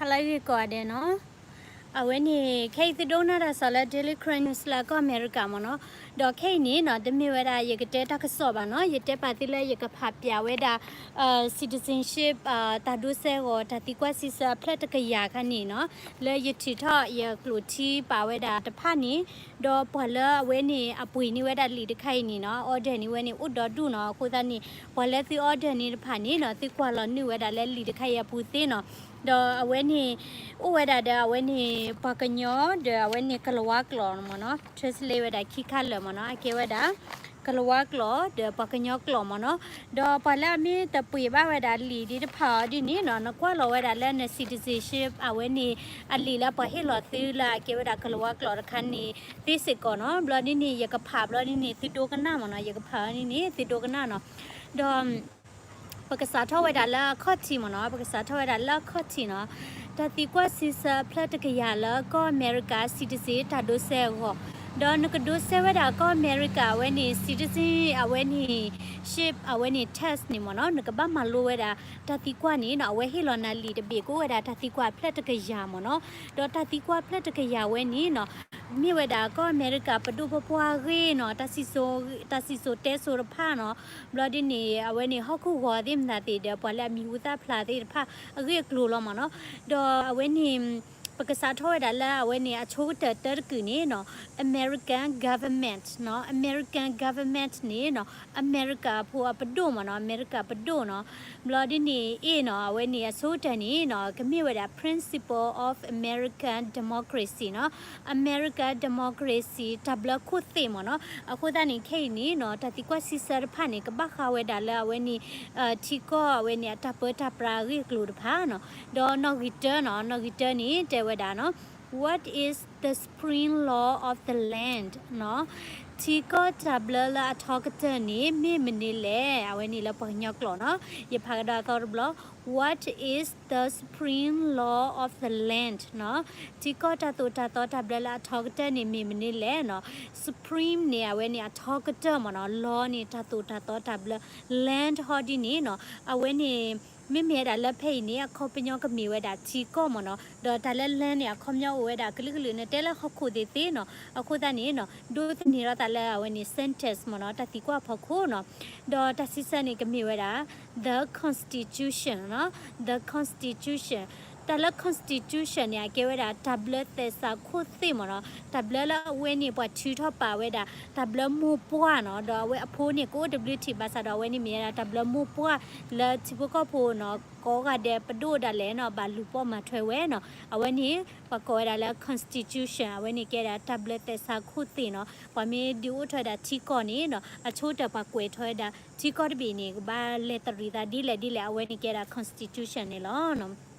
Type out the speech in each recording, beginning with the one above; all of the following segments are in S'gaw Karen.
ဟါလၢအဂ့ၤကိးဂၤဒဲးနီၤ. အဝဲန့ၣ် ခဲအံၤသုဒိကနၣ်တၢ်ကစီၣ်လၢ Daily Karen News လၢကီၢ်အမဲရကၤမ့ၢ်နီၤ. ဒီးခဲအံၤန့ၣ်နီၤ တမ့ၢ်ဝဲဒၣ်ယကတဲတၢ်ကစီၣ်ဘၣ်နီၤ, ယတဲပာ်သုလၢယကဖးပၠးဝဲဒၣ် citizenship တၢ်ဒိးစဲးဂီၤ တၢ်သံကွၢ်စံးဆၢအဖျၢၣ်တကယၤခါန့ၣ်နီၤ, လၢယထုးထီၣ်ယကျိာ်ထံပာ်ဝဲဒၣ်တဖၣ်န့ၣ်, ဒီးပှၤလၢအဝဲန့ၣ်အပှ့ၤန့ၢ်ဝဲဒၣ်လံာ်တခါအံၤန့ၣ်နီၤ, order န့ၢ်ဝဲန့ၣ်အိၣ်ဒီဒူၣ်နီၤ. အဃိသတးန့ၣ် ပှၤလၢသု order န့ၢ်တဖၣ်န့ၣ်နီၤ သုကွၢ်လီၤနုာ်ဝဲဒၣ်လၢလံာ်တခါအံၤအပူၤသ့နီၤ. ဒီးအဝဲန့ၣ် အိၣ်ဝဲဒၣ်ဒီးအဝဲန့ၣ် ပှၤကညီဒီးအဝဲန့ၣ်ကလၤဝါကျိာ်မ့ၢ်နီၤ, translate ဝဲဒၣ်ခံခါလၢာ်မ့ၢ်နီၤ, အကဲဝဲဒၣ် ကလၤဝါကျိာ်ဒီးပှၤကညီကျိာ်မ့ၢ်နီၤ. ဒီးပှၤလၢအမ့ၢ်တပှ့ၤဘၣ်ဝဲဒၣ်လံာ်ဒ်တဖၣ်အီၤဒ်န့ၣ်နီၤ, နကွၢ်လီၤဝဲဒၣ်လၢန citizenship အဝဲန့ၣ် အလံာ်လၢပှၤဟ့ၣ်လီၤသုလၢအကဲဝဲဒၣ်ကလၤဝါကျိာ်တခါန့ၣ်သ့စ့ၢ်ကီးနီၤ. ဘျီဒ်န့ၣ် ယကဖးဘျီဒ်န့ၣ် သုဒိကနၣ်မ့ၢ်နီၤ, ယကဖးဘျီဒ်န့ၣ် သုဒိကနၣ်နီၤ. ဒီး ပကစးထီၣ်ဝဲဒၣ်လၢအခီၣ်ထံးမ့ၢ်နီၤ, ပကစးထီၣ်ဝဲဒၣ်လၢအခီၣ်ထံးနီၤ. တၢ်သံကွၢ်စံးဆၢအဖျၢၣ်တကယၤလၢကီၢ်အမဲရကၤ citizen တၢ်ဒိးစဲးအဂီၢ်, ဒီးနကဒိးစဲးဝဲဒၣ်ကီၢ်အမဲရကၤအဝဲန့ၣ် citizen အဝဲန့ၣ် ship အဝဲန့ၣ် test န့ၣ်မ့ၢ်နီၤ, နကဘၣ်မၤလိဝဲဒၣ်တၢ်သံကွၢ်န့ၣ်နီၤ, အဝဲဟ့ၣ်လီၤနၤလံာ်တဘ့ၣ် ကအိၣ်ဝဲဒၣ်တၢ်သံကွၢ်အဖျၢၣ်တကယၤမ့ၢ်နီၤ. ဒီးတၢ်သံကွၢ်အဖျၢၣ်တကယၤဝဲန့ၣ်နီၤ မ့ၢ်ဝဲဒၣ်ကီၢ်အမဲရကၤပဒိၣ်ပပှၢ်အဂ့ၢ်နီၤ, တၢ်စံၣ်စိၤတဲစိၤတဖၣ်နီၤ, ဘျီဒ်န့ၣ် အဝဲန့ၣ်ဟီၣ်ခိၣ်ဂီၤသ့ၣ်မတၤသ့ၣ်ဒီး ပှၤလၢအမံၤဟူသၣ်ဖျါသ့ၣ်တဖၣ်အဂ့ၢ်အကျိၤလီၤမ့ၢ်နီၤ. ဒီးအဝဲန့ၣ် ပကစးထီၣ်ဝဲဒၣ်လၢအဝဲန့ၣ် အဆိကတၢၢ်တၢတကုာ်န့ၣ်နီၤ, American government နီၤ, American government န့ၣ်နီၤ, အမဲရကၤဖိအပဒိၣ်မ့ၢ်နီၤ, အမဲရကၤပဒိၣ်နီၤ. ဘျီဒ်န့ၣ်အ့ၣ်နီၤ, အဝဲန့ၣ်အဆိကတၢၢ်န့ၣ်နီၤ ကမ့ၢ်ဝဲဒၣ် principle of American democracy နီၤ, American democracy တၢ်ဘျၢခိၣ်သ့ၣ်မ့ၢ်နီၤ. အဃိသတးန့ၣ် ခဲအံၤန့ၣ်နီၤ တၢ်သံကွၢ်စံးဆၢတဖၣ်န့ၣ် ကဘၣ်ဃးဝဲဒၣ်လၢအဝဲန့ၣ် ထံကီၢ်အဝဲန့ၣ် အတၢ်ပၢတၢ်ပြးအဂ့ၢ်အကျိၤတဖၣ်နီၤ. ဒီးနီၣ်ဂံၢ်တၢနီၤ, နီၣ်ဂံၢ်တၢန့ၣ် တဲဝဲဒၣ်နီၤ, What is the supreme law of the land နီၤ, ထံကီၢ်တၢ်ဘျၢလၢအထီကတၢၢ်န့ၣ် မ့ၢ်မနုၤလဲၣ်. အဝဲန့ၣ်လၢပှၤကညီကျိာ်နီၤ, ယဖးကဒီးအသီတဘျီ, What is the supreme law of the land နီၤ, ထံကီၢ်တၢ်သိၣ်တၢ်သီတၢ်ဘျၢလၢအထီကတၢၢ်န့ၣ် မ့ၢ်မနုၤလဲၣ်နီၤ. Supreme န့ၣ် အဝဲန့ၣ်အထီကတၢၢ်မ့ၢ်နီၤ, law န့ၣ် တၢ်သိၣ်တၢ်သီတၢ်ဘျၢ, land ဟီဒ်န့ၣ်နီၤ, အဝဲန့ၣ် မ့မ့ၢ်ဝဲဒၣ်လၢဖဲအံၤန့ၣ် အခီပညီကမ့ၢ်ဝဲဒၣ်ထံကီၢ်မ့ၢ်နီၤ. ဒီးတၢ်လၢ land န့ၣ် အခီပညီအိၣ်ဝဲဒၣ်ကလုာ်ကလုာ် နတဲလၢဟီၣ်ခိၣ်သ့ၣ်သ့ၣ်နီၤ. အဃိသတးန့ၣ်နီၤ ဒိးသန့ၤထီၣ်သးလၢအဝဲန့ၣ် sentence မ့ၢ်နီၤ, တၢ်သံကွၢ်အဖီခိၣ်နီၤ. ဒီးတၢ်စံးဆၢန့ၣ် ကမ့ၢ်ဝဲဒၣ် the constitution နီၤ, the constitution. တၢ်လၢ constitution န့ၣ် အကဲဝဲဒၣ်တၢ်ဘျၢသဲးစးခိၣ်သ့ၣ်မ့ၢ်နီၤ, တၢ်ဘျၢလၢအဝဲန့ၣ် ပှၤထုးထီၣ်ပာ်ဝဲဒၣ် တၢ်ဘျၢမိၢ်ပှၢ်နီၤ. ဒီးအဝဲအဖိန့ၣ် ကအိၣ်တဘျုးထံးဘၣ်ဆၣ်ဒီး အဝဲန့ၣ်မ့ၢ်ဝဲဒၣ်တၢ်ဘျၢမိၢ်ပှၢ်လၢထံဖိကီၢ်ဖိနီၤ ကိးဂၤဒဲးပဒိၣ်ဒၣ်လဲာ်နီၤ ဘၣ်လူၤပိာ်မၤထွဲဝဲနီၤ. အဝဲန့ၣ် ပှၤကိးဝဲဒၣ်လၢ constitution အဝဲန့ၣ်ကဲဒၣ်တၢ်ဘျၢသဲးစးခိၣ်သ့ၣ်နီၤ. ပှၤမ့ၢ်ဒုးအိၣ်ထီၣ်ဝဲဒၣ်ထံကီၢ်န့ၣ်နီၤ အဆိကတၢၢ်ပှၤကွဲးထီၣ်ဝဲဒၣ် ထံကီၢ်တဘ့ၣ်န့ၣ် ကဘၣ်လဲၤတရံးသးဒ်လဲၣ်ဒ်လဲၣ် အဝဲန့ၣ်ကဲဒၣ် constitution န့ၣ်လီၤ.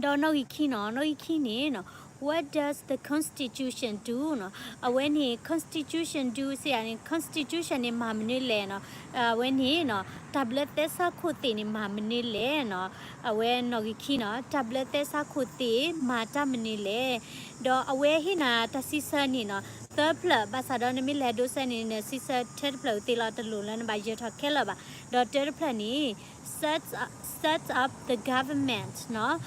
ဒီးနီၣ်ဂံၢ်ခံနီၤ, နီၣ်ဂံၢ်ခံန့ၣ်နီၤ what does the constitution do နီၤ. အဝဲန့ၣ် constitution do စ့ၢ်ဧါန့ၣ် constitution န့ၣ် မၤမနုၤလဲၣ်နီၤ. အဝဲန့ၣ်နီၤ တၢ်ဘျၢသဲးစးခိၣ်သ့ၣ်န့ၣ် မၤမနုၤလဲၣ်နီၤ. အဝဲနီၣ်ဂံၢ်ခံနီၤ တၢ်ဘျၢသဲးစးခိၣ်သ့ၣ် မၤတၢ်မနုၤလဲၣ်. ဒီးအဝဲဟ့ၣ်နၤတၢ်စံးဆၢန့ၣ်နီၤ သၢဖျၢၣ် ဘၣ်ဆၣ်ဒီးနမ့ၢ်လဲၤဒိးစဲန့ၣ် နစံးဆၢထဲတဖျၢၣ်သ့လီၤ တလိၣ်လၢနဘၣ်ယၢၤထီၣ်ခဲလၢာ်ဘၣ်. ဒီးတၢတဖျၢၣ်န့ၣ် set set up the government နီၤ,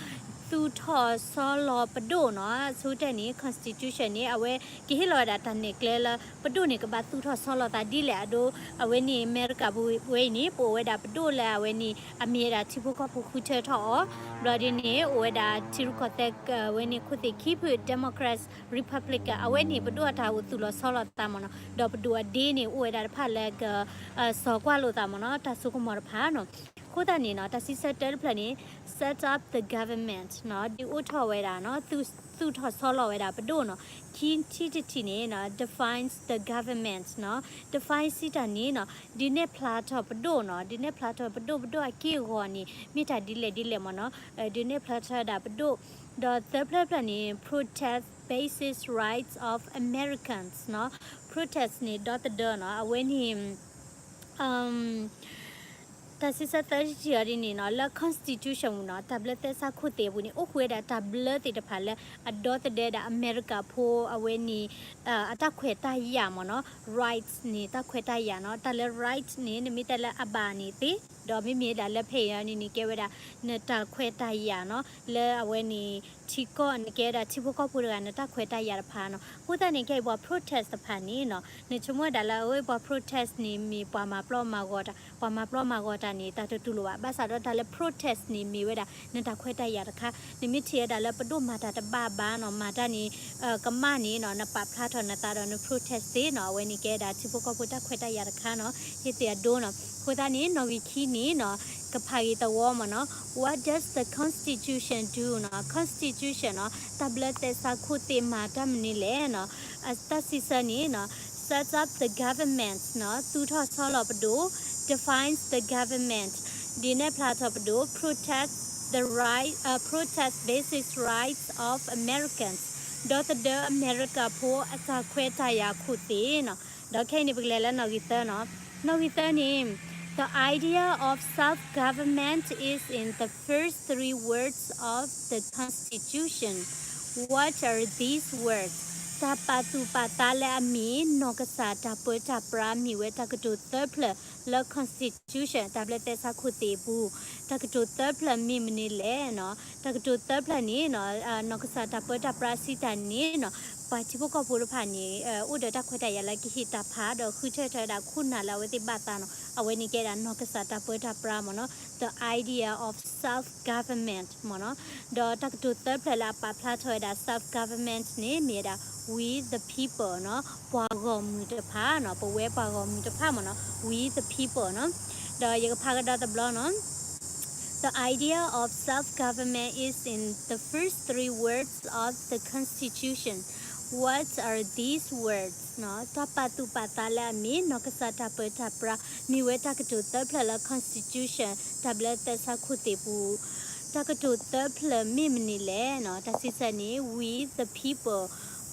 သူၣ်ထီၣ်ဆီလီၤပဒိၣ်နီၤ. အဆိကတၢၢ်န့ၣ် constitution န့ၣ် အဝဲကဟ့ၣ်လီၤဝဲဒၣ်တၢ်နဲၣ်ကျဲလၢ ပဒိၣ်န့ၣ် ကဘၣ်သူၣ်ထီၣ်ဆီလီၤသးဒ်လဲၣ်အဒိ အဝဲန့ၣ် အမဲရကၤပူၤဝဲအံၤန့ၣ် ပအိၣ်ဝဲဒၣ်ပဒိၣ်လၢအဝဲန့ၣ် အမ့ၢ်ဝဲဒၣ်ထံဖိကီၢ်ဖိဃုထၢထီၣ်အီၤ, ဘျီဒ်န့ၣ် အိၣ်ဝဲဒၣ်ထံရူၢ်ကီၢ်သဲး အဝဲန့ၣ်ခိၣ်သ့ၣ်ခံဖုၣ် Democrats Republican အဝဲန့ၣ် ပဒိၣ်အတၢ်အိၣ်သူၣ်လီၤဆီလီၤသးမ့ၢ်နီၤ, ဒီးပဒိၣ်အဒ့န့ၣ် အိၣ်ဝဲဒၣ်တဖၣ်လၢက စီၤကွၢ်လိာ်သးမ့ၢ်နီၤ, တၢ်စိကမီၤတဖၣ်နီၤ. အဃိသတးန့ၣ်နီၤ တၢ်စံးဆၢတၢတဖျၢၣ်န့ၣ် set up the government နီၤ, ဒုးအိၣ်ထီၣ်ဝဲဒၣ်နီၤ, သူၣ်ထီၣ်ဆီလီၤဝဲဒၣ်ပဒိၣ်နီၤ. ခံထံၣ်တထံၣ်န့ၣ်နီၤ defines the government နီၤ, define စံးတၢ်န့ၣ်နီၤ ဒုးနဲၣ်ဖျါထီၣ်ပဒိၣ်နီၤ, ဒုးနဲၣ်ဖျါထီၣ်ပဒိၣ်, ပဒိၣ်အက့ၢ်အဂီၤန့ၣ် မ့ၢ်တၢ်ဒ်လဲၣ်ဒ်လဲၣ်မ့ၢ်နီၤ, ဒုးနဲၣ်ဖျါထီၣ်ဝဲဒၣ်ပဒိၣ်. ဒီးသၢဖျၢၣ်ဖျၢၣ်န့ၣ် protect basic rights of Americans နီၤ, protect န့ၣ် ဒီသဒၢနီၤ, အဝဲန့ၣ် တၢ်စံးဆၢသၢထံၣ်အီၤဒ်န့ၣ်နီၤ, လၢ constitution ပူၤနီၤ, တၢ်ဘျၢသဲစးခိၣ်သ့ၣ်အပူၤန့ၣ် အိၣ်ဃုာ်ဝဲဒၣ်တၢ်ဘျၢသ့ၣ်တဖၣ်လၢအဒီသဒၢဒၣ်အမဲရကၤဖိအဝဲန့ၣ် အတၢ်ခွဲးတၢ်ယာ်မ့ၢ်နီၤ, rights န့ၣ် တၢ်ခွဲးတၢ်ယာ်နီၤ, တၢ်လၢ right န့ၣ် နမ့ၢ်တဲလၢအဘၣ်န့ၣ်သ့ ဒီးမ့မ့ၢ်ဒၣ်လၢဖဲအံၤန့ၣ်န့ၣ် ကဲဝဲဒၣ် နတၢ်ခွဲးတၢ်ယာ်နီၤ လၢအဝဲန့ၣ် ထံကီၢ်န့ၣ်ကဲဝဲဒၣ်ထံဖိကီၢ်ဖိတဂၤ နတၢ်ခွဲးတၢ်ယာ်တဖၣ်နီၤ. အဃိသတးန့ၣ် ခဲအံၤပှၤ protest တဖၣ်န့ၣ်နီၤ နဆိကမိၣ်ဝဲဒၣ်လၢ အဝဲပှၤ protest န့ၣ် မ့ၢ်ပှၤမၤပျီမၤဂီၤတၢ်, ပှၤမၤပျီမၤဂီၤတၢ်န့ၣ် တၢ်တတူၢ်လိာ်ဘၣ်. ဘၣ်ဆၣ်ဒီးတၢ်လၢ protest န့ၣ် မ့ၢ်ဝဲဒၣ် နတၢ်ခွဲးတၢ်ယာ်တခါ, နမ့ၢ်ထံၣ်ဝဲဒၣ်လၢပဒိၣ်မၤတၢ်တဘၣ်ဘၣ်နီၤ, မၤတၢ်န့ၣ် ကမၣ်န့ၣ်နီၤ, နပာ်ဖျါထီၣ်နသးဒီးန protest သ့နီၤ, အဝဲန့ၣ်ကဲဒၣ်ထံဖိကီၢ်ဖိတၢ်ခွဲးတၢ်ယာ်တခါနီၤ, ဟ့ၣ်သ့ၣ်အဒိနီၤ. အဃိသတးန့ၣ် နီၣ်ဂံၢ်ခံန့ၣ်နီၤ, ကဖးဂ့ၤသဝီမ့ၢ်နီၤ, What does the Constitution do နီၤ, Constitution နီၤ, တၢ်ဘျၢသဲးစးခိၣ်သ့ၣ်မၤတၢ်မနုၤလဲၣ်နီၤ, တၢ်စံးဆၢန့ၣ်နီၤ, sets up the government နီၤ, သူၣ်ထီၣ်ဆီလီၤပဒိၣ်, defines the government, ဒုးနဲၣ်ဖျါထီၣ်ပဒိၣ်, protect the right, uh, protect basic rights of Americans, ဒီသဒၢအမဲရကၤဖိအတၢ်ခွဲးတၢ်ယာ်ခိၣ်သ့ၣ်နီၤ. ဒီးခဲအံၤန့ၣ် ပကလဲၤလၢနီၣ်ဂံၢ်သၢနီၤ. နီၣ်ဂံၢ်သၢန့ၣ် The idea of self-government is in the first three words of the Constitution. What are these words? တၢ်ပာ်သူၣ်ပာ်သးလၢအမ့ၢ် နီၢ်ကစၢ်တၢ်ပၢတၢ်ပြး မ့ၢ်ဝဲတၢ်ကတိၤသၢဖျၢၣ်လၢ Constitution တၢ်ဘျၢသဲးစးခိၣ်သ့ၣ်အပူၤ, တၢ်ကတိၤသၢဖျၢၣ်မ့ၢ်မနုၤလဲၣ်နီၤ. တၢ်ကတိၤသၢဖျၢၣ်န့ၣ်နီၤ, နီၢ်ကစၢ်တၢ်ပၢတၢ်ပြးစံးတၢ်န့ၣ်နီၤ, ပှၤထံဖိကီၢ်ဖိတဖၣ်န့ၣ် အိၣ်ဒီးတၢ်ခွဲးတၢ်ယာ်လၢကဟ့ၣ်တၢ်ဖးဒီးဃုထၢထီၣ်ဝဲဒၣ်ခိၣ်နၢ်လၢအဝဲသ့ၣ်ဘၣ်သးနီၤ, အဝဲန့ၣ်ကဲဒၣ်နီၢ်ကစၢ်တၢ်ပၢတၢ်ပြးမ့ၢ်နီၤ, the idea of self-government မ့ၢ်နီၤ. ဒီးတၢ်ကတိၤသၢဖျၢၣ်လၢအပာ်ဖျါထီၣ်ဝဲဒၣ် self-government န့ၣ် မ့ၢ်ဝဲဒၣ် we the people နီၤ, ပှၤဂီၢ်မုၢ်တဖၣ်နီၤ, ပဝဲပှၤဂီၢ်မုၢ်တဖၣ်မ့ၢ်နီၤ, we the people နီၤ. ဒီးယကဖးကဒီးတဘျီနီၤ. The idea of self-government is in the first three words of the Constitution. What are these words? နီၤ, တၢ်ပာ်သူၣ်ပာ်သးလၢအမ့ၢ် နီၢ်ကစၢ်တၢ်ပၢတၢ်ပြး မ့ၢ်ဝဲတၢ်ကတိၤသၢဖျၢၣ်လၢ Constitution တၢ်ဘျၢသဲးစးခိၣ်သ့ၣ်ပူၤ, တၢ်ကတိၤသၢဖျၢၣ်မ့ၢ်မနုၤလဲၣ်နီၤ, တၢ်စံးဆၢန့ၣ် we the people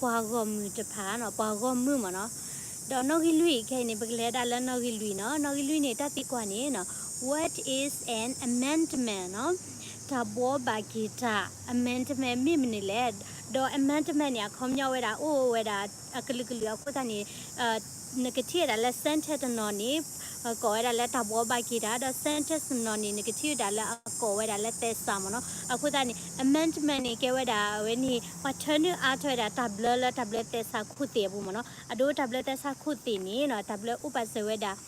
ပှၤဂီၢ်မုၢ်တဖၣ်နီၤ, ပှၤဂီၢ်မုၢ်မ့ၢ်နီၤ. ဒီးနီၣ်ဂံၢ်လွံၢ် ခဲအံၤန့ၣ် ပကလဲၤဒၣ်လၢနီၣ်ဂံၢ်လွံၢ်နီၤ, နီၣ်ဂံၢ်လွံၢ်န့ၣ် တၢ်သံကွၢ်န့ၣ်နီၤ, what is an amendment နီၤ, တၢ်ဘှီဘၣ်က့ၤတၢ်, amendment မ့ၢ်မနုၤလဲၣ်. ဒီး amendment န့ၣ် အခီပညီဝဲဒၣ် အိၣ်ဝဲဒၣ်အကလုာ်ကလုာ်အဃိသတးန့ၣ် နကထံၣ်ဝဲဒၣ်လၢ sentence တနီၤန့ၣ် ကိးဝဲဒၣ်လၢတၢ်ဘှီဘၣ်က့ၤတၢ်, ဒီး sentence တနီၤန့ၣ် နကထံၣ်ဝဲဒၣ်လၢအကိးဝဲဒၣ်လၢသဲးစးမ့ၢ်နီၤ. အဃိသတးန့ၣ် amendment န့ၣ် ကဲဝဲဒၣ်အဝဲန့ၣ် ပှၤထၢနုာ်အါထီၣ်ဝဲဒၣ်တၢ်ဘျၢလၢတၢ်ဘျၢသဲးစးခိၣ်သ့ၣ်အပူၤမ့ၢ်နီၤ. အဒိတၢ်ဘျၢသဲးစးခိၣ်သ့ၣ်န့ၣ်နီၤ တၢ်ဘျၢအိၣ်ပာ်စၢၤဝဲဒၣ်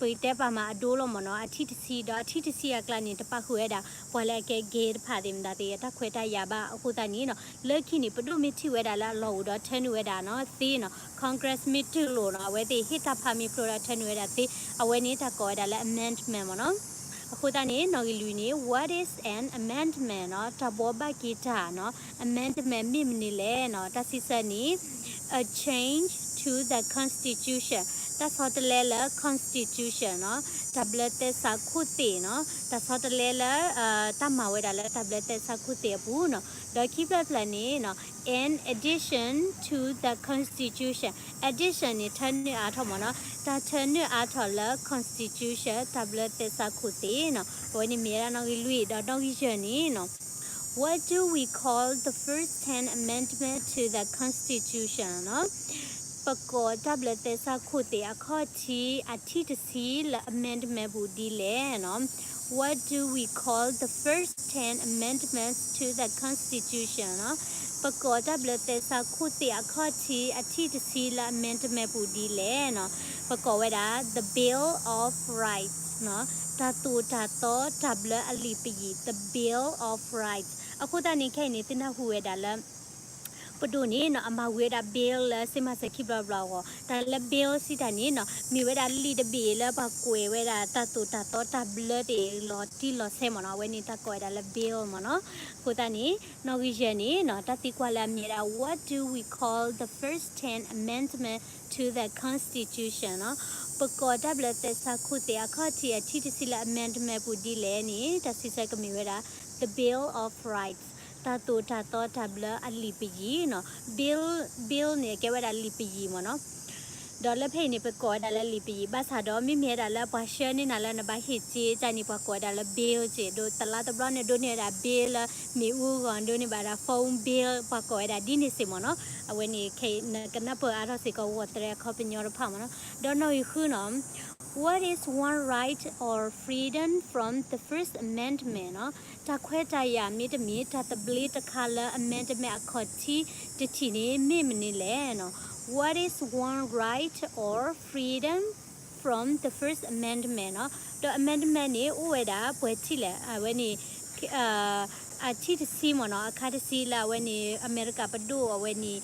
ပတဲပာ်မးအဒိလီၤမ့ၢ်နီၤ, အထံၣ်တဆံ, ဒီးအထံၣ်တဆံအကျါန့ၣ် တပာ်ဃုာ်ဝဲဒၣ် ပှၤလၢအကဲ gay တဖၣ်သ့ၣ်မတၤသ့ၣ် တၢ်ခွဲးတၢ်ယာ်ဘၣ်အဃိသတးန့ၣ်နီၤ, လၢခံန့ၣ် ပဒိၣ်မ့ၢ်ထံၣ်ဝဲဒၣ်လၢအလီၢ်အိၣ်ဒီးထၢနုာ်ဝဲဒၣ်နီၤ သ့နီၤ, Congress မ့ၢ်တူၢ်လိာ်နီၤ အဝဲသ့ၣ်ဟ့ၣ်တၢ်ဖးမ့ၢ်ဖျိဒီးထၢနုာ်ဝဲဒၣ်သ့, အဝဲန့ၣ်တၢ်ကိးဝဲဒၣ်လၢ amendment မ့ၢ်နီၤ. အဃိသတးန့ၣ် နီၣ်ဂံၢ်လွံၢ်န့ၣ် what is an amendment နီၤ, တၢ်ဘှီဘၣ်က့ၤတၢ်နီၤ, amendment မ့ၢ်မနုၤလဲၣ်နီၤ, တၢ်စံးဆၢန့ၣ် a change to the constitution တၢ်ဆီတလဲလၢ constitution နီၤ, တၢ်ဘျၢသဲးစးခိၣ်သ့ၣ်နီၤ, တၢ်ဆီတလဲလၢ တၢ်မၤဝဲဒၣ်လၢတၢ်ဘျၢသဲးစးခိၣ်သ့ၣ်အပူၤနီၤ, ဒီးခံဖျၢၣ်တဖျၢၣ်န့ၣ်နီၤ in addition to the constitution, addition န့ၣ် ထၢနုာ်အါထီၣ်မ့ၢ်နီၤ, တၢ်ထၢနုာ်အါထီၣ်လၢ constitution တၢ်ဘျၢသဲးစးခိၣ်သ့ၣ်နီၤ, အဝဲန့ၣ်မ့ၢ်ဝဲဒၣ်နီၣ်ဂံၢ်လွံၢ်, ဒီးနီၣ်ဂံၢ်ယဲၢ်န့ၣ်နီၤ What do we call the first ten amendment to the constitution နီၤ, ပကိးတၢ်ဘျၢသဲးစးခိၣ်သ့ၣ်အခီၣ်ထံးအထံၣ်တဆံလၢ amendment ပူၤဒ်လဲၣ်နီၤ, What do we call the first ten amendments to the constitution နီၤ, ပကိးတၢ်ဘျၢသဲးစးခိၣ်သ့ၣ်အခီၣ်ထံးအထံၣ်တဆံလၢ amendment ပူၤဒ်လဲၣ်နီၤ, ပကိးဝဲဒၣ် the Bill of Rights နီၤ, တၢ်သိၣ်တၢ်သီတၢ်ဘျၢအလံာ်ပယံာ် the Bill of Rights. အဃိသတးန့ၣ် ခဲအံၤန့ၣ် သုနၢ်ဟူဝဲဒၣ်လၢ ပဒိၣ်န့ၣ်နီၤ အမၤဝံၤဝဲဒၣ် bill လၢစ့မၤစၢၤခံဘျီဘျီအဂီၢ်, တၢ်လၢ bill စံးတၢ်န့ၣ်နီၤ မ့ၢ်ဝဲဒၣ်လံာ်တဘ့ၣ်လၢပှၤကွဲးဝဲဒၣ်တၢ်သိၣ်တၢ်သီတၢ်ဘျၢသ့ၣ်လီၤတံၢ်လီၤဆဲးမ့ၢ်နီၤ, အဝဲန့ၣ်တၢ်ကိးဝဲဒၣ်လၢ bill မ့ၢ်နီၤ. အဃိသတးန့ၣ် နီၣ်ဂံၢ်ယဲၢ်န့ၣ်နီၤ တၢ်သံကွၢ်လၢအမ့ၢ်ဝဲဒၣ် What do we call the first ten amendment to the constitution နီၤ, ပကိးတၢ်ဘျၢသဲးစးခိၣ်သ့ၣ်အခီၣ်ထံး အထံၣ်တဆံလၢ amendment ပူၤဒ်လဲၣ်န့ၣ် တၢ်စံးဆၢကမ့ၢ်ဝဲဒၣ် the Bill of Rights တၢ်သိၣ်တၢ်သီတၢ်ဘျၢအလံာ်ပယံာ်နီၤ, bill, bill န့ၣ် ကဲဝဲဒၣ်လံာ်ပယံာ်မ့ၢ်နီၤ. ဒီးလၢဖဲအံၤန့ၣ် ပကိးဝဲဒၣ်လၢလံာ်ပယံာ် ဘၣ်ဆၣ်ဒီး မ့မ့ၢ်ဝဲဒၣ်လၢပှၤဆှၢန့ၢ်နၤလၢနဘၣ်ဟ့ၣ်စ့တၢ်န့ၣ် ပှၤကိးဝဲဒၣ်လၢ bill စ့ၢ်, ဒီးတလါတဘျီန့ၣ် ဒိးန့ၢ်ဝဲဒၣ် bill လၢ မ့ၣ်အူဂီၢ် ဒိးန့ၢ်ဘၣ်ဒၣ် phone bill ပှၤကိးဝဲဒၣ်ဒ်န့ၣ်စ့ၢ်မ့ၢ်နီၤ. အဝဲန့ၣ် ခဲအံၤနကနၢ်ပၢၢ်အါထီၣ်စ့ၢ်ကီး ဂီၢ်သရဲအခီပညီတဖၣ်မ့ၢ်နီၤ. ဒီးနီၣ်ဂံၢ်ဃုနီၤ What is one right or freedom from the First Amendment နီၤ, တၢ်ခွဲးတၢ်ယာ်မ့တမ့ၢ် တၢ်သဘျ့တခါလၢ amendment အခီၣ်ထံးတထံၣ်န့ၣ် မ့ၢ်မနုၤလဲၣ်နီၤ. What is one right or freedom from the First Amendment နီၤ, ဒီး amendment န့ၣ် အိၣ်ဝဲဒၣ်ပှဲၤထံၣ်လဲၣ်, အဝဲန့ၣ် အထံၣ်တဆံမ့ၢ်နီၤ, အခါတဆံလၢအဝဲန့ၣ် အမဲရကၤပဒိၣ်အဝဲန့ၣ်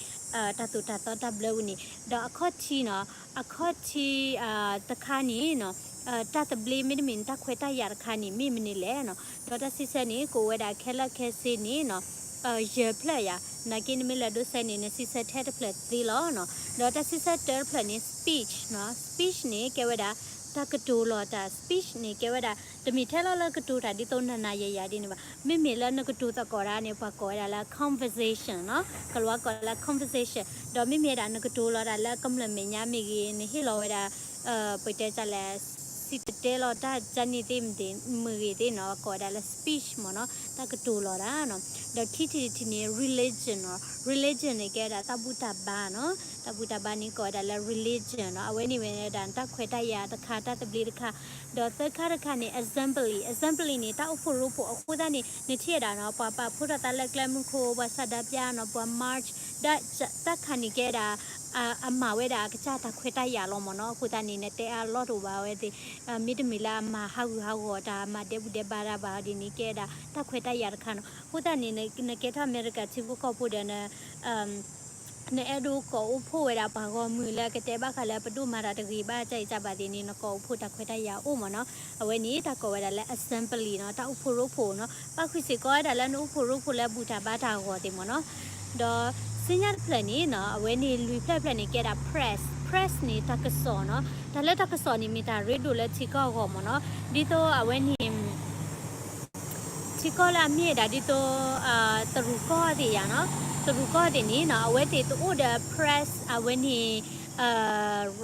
တၢ်သိၣ်တၢ်သီတၢ်ဘျၢဝံၤန့ၣ်, ဒီးအခီၣ်ထံးနီၤ, အခီၣ်ထံး တခါန့ၣ်နီၤ, တၢ်သဘျ့မ့တမ့ၢ် တၢ်ခွဲးတၢ်ယာ်တခါန့ၣ် မ့ၢ်မနုၤလဲၣ်နီၤ. ဒီးတၢ်စံးဆၢန့ၣ် ကအိၣ်ဝဲဒၣ်ခဲလၢာ်ခဲဆ့န့ၣ်နီၤ, ယဲၢ်ဖျၢၣ်ယၤ, နာ်က့နမ့ၢ်လဲၤဒိးစဲန့ၣ် နစံးဆၢထဲတဖျၢၣ်သ့လီၤနီၤ. ဒီးတၢ်စံးဆၢတၢတဖျၢၣ်န့ၣ် speech နီၤ, speech န့ၣ် ကဲဝဲဒၣ် တၢ်ကတိၤလီၤတၢ်, speech န့ၣ် ကဲဝဲဒၣ် တမ့ၢ်ထဲလီၤလၢကတိၤတၢ် ဒ်သိးနၤနၤယၤယၤဒ်န့ၣ်ဘၣ်. မ့မ့ၢ်လၢနကတိၤသကိးတၢ်န့ၣ် ပှၤကိးဝဲဒၣ်လၢ conversation နီၤ, ကလၤဝါကိးလၢ conversation, ဒီးမ့မ့ၢ်ဒၣ်နကတိၤလီၤတၢ်လၢကမျၢၢ်မဲာ်ညါမ့ၢ်ဂ့ၤ, နဟ့ၣ်လီၤဝဲဒၣ် ပတဲတၢ်လဲၣ်, စံၣ်တဲၤတဲလီၤတၢ်ကန့ၣ်သ့ၣ်မ့ၢ်ဂ့ၤသ့ၣ်နီၤ, ကိးဝဲဒၣ်လၢ speech မ့ၢ်နီၤ, တၢ်ကတိၤလီၤတၢ်နီၤ. ဒီးခံထံၣ်တထံၣ်န့ၣ် religion နီၤ, religion န့ၣ် ကဲဝဲဒၣ်တၢ်ဘူၣ်တၢ်ဘါနီၤ, တၢ်ဘူၣ်တၢ်ဘါန့ၣ် ကိးဝဲဒၣ်လၢ religion နီၤ, အဝဲန့ၣ်ဝဲဒၣ်တၢ်ခွဲးတၢ်ယာ်တခါ တၢ်သဘျ့တခါ. ဒီးသၢခါတခါန့ၣ် assembly, assembly န့ၣ် တၢ်အိၣ်ဖှိၣ်ရိဖှိၣ် အဃိသတးန့ၣ် နထံၣ်ဝဲဒၣ်နီၤ, ပှၤပာ်ဖှိၣ်ထီၣ်သးလၢကျဲမုၢ်ခိၣ်, ပှၤဆန္ဒပြနီၤ, ပှၤ march, တၢ်ခါန့ၣ်ကဲဒၣ် အမၤဝဲဒၣ်အကစၢ်တၢ်ခွဲးတၢ်ယာ်လီၤမ့ၢ်နီၤ, အဃိသတးန့ၣ် နတဲအါလီၢ်တအိၣ်ဘၣ်ဝဲသ့ၣ်, မ့တမ့ၢ်လၢအမၤဟးဂူာ်ဟးဂီၤတၢ် မၤဒဲဘူၣ်ဒဲဘါတၢ်ဘၣ်ဒ်န့ၣ် ကဲဒၣ်တၢ်ခွဲးတၢ်ယာ်တခါနီၤ. အဃိသတးန့ၣ် နကဲထီၣ်အမဲရကၤထံဖိကီၢ်ဖိဒီး နအဲၣ်ဒိးကိးအိၣ်ဖှိၣ်ဝဲဒၣ်ပှၤဂီၢ်မုၢ်လၢကတဲဘၣ်ဃးလၢပဒိၣ်မၤတၢ်တဂ့ၤဘၣ် ကၢ်အံၤကၢ်ဘၣ်သ့ၣ်န့ၣ် နကိးအိၣ်ဖှိၣ်တၢ်ခွဲးတၢ်ယာ်အိၣ်မ့ၢ်နီၤ. အဝဲန့ၣ် တၢ်ကိးဝဲဒၣ်လၢ assembly နီၤ, တၢ်အိၣ်ဖှိၣ်ရိဖှိၣ်နီၤ. ပာ်ဃုာ်စ့ၢ်ကီးဝဲဒၣ်လၢနအိၣ်ဖှိၣ်ရိဖှိၣ်လၢဘူၣ်တၢ်ဘါတၢ်အဂီၢ်သ့ၣ်မ့ၢ်နီၤ. ဒီးဆူညါတဖျၢၣ်န့ၣ်နီၤ, အဝဲန့ၣ်လွံၢ်ဖျၢၣ်ဖျၢၣ်န့ၣ် ကဲဒၣ် press, press န့ၣ် တၢ်ကစီၣ်နီၤ. တၢ်လၢတၢ်ကစီၣ်န့ၣ် မ့ၢ်တၢ်ရ့ဒိၣ်လၢထံကီၢ်အဂီၢ်မ့ၢ်နီၤ. ဒ်သိးအဝဲန့ၣ် ထံကီၢ်လၢအမ့ၢ်ဝဲဒၣ်ဒ်သိး တရူးကီၢ်သ့ၣ်ယၤနီၤ, တရူးကီၢ်သ့ၣ်န့ၣ်နီၤ, အဝဲသ့ၣ်တအိၣ်ဒီး press အဝဲန့ၣ်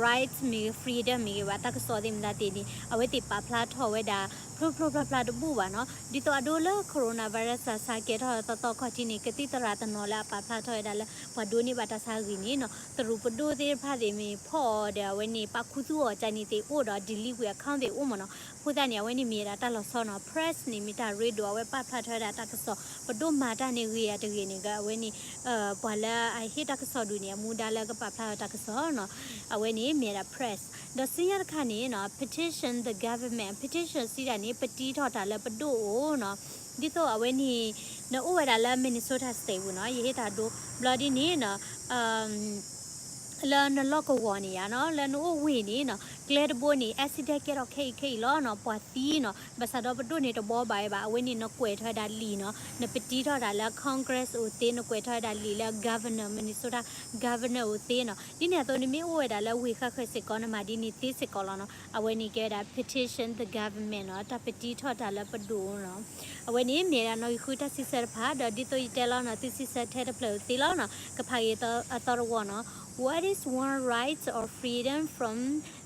right မ့ၢ်ဂ့ၤ freedom မ့ၢ်ဂ့ၤဘၣ်, တၢ်ကစီၣ်သ့ၣ်မတၤသ့ၣ်န့ၣ် အဝဲသ့ၣ်ပာ်ဖျါထီၣ်ဝဲဒၣ် ဖျိဖျိဖျါဖျါတဘူၣ်ဘၣ်နီၤ. ဒ်သိးအဒိလၢ coronavirus စးကဲထီၣ်သီသီခီၣ်ထံးန့ၣ် ကသံၣ်သရၣ်တနီၤလၢအပာ်ဖျါထီၣ်ဝဲဒၣ်လၢ ပှၤဒိးန့ၢ်ဘၣ်တၢ်ဆါအဂ့ၢ်န့ၣ်နီၤ, တရူးပဒိၣ်သ့ၣ်တဖၣ်သ့ၣ်မ့ၢ်ဖီၣ်အီၤဒီး အဝဲန့ၣ် ပာ်ခူသူၣ်အီၤကန့ၣ်သ့ၣ်အိၣ်ဒီး delete ဝံၤ account သ့ၣ်အိၣ်မ့ၢ်နီၤ. အဃိသတးန့ၣ် အဝဲန့ၣ်မ့ၢ်ဝဲဒၣ်တၢ်လီၤဆီနီၤ. Press န့ၣ် မ့ၢ်တၢ်ရ့ဒိၣ် အဝဲပာ်ဖျါထီၣ်ဝဲဒၣ်တၢ်ကစီၣ် ပဒိၣ်မၤတၢ်န့ၣ်ဂ့ၤအတဂ့ၤန့ၣ် အဝဲန့ၣ် ပှၤလၢအဟ့ၣ်တၢ်ကစီၣ်ဒုးန့ၣ် အမူဒါလၢကပာ်ဖျါထီၣ်တၢ်ကစီၣ်နီၤ, အဝဲန့ၣ်မ့ၢ်ဝဲဒၣ် press. ဒီးဆူညါတခါန့ၣ်နီၤ petition the government, petition စံးတၢ်န့ၣ် ပတံထီၣ်တၢ်လၢပဒိၣ်အအိၣ်နီၤ, ဒ်သိးအဝဲန့ၣ် နအိၣ်ဝဲဒၣ်လၢ Minnesota State ပူၤနီၤ, ယဟ့ၣ်တၢ်ဒိ ဘျီဒ်န့ၣ်နီၤ လၢနလီၢ်ကဝီၤန့ၣ်ယါနီၤ, လၢနအိၣ်ဝ့ၢ်န့ၣ်နီၤ, ကျဲတဘိန့ၣ် accident ကဲထီၣ်ခဲအံၤခဲအံၤလီၤနီၤ, ပှၤသံနီၤ, ဘၣ်ဆၣ်ဒီးပဒိၣ်န့ၣ်တဘှီဘၣ်ဝဲဘၣ်, အဝဲန့ၣ်နကွဲးထီၣ်ဝဲဒၣ်လံာ်နီၤ, နပတံထီၣ်တၢ်လၢ Congress အိၣ်သ့, နကွဲးထီၣ်ဝဲဒၣ်လံာ်လၢ Governor, Minnesota Governor အိၣ်သ့နီၤ, ဒ်န့ၣ်အသိးနမ့ၢ်အိၣ်ဝဲဒၣ်လၢဝ့ၢ်ဃါဃၢၤစ့ၢ်ကီး နမၤဒ်န့ၣ်သ့စ့ၢ်ကီးလီၤနီၤ, အဝဲန့ၣ်ကဲဝဲဒၣ် petition the government နီၤ, တၢ်ပတံထီၣ်တၢ်လၢပဒိၣ်နီၤ. အဝဲန့ၣ်မ့ၢ်ဒၣ်နီၣ်ဂံၢ်ဃုတၢ်စံးဆၢတဖၣ်, ဒီးဒ်သိးယတဲလီၤနီၤ, သုစံးဆၢထဲတဖျၢၣ်သ့လီၤနီၤ, ကဖးဂ့ၤအသီတဝီနီၤ. What is one right or freedom from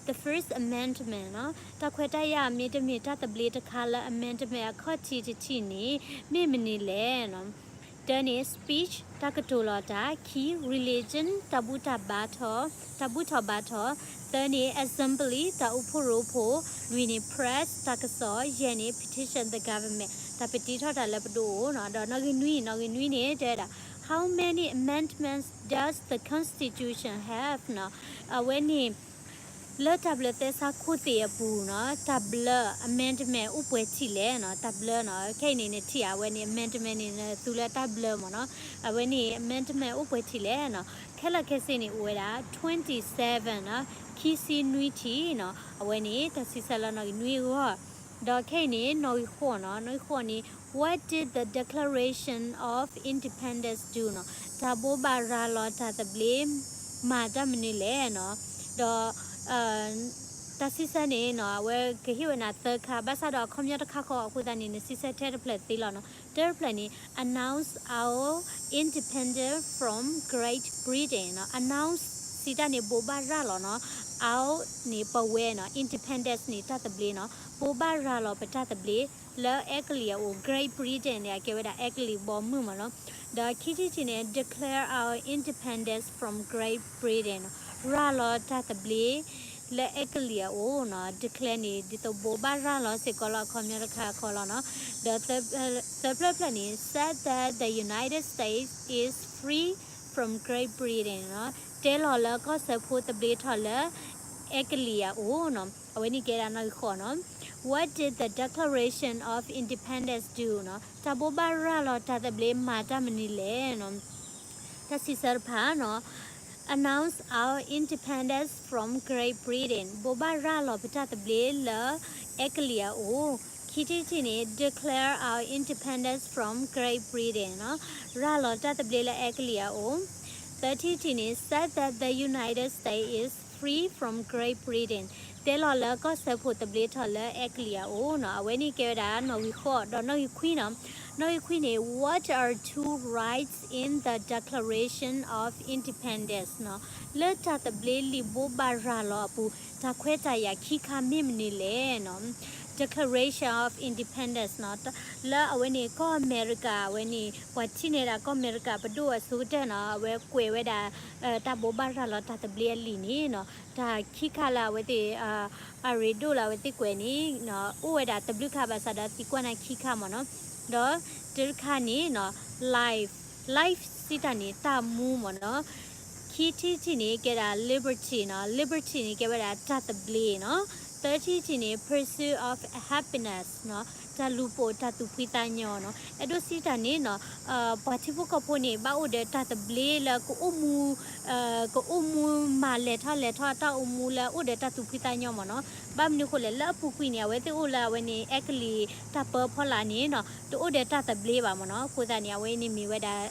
the First Amendment နီၤ, တၢ်ခွဲးတၢ်ယာ်မ့တမ့ၢ်တၢ်သဘျ့တခါလၢ amendment အခီၣ်ထံးတထံၣ်န့ၣ် မ့ၢ်မနုၤလဲၣ်နီၤ. တၢန့ၣ် speech တၢ်ကတိၤလီၤတၢ်, ခံ religion တၢ်ဘူၣ်တၢ်ဘါထီၣ်, တၢ်ဘူၣ်ထီၣ်ဘါထီၣ်, သၢန့ၣ် assembly တၢ်အိၣ်ဖှိၣ်ရိဖှိၣ်, လွံၢ်န့ၣ် press တၢ်ကစီၣ်, ယဲၢ်န့ၣ် petition the government တၢ်ပတံထီၣ်တၢ်လၢပဒိၣ်အအိၣ်နီၤ. ဒီးနီၣ်ဂံၢ်နွံ, နီၣ်ဂံၢ်နွံန့ၣ် တဲဝဲဒၣ် how many amendments does the Constitution have နီၤ, အဝဲန့ၣ် လၢတၢ်ဘျၢသဲစးခိၣ်သ့ၣ်အပူၤနီၤ, တၢ်ဘျၢ amendment အိၣ်ပှဲၤထံၣ်လဲၣ်နီၤ, တၢ်ဘျၢနီၤ, ခဲအံၤန့ၣ် နထံၣ်ဧါ, အဝဲန့ၣ် amendment န့ၣ် နသူလၢတၢ်ဘျၢမ့ၢ်နီၤ, အဝဲန့ၣ် amendment အိၣ်ပှဲၤထံၣ်လဲၣ်နီၤ, ခဲလၢာ်ခဲဆ့န့ၣ် အိၣ်ဝဲဒၣ် twenty seven နီၤ, ခံဆံနွံထံၣ်နီၤ, အဝဲန့ၣ် တၢ်စံးဆၢလၢနီၣ်ဂံၢ်နွံအဂီၢ်, ဒီးခဲအံၤန့ၣ် နီၣ်ဂံၢ်ဃိးနီၤ, နီၣ်ဂံၢ်ဃိးန့ၣ် What did the Declaration of Independence do နီၤ, တၢ်ဘိးဘၣ်ရၤလီၤတၢ်သဘျ့ မၤတၢ်မနုၤလဲၣ်နီၤ, ဒီး တၢ်စံးဆၢန့ၣ်နီၤ အဝဲကဟ့ၣ်ဝဲနၤသၢခါ, ဘၣ်ဆၣ်ဒီးအခီပညီတခါဃီအဃိသတးန့ၣ် နစံးဆၢထဲတဖျၢၣ်သ့လီၤနီၤ. တၢတဖျၢၣ်န့ၣ် announce our independence from Great Britain နီၤ. Announce စံးတၢ်န့ၣ် ဘိးဘၣ်ရၤလီၤနီၤ. Our န့ၣ် ပဝဲနီၤ, independence န့ၣ် တၢ်သဘျ့နီၤ. ဘိးဘၣ်ရၤလီၤပတၢ်သဘျ့ လၢအဲကလံးအအိၣ် Great Britain န့ၣ် အကဲဝဲဒၣ်အဲကလံးဘီမုၢ်မးနီၤ. ဒီးခံထံၣ်တထံၣ်န့ၣ် declare our independence from Great Britain နီၤ. ရၤလီၤတၢ်သဘျ့ လၢအဲကလံးအအိၣ်နီၤ declare န့ၣ် ဒ်သိးဘိးဘၣ်ရၤလီၤစ့ၢ်ကီးလီၤ အခီပညီတခါခီလီၤနီၤ. ဒီးသၢဖျၢၣ်ဖျၢၣ်န့ၣ် said that the United States is free from Great Britain နီၤ တဲလီၤလၢကီၢ်စၢဖှိၣ်သဘျ့ထီၣ်လၢအဲကလံးအအိၣ်နီၤ. အဝဲန့ၣ်ကဲဒၣ်နီၣ်ဂံၢ်ဃိးနီၤ. What did the Declaration of Independence do နီၤ တၢ်ဘိးဘၣ်ရၤလီၤတၢ်သဘျ့မၤတၢ်မနုၤလဲၣ်နီၤ. တၢ်စံးဆၢတဖၣ်နီၤ announce our independence from Great Britain ဘိးဘၣ်ရၤလီၤပတၢ်သဘျ့လၢအဲကလံးအအိၣ်. ခံထံၣ်တထံၣ်န့ၣ် declare our independence from Great Britain နီၤ ရၤလီၤတၢ်သဘျ့လၢအဲကလံးအအိၣ်. သၢထံၣ်တထံၣ်န့ၣ် said that the United States is free from Great Britain တဲလီၤလၢကီၢ်စၢဖှိၣ်သဘျ့ထီၣ်လၢအဲကလံးအအိၣ်နီၤ. အဝဲန့ၣ်ကဲဝဲဒၣ်နီၣ်ဂံၢ်ဃိး ဒီးနီၣ်ဂံၢ်ခွံနီၤ. နီၣ်ဂံၢ်ခွံန့ၣ် what are two rights in the Declaration of Independence နီၤ လၢတၢ်သဘျ့လံာ်ဘိးဘၣ်ရၤလီၤအပူၤ တၢ်ခွဲးတၢ်ယာ်ခံခါမ့ၢ်မနုၤလဲၣ်နီၤ. Declaration of Independence နီၤ လၢအဝဲန့ၣ်ကီၢ်အမဲရကၤ အဝဲန့ၣ် ပှၤထံၣ်န့ၢ်ဒၣ်ကီၢ်အမဲရကၤပဒိၣ်အဆိကတၢၢ်နီၤ အဝဲကွဲးဝဲဒၣ် တၢ်ဘိးဘၣ်ရၤလီၤတၢ်သဘျ့အလံာ်န့ၣ်နီၤ တၢ်ခံခါလၢအဝဲသ့ၣ် အရ့ဒိၣ်လၢအဝဲသ့ၣ်ကွဲးန့ၣ် အိၣ်ဝဲဒၣ်တဘျုးခါဘၣ်ဆၣ်ဒီးသံကွၢ်နၤခံခါမ့ၢ်နီၤ. ဒီးတၢ်တခါန့ၣ်နီၤ life life စံးတၢ်န့ၣ် တၢ်မူမ့ၢ်နီၤ. ခံထံၣ်တထံၣ်န့ၣ် ကဲဒၣ် liberty နီၤ. Liberty န့ၣ် ကဲဝဲဒၣ်တၢ်သဘျ့နီၤ. သၢထံၣ်တထံၣ်န့ၣ် pursuit of happiness နီၤ တၢ်လူၤပိာ်တၢ်သူၣ်ဖှံသးညီနီၤ. အဲၣ်ဒိးစံးတၢ်န့ၣ်နီၤ ပှၤထံဖိကီၢ်ဖိန့ၣ် ဘၣ်အိၣ်ဒီးတၢ်သဘျ့လၢကအိၣ်မူ ကအိၣ်မူမၤလဲၤထီၣ်လဲၤထီၣ်အတၢ်အိၣ်မူလၢအအိၣ်ဒီးတၢ်သူၣ်ဖှံသးညီမ့ၢ်နီၤ. ဘၣ်မနုၤအဃိလဲၣ် လၢအပူၤကွံာ်န့ၣ် အဝဲသ့ၣ်အိၣ်လၢအဝဲန့ၣ် အဲကလံးတၢ်ပၢဖီလာ်န့ၣ်နီၤ တအိၣ်ဒီးတၢ်သဘျ့ဘၣ်မ့ၢ်နီၤ. အဃိသတးန့ၣ် အဝဲန့ၣ်မ့ၢ်ဝဲဒၣ်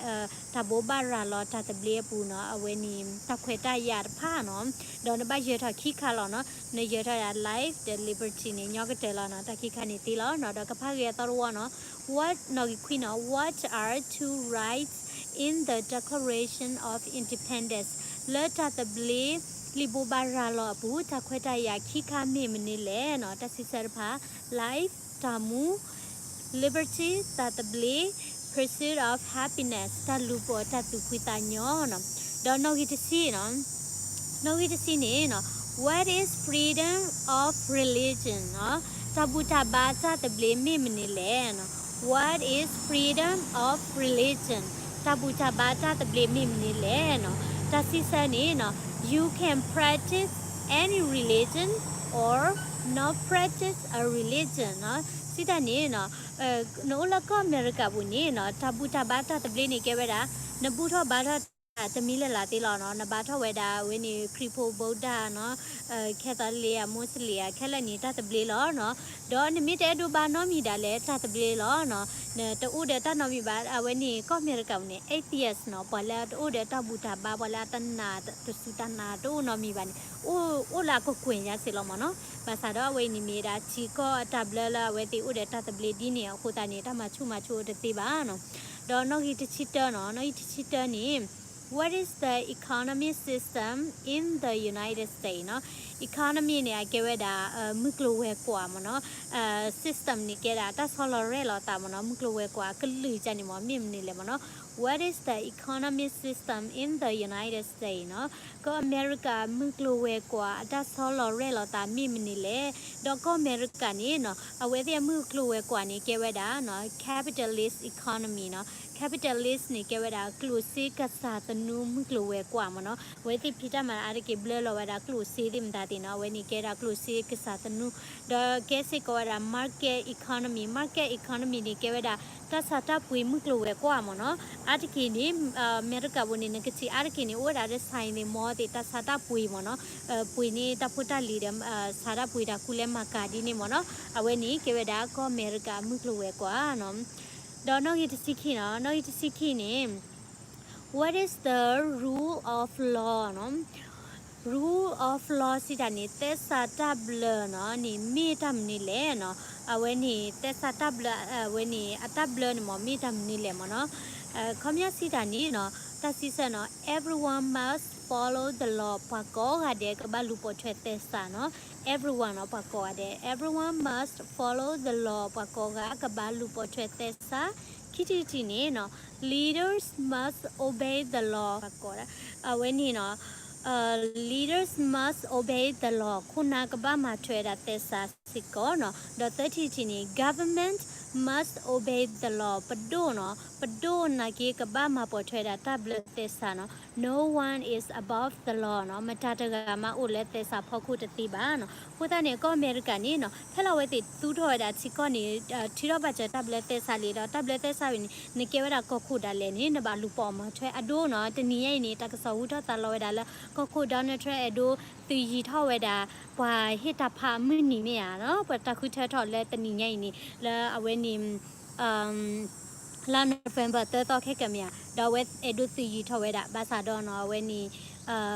တၢ်ဘိးဘၣ်ရၤလီၤတၢ်သဘျ့အပူၤနီၤ အဝဲန့ၣ် တၢ်ခွဲးတၢ်ယာ်တဖၣ်နီၤ. ဒီးနဘၣ်ယၢၤထီၣ်ခံခါလီၤနီၤ. နယၢၤထီၣ်ဒၣ် life ဒီး liberty န့ၣ် ညီကတၢၢ်လီၤနီၤ. တၢ်ခံခါန့ၣ်သ့လီၤနီၤ. ဒီးကဖးဂ့ၤအသီတဝီနီၤ. What နီၣ်ဂံၢ်ခွံနီၤ what are two rights in the Declaration of Independence လၢတၢ်သဘျ့လံာ်ဘိးဘၣ်ရၤလီၤအပူၤ တၢ်ခွဲးတၢ်ယာ်ခံခါမ့ၢ်မနုၤလဲၣ်နီၤ. တၢ်စံးဆၢတဖၣ် life တၢ်မူ liberty တၢ်သဘျ့ pursuit of happiness တၢ်လူၤပိာ်တၢ်သူၣ်ဖှံသးညီနီၤ. ဒီးနီၣ်ဂံၢ်တဆံနီၤ နီၣ်ဂံၢ်တဆံန့ၣ်နီၤ what is freedom of religion နီၤ တၢ်ဘူၣ်တၢ်ဘါတၢ်သဘျ့မ့ၢ်မနုၤလဲၣ်နီၤ. What is freedom of religion တၢ်ဘူၣ်တၢ်ဘါတၢ်သဘျ့မ့ၢ်မနုၤလဲၣ်နီၤ. တၢ်စံးဆၢန့ၣ်နီၤ you can practice any religion or not practice a religion နီၤ. စံးတၢ်န့ၣ်နီၤ နအိၣ်လၢကီၢ်အမဲရကၤပူၤန့ၣ်နီၤ တၢ်ဘူၣ်တၢ်ဘါတၢ်သဘျ့န့ၣ်ကဲဝဲဒၣ် နဘူၣ်ထီၣ်ဘါထီၣ်တၢ်တမံၤလၢ်လၢ်သ့လီၤနီၤ. နဘါထီၣ်ဝဲဒၣ်အဝဲန့ၣ် ခရံာ်ဖိ ဗုဒ္ဓနီၤ Catholic ဧါ Muslim ဧါ ခဲလၢာ်န့ၣ် တၢ်သဘျ့လီၤနီၤ. ဒီးနမ့ၢ်တအဲၣ်ဒိးဘါနီတမံၤဒၣ်လဲာ် တၢ်သဘျ့လီၤနီၤ. နတအိၣ်ဒီးတၢ်နီတမံၤဘၣ် အဝဲန့ၣ် ကီၢ်အမဲရကၤပူၤန့ၣ် atheist နီၤ ပှၤလၢတအိၣ်ဒီးတၢ်ဘူၣ်တၢ်ဘါ ပှၤလၢအတနာ်တစူၢ်တၢ်နာ်တအိၣ်နီတမံၤဘၣ်န့ၣ် အိၣ်အိၣ်လၢအကကွဲၢ်ညါစ့ၢ်လီၤမ့ၢ်နီၤ. ဘၣ်ဆၣ်ဒီးအဝဲအံၤန့ၣ်မ့ၢ်ဒၣ်ထံကီၢ်အတၢ်ဘျၢလၢ အဝဲသ့ၣ်အိၣ်ဒီးတၢ်သဘျ့ဒ်န့ၣ်အဃိသတးန့ၣ် တၢ်မၤဆူၣ်မၤဆူၣ်အိၣ်တသ့ဘၣ်နီၤ. ဒီးနီၣ်ဂံၢ်တဆံတၢနီၤ နီၣ်ဂံၢ်တဆံတၢန့ၣ် what is the economic system in the United States နီၤ. Economy န့ၣ် အကဲဝဲဒၣ် မုၢ်ကျိၤဝဲၤကွာ်မ့ၢ်နီၤ. System န့ၣ်ကဲဒၣ်တၢ်ဆီလီၤရဲၣ်လီၤသးမ့ၢ်နီၤ. မုၢ်ကျိၤဝဲၤကွာ်အကလုာ်ကန့ၣ်မ့ၢ် မ့ၢ်မနုၤလဲၣ်မ့ၢ်နီၤ. What is the economic system in the United States နီၤ. ကီၢ်အမဲရကၤမုၢ်ကျိၤဝဲၤကွာ်အတၢ်ဆီလီၤရဲၣ်လီၤသးမ့ၢ်မနုၤလဲၣ်. ဒီးကီၢ်အမဲရကၤန့ၣ်နီၤ အဝဲသ့ၣ်အမုၢ်ကျိၤဝဲၤကွာ်န့ၣ် ကဲဝဲဒၣ်နီၤ capitalist economy နီၤ. Capitalist န့ၣ် ကဲဝဲဒၣ်ကျိၣ်စ့ကစၢ်သနူမုၢ်ကျိၤဝဲၤကွာ်မ့ၢ်နီၤ. အဝဲသ့ၣ်ဖံးတၢ်မၤအါတက့ၢ်ဘျၢလီၤဝဲဒၣ်ကျိၣ်စ့သ့ၣ် မတၤသ့ၣ်နီၤ. အဝဲန့ၣ်ကဲဒၣ်ကျိၣ်စ့ကစၢ်သနူ ဒီးကဲစ့ၢ်ကီးဝဲဒၣ် market economy. Market economy န့ၣ် ကဲဝဲဒၣ် တၢ်ဆါတၢ်ပှ့ၤမုၢ်ကျိၤဝဲၤကွာ်မ့ၢ်နီၤ. အါတက့ၢ်န့ၣ် အမဲရကၤပူၤန့ၣ် နကထံၣ်အါတက့ၢ်န့ၣ် အိၣ်ဝဲဒၣ်လၢ ဆိုင် သ့ၣ် mall သ့ၣ် တၢ်ဆါတၢ်ပှ့ၤမ့ၢ်နီၤ. ပှ့ၤန့ၢ်တၢ်ဖိတၢ်လံၤဒီး ဆါတၢ်ပှ့ၤတၢ်ကူလဲမၤကၤဒ်န့ၣ်မ့ၢ်နီၤ. အဝဲန့ၣ်ကဲဝဲဒၣ်ကီၢ်အမဲရကၤမုၢ်ကျိၤဝဲၤကွာ်နီၤ. ဒီးနီၣ်ဂံၢ်တဆံခံနီၤ နီၣ်ဂံၢ်တဆံခံန့ၣ် What is the rule of law နီၤ. Rule of law စံးတၢ်န့ၣ် သဲစးတၢ်ဘျၢနီၤန့ၣ် မ့ၢ်တၢ်မနုၤလဲၣ်နီၤ. အဝဲန့ၣ် သဲစးတၢ်ဘျၢ အဝဲန့ၣ် အတၢ်ဘျၢန့ၣ်မ့ၢ် မ့ၢ်တၢ်မနုၤလဲၣ်မ့ၢ်နီၤ. ခီပညီစံးတၢ်န့ၣ်နီၤ တၢ်စံးဆၢနီၤ everyone must follow the law ပှၤကိးဂၤဒဲးကဘၣ်လူၤပိာ်ထွဲသဲစးနီၤ. Everyone နီၤ ပှၤကိးဂၤဒဲး everyone must follow the law ပှၤကိးဂၤကဘၣ်လူၤပိာ်ထွဲသဲစး. ခံထံၣ်တထံၣ်န့ၣ်နီၤ leaders must obey the law ပှၤကိးဒၣ် အဝဲန့ၣ်နီၤ leaders must obey the law ခိၣ်နၢ်ကဘၣ်မၤထွဲဒၣ်သဲစးစ့ၢ်ကီးနီၤ. ဒီးသၢထံၣ်တထံၣ်န့ၣ် government must obey the law ပဒိၣ်နီၤ ပဒိၣ်နာ်က့ကဘၣ်မၤပိာ်ထွဲဒၣ်တၢ်ဘျၢသဲစးနီၤ. No one is above the law နီၤ မတၤတဂၤမးအိၣ်လၢသဲစးဖီခိၣ်တသ့ဘၣ်နီၤ. အဃိသတးန့ၣ် ကီၢ်အမဲရကၤန့ၣ်နီၤ ဖဲလၢအဝဲသ့ၣ်သူထီၣ်ဝဲဒၣ်ထံကီၢ်န့ၣ် ထုးထီၣ်ဘၣ်စၢၤတၢ်ဘျၢသဲစးလံဒီး တၢ်ဘျၢသဲစးဝံၤန့ၣ် နကဲဝဲဒၣ်ကီၢ်ခိၣ်ဒၣ်လဲာ်န့ၣ် နဘၣ်လူၤပိာ်မၤထွဲအဒိနီၤ. တနံၤညါအံၤန့ၣ် တၢ်ကစီၣ်ဟူထီၣ်သါလီၤဝဲဒၣ်လၢ ကီၢ်ခိၣ် Donald Trump အဲၣ်ဒိးသုးယံၤထီၣ်ဝဲဒၣ် ပှၤဟ့ၣ်တၢ်ဖးအမုၢ်နံၤမ့ၢ်ဧါနီၤ. ပှၤတၢ်ဃုထၢထီၣ်လၢတနံၤညါအံၤန့ၣ် လၢအဝဲန့ၣ် လါ November သၢသီခဲကမ့ၢ်ဧါ ဒီးအဝဲအဲၣ်ဒိးသုးယံၤထီၣ်ဝဲဒၣ် ဘၣ်ဆၣ်ဒီးနီၤ အဝဲန့ၣ်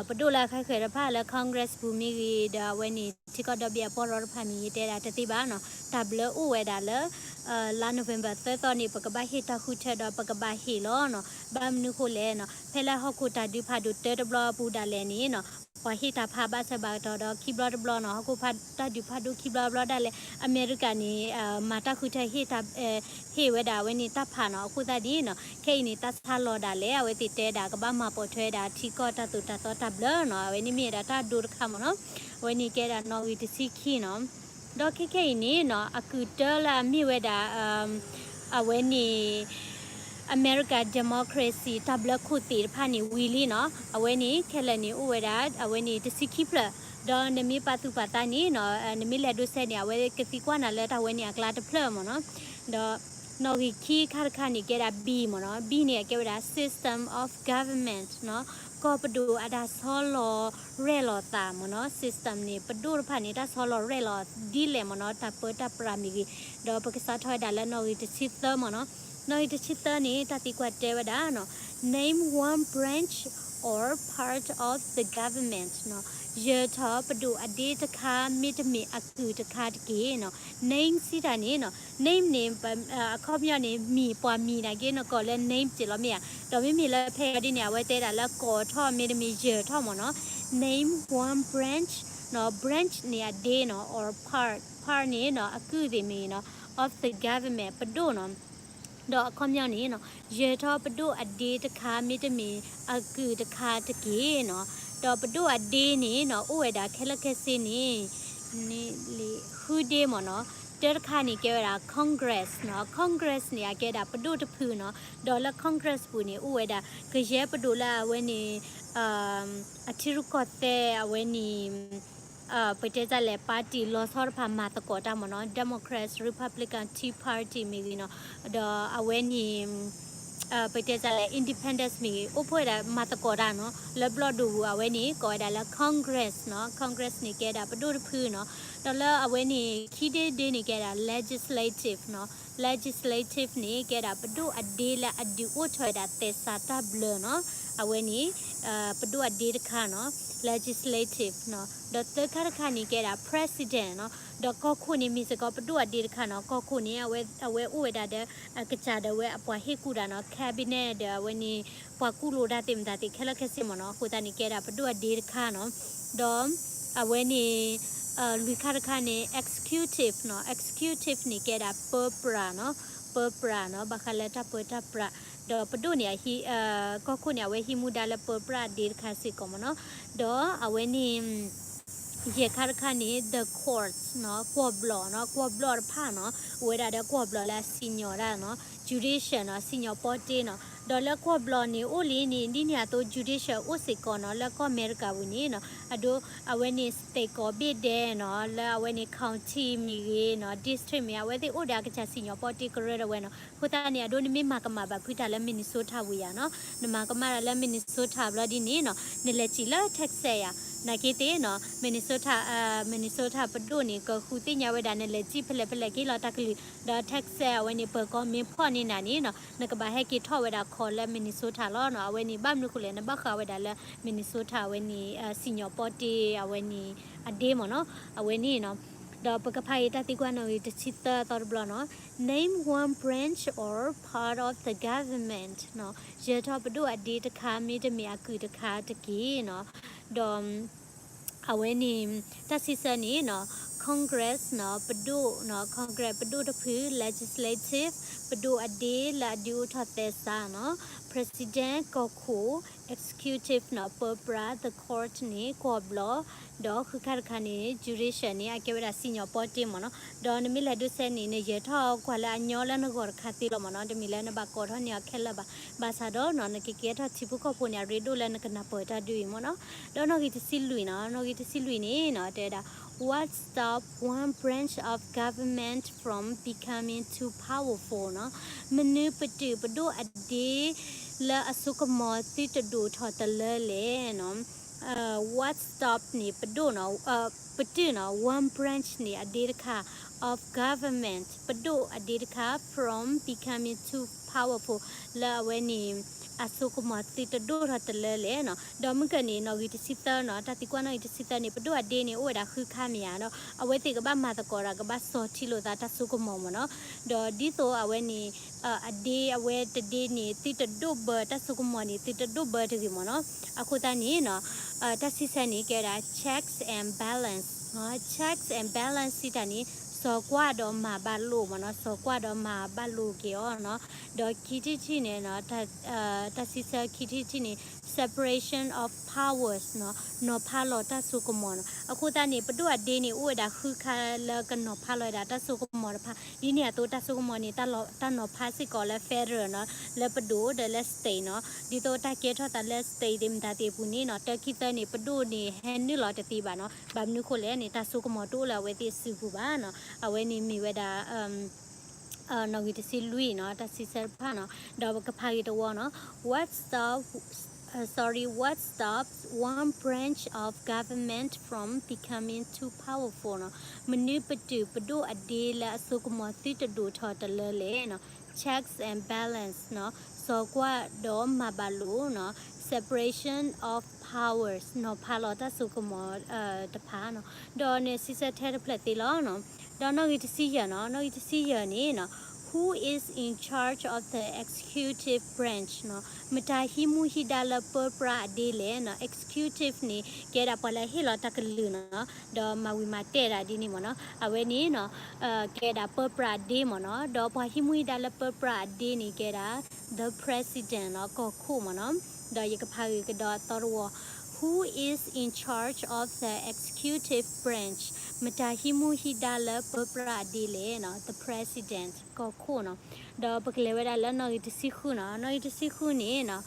ပဒိၣ်လၢအဃဲဃဲၤတဖၣ်လၢ Congress ပူၤမ့ၢ်ဂ့ၤ ဒီးအဝဲန့ၣ် ထံကီၢ်ဒီဘ့ၣ်အပီၢ်ရီတဖၣ်မ့ၢ်ဂ့ၤ တဲဒၣ်တသ့ဘၣ်နီၤ. တၢ်ဘျၢအိၣ်ဝဲဒၣ်လၢ လါ November သၢသီန့ၣ် ပကဘၣ်ဟ့ၣ်တၢ်ဃုထၢဒီးပကဘၣ်ဟ့ၣ်လီၤနီၤ. ဘၣ်မနုၤဃိလဲၣ်နီၤ ဖဲလၢဟီၣ်ခိၣ်တၢ်ဒုးဖးဒိၣ်တၢတဘျီအပူၤဒၣ်လဲာ်န့ၣ်နီၤ ပှၤဟ့ၣ်တၢ်ဖးဘၣ်ဆၢဘၣ်ကတီၢ်ဒီး ခံဘျီတဘျီနီၤ ဟီၣ်ခိၣ်ဖးတၢ်ဒုးဖးဒိၣ်ခံဘျီတဘျီဒၣ်လဲာ် အမဲရကၤန့ၣ် မၤတၢ်ဃုထၢဟ့ၣ်တၢ် ဟ့ၣ်ဝဲဒၣ်အဝဲန့ၣ်တၢ်ဖးနီၤ. အဃိသတးန့ၣ်နီၤ ခဲအံၤန့ၣ် တၢ်ဆါလီၤဒၣ်လဲာ် အဝဲသ့ၣ်တဲဒၣ်ကဘၣ်မၤပိာ်ထွဲဒၣ်ထံကီၢ်တၢ်သိၣ်တၢ်သီတၢ်ဘျၢနီၤ. အဝဲန့ၣ်မ့ၢ်ဝဲဒၣ်တၢ်ဒိတခါမ့ၢ်နီၤ. အဝဲန့ၣ်ကဲဒၣ်နီၣ်ဂံၢ်တဆံခံနီၤ. ဒီးခဲခဲအံၤန့ၣ်နီၤ အကုၢ်တၢလၢအမ့ၢ်ဝဲဒၣ် အဝဲန့ၣ် အမဲရကၤ democracy တၢ်ဘျၢခိၣ်သ့ၣ်တဖၣ်န့ၣ်ဝံၤလံနီၤ. အဝဲန့ၣ်ခဲလၢာ်န့ၣ်အိၣ်ဝဲဒၣ် အဝဲန့ၣ်တဆံခံဖျၢၣ်, ဒီးနမ့ၢ်ပာ်သူၣ်ပာ်သးန့ၣ်နီၤ နမ့ၢ်လဲၤဒိးစဲန့ၣ် အဝဲကသံကွၢ်နၤလၢတၢ်ဝဲန့ၣ်အကျါတဖျၢၣ်မ့ၢ်နီၤ. ဒီး နီၣ်ဂံၢ်ခံခါတခါန့ၣ် ကဲဒၣ် B မ့ၢ်နီၤ. B န့ၣ် အကဲဝဲဒၣ် system of government နီၤ, ကီၢ်ပဒိၣ်အတၢ်ဆီလီၤရဲၣ်လီၤသးမ့ၢ်နီၤ. System န့ၣ် ပဒိၣ်တဖၣ်န့ၣ် တၢ်ဆီလီၤရဲၣ်လီၤဒ်လဲၣ်မ့ၢ်နီၤ, တၢ်ပၢတၢ်ပြးမ့ၢ်ဂ့ၤ, ဒီးပကစးထီၣ်ဝဲဒၣ်လၢနီၣ်ဂံၢ်တဆံသၢမ့ၢ်နီၤ. နီၣ်ဂံၢ်တဆံသၢန့ၣ် တၢ်သံကွၢ်တဲဝဲဒၣ်နီၤ, name one branch or part of the government နီၤ, ယၢၤထီၣ်ပဒိၣ်အဒ့တခါ မ့တမ့ၢ်အကုၢ်တခါတက့ၢ်နီၤ. Name စံးတၢ်န့ၣ်နီၤ, name န့ၣ် အခီပညီန့ၣ် မံၤ ပှၤမံၤနာ်က့ နကိးလၢ name က့လီၤမ့ၢ်ဧါ. ဒီးမ့မ့ၢ်လၢဖဲအံၤဒ်န့ၣ် အဝဲတဲဒၣ်လၢကိးထီၣ် မ့တမ့ၢ်ယၢၤထီၣ်မ့ၢ်နီၤ. Name one branch နီၤ, branch န့ၣ်အဒ့နီၤ, or part, part န့ၣ်နီၤ အကုၢ်သ့ၣ်မ့ၢ်နီၤ, of the government ပဒိၣ်နီၤ. ဒီးအခီပညီန့ၣ်နီၤ, ယၢၤထီၣ်ပဒိၣ်အဒ့တခါ မ့တမ့ၢ်အကုၢ်တခါတက့ၢ်နီၤ. ဒီးပဒိၣ်အဒ့န့ၣ်နီၤ အိၣ်ဝဲဒၣ်ခဲလၢာ်ခဲဆ့န့ၣ် န့ၣ်လံ ဃုဒ့မ့ၢ်နီၤ. တၢတခါန့ၣ်ကဲဝဲဒၣ် Congress နီၤ. Congress န့ၣ် အကဲဒၣ်ပဒိၣ်တဖုနီၤ. ဒီးလၢ Congress ပူၤန့ၣ် အိၣ်ဝဲဒၣ် ကယဲၢ်ပဒိၣ်လၢအဝဲန့ၣ် အထံရူၢ်ကီၢ်သဲးအဝဲန့ၣ် ပတဲတၢ်လဲၣ် party လီၤဆီတဖၣ်မၤသကိးတၢ်မ့ၢ်နီၤ, Democrats, Republican, Tea Party မ့ၢ်ဂ့ၤနီၤ, ဒီးအဝဲန့ၣ် ပတဲတၢ်လဲၣ် independence မ့ၢ်ဂ့ၤ အိၣ်ဖှိၣ်ဝဲဒၣ်မၤသကိးတၢ်နီၤ, လၢဘျီၣ်ဒိၣ်ပူၤအဝဲန့ၣ် ကိးဝဲဒၣ်လၢ Congress နီၤ, Congress န့ၣ်ကဲဒၣ်ပဒိၣ်တဖုနီၤ, ဒီးလၢအဝဲန့ၣ် ခံဒ့ဒ့န့ၣ်ကဲဒၣ် legislative နီၤ, legislative န့ၣ် ကဲဒၣ်ပဒိၣ်အဒ့လၢအဒုးအိၣ်ထီၣ်ဝဲဒၣ်သဲစးတၢ်ဘျၢနီၤ, အဝဲန့ၣ် ပဒိၣ်အဒ့တခါနီၤ, legislative နီၤ, ဒီးသၢခါတခါန့ၣ်ကဲဒၣ် president နီၤ, ဒီးကီၢ်ခိၣ်န့ၣ်မ့ၢ်စ့ၢ်ကီးပဒိၣ်အဒ့တခါနီၤ, ကီၢ်ခိၣ်န့ၣ် အဝဲအိၣ်ဝဲဒၣ်ဒီး အကစၢ်ဒီးဝဲအပှၤဟ့ၣ်ကူၣ်တၢ်နီၤ, cabinet ဒီးအဝဲန့ၣ် ပှၤကူၣ်လိာ်တၢ်သ့ၣ်မတၤသ့ၣ်ခဲလၢာ်ခဲဆ့မ့ၢ်နီၤ, အဃိသတးန့ၣ်ကဲဒၣ်ပဒိၣ်အဒ့တခါနီၤ, ဒီး အဝဲန့ၣ် လွံၢ်ခါတခါန့ၣ် executive နီၤ, executive န့ၣ်ကဲဒၣ်ပၢပြးနီၤ, ပၢပြးနီၤ, ဘၣ်ဃးလၢတၢ်ပၢတၢ်ပြး, ဒီးပဒိၣ်န့ၣ် ကီၢ်ခိၣ်န့ၣ် အဝဲဟံးမူဒါလၢပၢပြးအဒ့တခါစ့ၢ်ကီးမ့ၢ်နီၤ, ဒီးအဝဲန့ၣ် ယဲၢ်ခါတခါန့ၣ် the courts နီၤ, ကွီၢ်ဘျီၣ်နီၤ, ကွီၢ်ဘျီၣ်တဖၣ်နီၤ, အိၣ်ဝဲဒၣ်ဒီးကွီၢ်ဘျီၣ်လၢအစံၣ်ညီၣ်တၢ်နီၤ, judicial နီၤ, စံၣ်ညီၣ်ပီတ့နီၤ, ဒီးလၢကွီၢ်ဘျီၣ်န့ၣ် အိၣ်လံန့ၣ် ဒ်န့ၣ်အသိး judicial အိၣ်စ့ၢ်ကီးနီၤ, လၢကီၢ်အမဲရကၤပူၤန့ၣ်နီၤ, အဒိ အဝဲန့ၣ် state ကိးဘ့ၣ်ဒဲးနီၤ, လၢအဝဲန့ၣ် county မ့ၢ်ဂ့ၤနီၤ, district မ့ၢ် အဝဲသ့ၣ်အိၣ်ဒီးအကစၢ်စံၣ်ညီၣ်ပီတ့ကရၢဒီးဝဲနီၤ, အဃိသတးန့ၣ် အဒိနမ့ၢ်မၤကမၣ်ဘၣ်ဖုတၢ်လၢ Minnesota ဝံၤယၤနီၤ, နမၤကမၣ်တၢ်လၢ Minnesota ဘျီဒ်န့ၣ်နီၤ, နလဲၤစံၣ်လၢ Texas ယၤ, နာ်က့သ့ၣ်နီၤ, Minnesota, Minnesota ပဒိၣ်န့ၣ် ကဃုသ့ၣ်ညါဝဲဒၣ် နလဲၤစံၣ်ဖဲလဲၣ်ဖဲလဲၣ်က့ၤလီၤတၢ်ကလုၢ်, ဒီး Texas အဝဲန့ၣ် ပၢၤကီၢ်မ့ၢ်ဖီၣ်န့ၢ်နၤန့ၣ်နီၤ, နကဘၣ်ဟဲက့ၤထီၣ်ဝဲဒၣ်ခီလၢ Minnesota လီၤနီၤ, အဝဲန့ၣ် ဘၣ်မနုၤဃိလဲၣ် နဘၣ်ဃးဝဲဒၣ်လၢ Minnesota အဝဲန့ၣ် စံၣ်ညီၣ်ပီတ့အဝဲန့ၣ် အဒ့မ့ၢ်နီၤ, အဝဲန့ၣ်နီၤ, ဒီးပကဖးအံၤတၢ်သံကွၢ်နီၣ်ဂံၢ်တဆံသၢအသီတဘျီနီၤ, name one branch or part of the government နီၤ, ယၢၤထီၣ်ပဒိၣ်အဒ့တခါ မ့တမ့ၢ်အကုၢ်တခါတက့ၢ်နီၤ, ဒီး အဝဲန့ၣ် တၢ်စံးဆၢန့ၣ်နီၤ, Congress နီၤ ပဒိၣ်နီၤ Congress ပဒိၣ်တဖု legislative ပဒိၣ်အဒ့လၢအဒုးအိၣ်ထီၣ်သဲစးနီၤ President ကီၢ်ခိၣ် executive နီၤ ပၢပြး the court န့ၣ် ကွီၢ်ဘျီၣ် ဒီးဃုခါတခါန့ၣ် judicial န့ၣ် အကဲဝဲဒၣ်စံၣ်ညီၣ်ပီတ့မ့ၢ်နီၤ ဒီးနမ့ၢ်လဲၤဒိးစဲးန့ၣ် နယၢၤထီၣ်ကွၢ်လၢအညီလၢနဂီၢ်တခါသ့လီၤမ့ၢ်နီၤ တမ့ၢ်လၢနဘၣ်ကိးထီၣ်န့ၢ်အီၤခဲလၢာ်ဘၣ် ဘၣ်ဆၣ်ဒီးနီၤ နကကဲထီၣ်ထံဖိကီၢ်ဖိန့ၣ် အရ့ဒိၣ်လၢနကနၢ်ပၢၢ်တၢ်ဒုးအံၤမ့ၢ်နီၤ ဒီးနီၣ်ဂံၢ်တဆံလွံၢ်နီၤ နီၣ်ဂံၢ်တဆံလွံၢ်န့ၣ်နီၤ တဲဝဲဒၣ် What stop one branch of government from becoming too powerful နီၤ မနုၤပတုာ်ပဒိၣ်အဒ့ လၢအစိကမီၤသုတဒိၣ်ထီၣ်တလၢလဲၣ်နီၤ What stop န့ၣ် ပဒိၣ်နီၤ ပတုာ်နီၤ one branch န့ၣ် အဒ့တခါ of government ပဒိၣ်အဒ့တခါ from becoming too powerful လၢအဝဲန့ၣ် အစိကမီၤသုတဒိၣ်ထီၣ်တလၢလဲၣ်နီၤ ဒီးမုၢ်ကၢၢ်န့ၣ် နီၣ်ဂံၢ်တဆံသၢနီၤ တၢ်သံကွၢ်နီၣ်ဂံၢ်တဆံသၢန့ၣ် ပဒိၣ်အဒ့န့ၣ် အိၣ်ဝဲဒၣ်ဃုခါမ့ၢ်ဧါဒီး အဝဲသ့ၣ်ကဘၣ်မၤသကိးဒီး ကဘၣ်စီၤထံလိာ်သးတၢ်စိကမီၤမ့ၢ်နီၤ ဒီးဒ်သိးအဝဲန့ၣ် အဒ့အဝဲတဒ့န့ၣ် သုတဒိၣ်ဘၢ တၢ်စိကမီၤန့ၣ် သုတဒိၣ်ဘၢတဂ့ၤမ့ၢ်နီၤ အဃိသတးန့ၣ်နီၤ တၢ်စံးဆၢန့ၣ် ကဲဝဲဒၣ် checks and balance နီၤ checks and balance စံးတၢ်န့ၣ် စီၤကွၢ်ဒီးမၤဘၣ်လိာ်မ့ၢ်နီၤ စီၤကွၢ်ဒီးမၤဘၣ်လိာ်က့ၤအီၤနီၤ ဒီးခံထံၣ်တထံၣ်န့ၣ်နီၤ တၢ်စံးဆၢခံထံၣ်တထံၣ်န့ၣ် separation of powers နီၤ နီၤဖးလီၤတၢ်စိကမီၤနီၤ အဃိသတးန့ၣ် ပဒိၣ်အဒ့န့ၣ် အိၣ်ဝဲဒၣ်ဃုခါလၢကနီၤဖးလီၤဝဲဒၣ်တၢ်စိကမီၤတဖၣ် ဒ်န့ၣ်အသိးတၢ်စိကမီၤန့ၣ် တၢ်နီၤဖးစ့ၢ်ကီးလၢ federal နီၤ လၢပဒိၣ်ဒီးလၢ state နီၤ ဒ်သိးတၢ်ကဲထီၣ်သးလၢ state သ့ၣ်မတၤသ့ၣ်အပူၤန့ၣ်နီၤ တၢ်ခံသၢန့ၣ် ပဒိၣ်န့ၣ် ဟဲနုာ်လီၤတသ့ဘၣ်နီၤ ဘၣ်မနုၤဃိလဲၣ်န့ၣ် တၢ်စိကမီၤတအိၣ်လၢအဝဲသ့ၣ်စုပူၤဘၣ်နီၤ အဝဲန့ၣ်မ့ၢ်ဝဲဒၣ် နီၣ်ဂံၢ်တဆံလွံၢ်နီၤ တၢ်စံးဆၢတဖၣ်နီၤ ဒီးပကဖးဂ့ၤတဝီနီၤ What stop sorry what stops one branch of government from becoming too powerful နီၤ မနုၤပတုာ်ပဒိၣ်အဒ့လၢအစိကမီၤသုတဒိၣ်ထီၣ်တလၢလဲၣ်နီၤ checks and balance နီၤ စီၤကွၢ်ဒီးမၤဘၣ်လိာ်နီၤ separation of powers နီၤဖးလီၤတၢ်စိကမီၤတဖၣ်နီၤ ဒီးန့ၣ်စံးဆၢထဲတဖျၢၣ်သ့လီၤနီၤ ဒီးနီၣ်ဂံၢ်တဆံယဲၢ်နီၤ နီၣ်ဂံၢ်တဆံယဲၢ်န့ၣ်နီၤ Who is in charge of the executive branch နီၤ မတၤဟံးမူဟံးဒါလၢပၢပြးအဒ့လဲၣ်နီၤ executive န့ၣ် ကဲဒၣ်ပှၤလၢအဟ့ၣ်လီၤတၢ်ကလုၢ်နီၤ ဒီးမၤဝံၤမၤတဲာ်ဒၣ်ဒ်န့ၣ်မ့ၢ်နီၤ အဝဲန့ၣ်နီၤ ကဲဒၣ်ပၢပြးအဒ့မ့ၢ်နီၤ ဒီးပှၤဟံးမူဟံးဒါလၢပၢပြးအဒ့န့ၣ် ကဲဒၣ် the president နီၤ ကီၢ်ခိၣ်မ့ၢ်နီၤ ဒီးယကဖးဂ့ၤကဒီးအသီတဝီ Who is in charge of the executive branch မတၤဟံးမူဟံးဒါလၢပၢပြးအဒ့လဲၣ်နီၤ the president ကီၢ်ခိၣ်နီၤ ဒီးပကလဲၤဝဲဒၣ်လၢနီၣ်ဂံၢ်တဆံဃုနီၤ နီၣ်ဂံၢ်တဆံဃုန့ၣ်နီၤ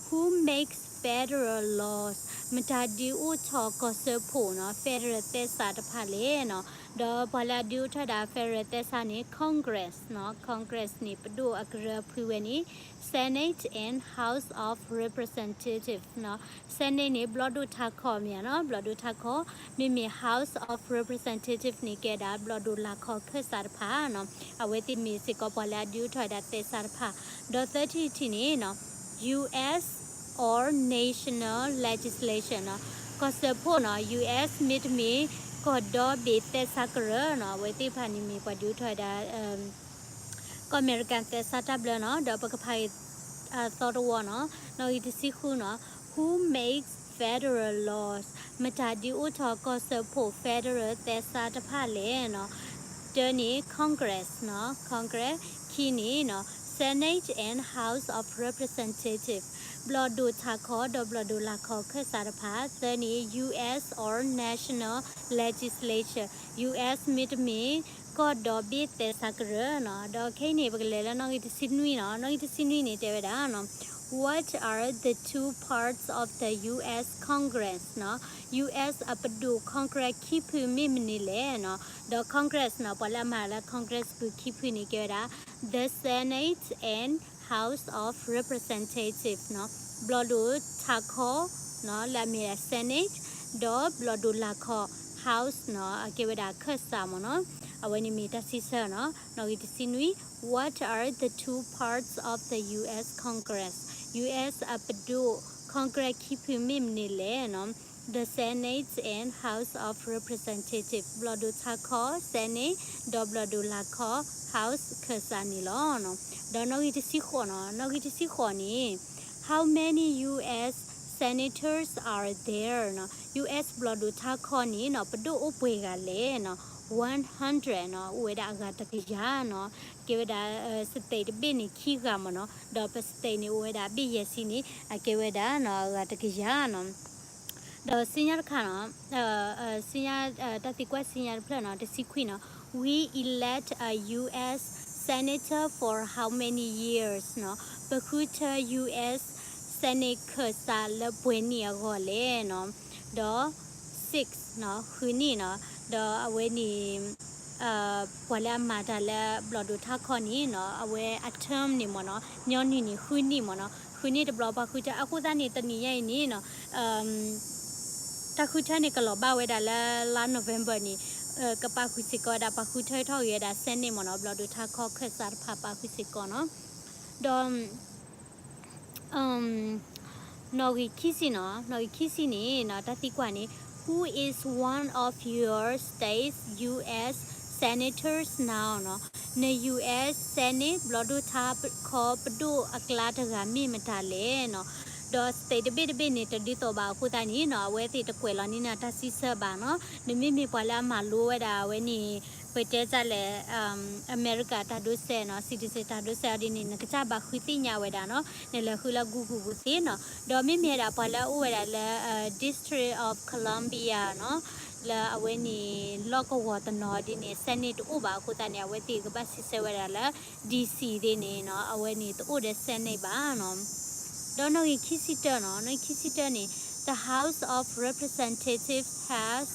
Who makes federal laws မတၤဒုးအိၣ်ထီၣ်ကီၢ်စၢဖှိၣ်နီၤ federal သဲစးတဖၣ်လဲၣ်နီၤ ဒီးပှၤလၢအဒုးအိၣ်ထီၣ်ဝဲဒၣ် federal သဲစးန့ၣ် Congress နီၤ Congress န့ၣ် ပဒိၣ်အကရၢဖုဝဲန့ၣ် Senate and House of Representative နီၤ Senate န့ၣ် ဘျီၣ်ဒိၣ်ထးခီမ့ၢ်ဧါနီၤ ဘျီၣ်ဒိၣ်ထးခီ မ့မ့ၢ် House of Representative န့ၣ် ကဲဒၣ်ဘျီၣ်ဒိၣ်လၤခီခၢၣ်စးတဖၣ်နီၤ အဝဲသ့ၣ်မ့ၢ်စ့ၢ်ကီးပှၤလၢအဒုးအိၣ်ထီၣ်ဝဲဒၣ်သဲစးတဖၣ် ဒီးသၢထံၣ်တထံၣ်န့ၣ်နီၤ U S or national legislation နီၤ ကီၢ်စၢဖှိၣ်နီၤ U S မ့တမ့ၢ် ကီၢ်ဒီဘ့ၣ်သဲစးကရၢနီၤ အဝဲသ့ၣ်တဖၣ်န့ၣ်မ့ၢ်ပှၤဒုးအိၣ်ထီၣ်ဝဲဒၣ် ကီၢ်အမဲရကၤသဲစးတၢ်ဘျၢနီၤ ဒီးပကဖးဂ့ၤ အသီတဝီနီၤ နီၣ်ဂံၢ်တဆံဃုနီၤ Who makes federal laws မတၤဒုးအိၣ်ထီၣ်ကီၢ်စၢဖှိၣ် federal သဲစးတဖၣ်လဲၣ်နီၤ တၢန့ၣ် Congress နီၤ Congress ခံန့ၣ်နီၤ Senate and House of Representative ဘျီၣ်ဒိၣ်ထးခီဒီးဘျီၣ်ဒိၣ်လၤခီခၢၣ်စးတဖၣ် သၢန့ၣ် U S or national legislature U S မ့တမ့ၢ် ကီၢ်ဒီဘ့ၣ်သဲစးကရၢနီၤ ဒီးခဲအံၤန့ၣ် ပကလဲၤလၢနီၣ်ဂံၢ်တဆံနွံနီၤ နီၣ်ဂံၢ်တဆံနွံန့ၣ် တဲဝဲဒၣ်နီၤ What are the two parts of the U S Congress နီၤ U S အပဒိၣ် Congress ခံဖုမ့ၢ်မနုၤလဲၣ်နီၤ ဒီး Congress နီၤ ပှၤလၢအမၤလၢ Congress ပူၤခံဖုန့ၣ် ကဲဝဲဒၣ် the Senate and House of Representative နီၤ ဘျီၣ်ဒိၣ်ထးခီနီၤ လၢအမ့ၢ်ဒၣ် Senate ဒီးဘျီၣ်ဒိၣ်လၤခီ House နီၤ အကဲဝဲဒၣ်ခၢၣ်စးမ့ၢ်နီၤ အဝဲန့ၣ်မ့ၢ်တၢ်စံးဆၢနီၤ နီၣ်ဂံၢ်တဆံနွံ What are the two parts of the U S Congress? U S အပဒိၣ် Congress ခံဖုမ့ၢ်မနုၤလဲၣ်နီၤ the Senate and House of Representative ဘျီၣ်ဒိၣ်ထးခီ Senate ဒီးဘျီၣ်ဒိၣ်လၤခီ House ခၢၣ်စးန့ၣ်လီၤ. ဒီးနီၣ်ဂံၢ်တဆံဃိးနီၤ နီၣ်ဂံၢ်တဆံဃိးန့ၣ် How many U S senators are there နီၤ U S ဘျီၣ်ဒိၣ်ထးခီန့ၣ်နီၤ ပဒိၣ်အိၣ်ပှဲၤဂၤလဲၣ်နီၤ one hundred နီၤ, အိၣ်ဝဲဒၣ်အဂၤတကယၤနီၤ. ကဲဝဲဒၣ် state တဘ့ၣ်န့ၣ်ခံဂၤမ့ၢ်နီၤ, ဒီးပ state န့ၣ်အိၣ်ဝဲဒၣ်ဘ့ၣ်ယဲၢ်ဆံန့ၣ် အကဲဝဲဒၣ်နီၤ အဂၤတကယၤနီၤ. ဒီးစံညါတခါနီၤ, စံညါ တၢ်သံကွၢ်စံညါတဖျၢၣ်နီၤ, တဆံခွံနီၤ, We elect a U S senator for how many years နီၤ, ပဃုထၢ U S senate ခၢၣ်စးလၢပှဲၤနံၣ်အဂီၢ်လဲၣ်နီၤ. ဒီး six နီၤ, ဃုနံၣ်နီၤ, ဒီးအဝဲန့ၣ် ပှၤလၢအမၤတၢ်လၢဘျီၣ်ဒိၣ်ထါခီန့ၣ်နီၤ, အဝဲအ term န့ၣ်မ့ၢ်နီၤ, ညီနုၢ်န့ၣ် ဃုနံၣ်မ့ၢ်နီၤ, ဃုနံၣ်တဘျီပှၤဃုထၢ. အဃိသတးန့ၣ် တနံၤညါအံၤန့ၣ်နီၤ, တၢ်ဃုထၢန့ၣ်ကလီၤဘၣ်ဝဲဒၣ်လၢလါ November န့ၣ်, ကပာ်ဃုာ်စ့ၢ်ကီးဝဲဒၣ် ပှၤဃုထၢထီၣ်ဂ့ၤဝဲဒၣ် Senate မ့ၢ်နီၤ, ဘျီၣ်ဒိၣ်ထါခီခၢၣ်စးတဖၣ်ပာ်ဃုာ်စ့ၢ်ကီးနီၤ. ဒီး နီၣ်ဂံၢ်ခံဆံနီၤ, နီၣ်ဂံၢ်ခံဆံန့ၣ်နီၤ, တၢ်သံကွၢ်န့ၣ်, Who is one of your state's U S senators now နီၤ, န U S Senate ဘျီၣ်ဒိၣ်ထါခီပဒိၣ်အကျါတဂၤမ့ၢ်မတၤလဲၣ်နီၤ. ဒီး state တဘ့ၣ်တဘ့ၣ်န့ၣ် တဒ်သိးဘၣ်အဃိသတးန့ၣ်နီၤ, အဝဲသ့ၣ်တကွဲးလီၤန့ၢ်နၤတၢ်စံးဆၢဘၣ်နီၤ. နမ့မ့ၢ်ပှၤလၢအမၤလိဝဲဒၣ်အဝဲန့ၣ် ပတဲတၢ်လဲၣ် အမဲရကၤတၢ်ဒိးစဲးနီၤ, citizen တၢ်ဒိးစဲးအီၤဒ်န့ၣ် နကစၢ်ဘၣ်ဃုသ့ၣ်ညါဝဲဒၣ်နီၤ, နလဲၤဃုလၢ Google ပူၤသ့နီၤ. ဒီးမ့မ့ၢ်ဝဲဒၣ်ပှၤလၢအအိၣ်ဝဲဒၣ်လၢ District of Columbia နီၤ, လၢအဝဲန့ၣ် လီၢ်ကဝီၤတနီၤဒ်န့ၣ် Senate တအိၣ်ဘၣ်အဃိသတးန့ၣ် အဝဲသ့ၣ်ကဘၣ်စံးဆၢဝဲဒၣ်လၢ D C သ့ၣ်န့ၣ်နီၤ, အဝဲန့ၣ်တအိၣ်ဒီး Senate ဘၣ်နီၤ. ဒီးနီၣ်ဂံၢ်ခံဆံတၢနီၤ, နီၣ်ဂံၢ်ခံဆံတၢန့ၣ်, The House of Representatives has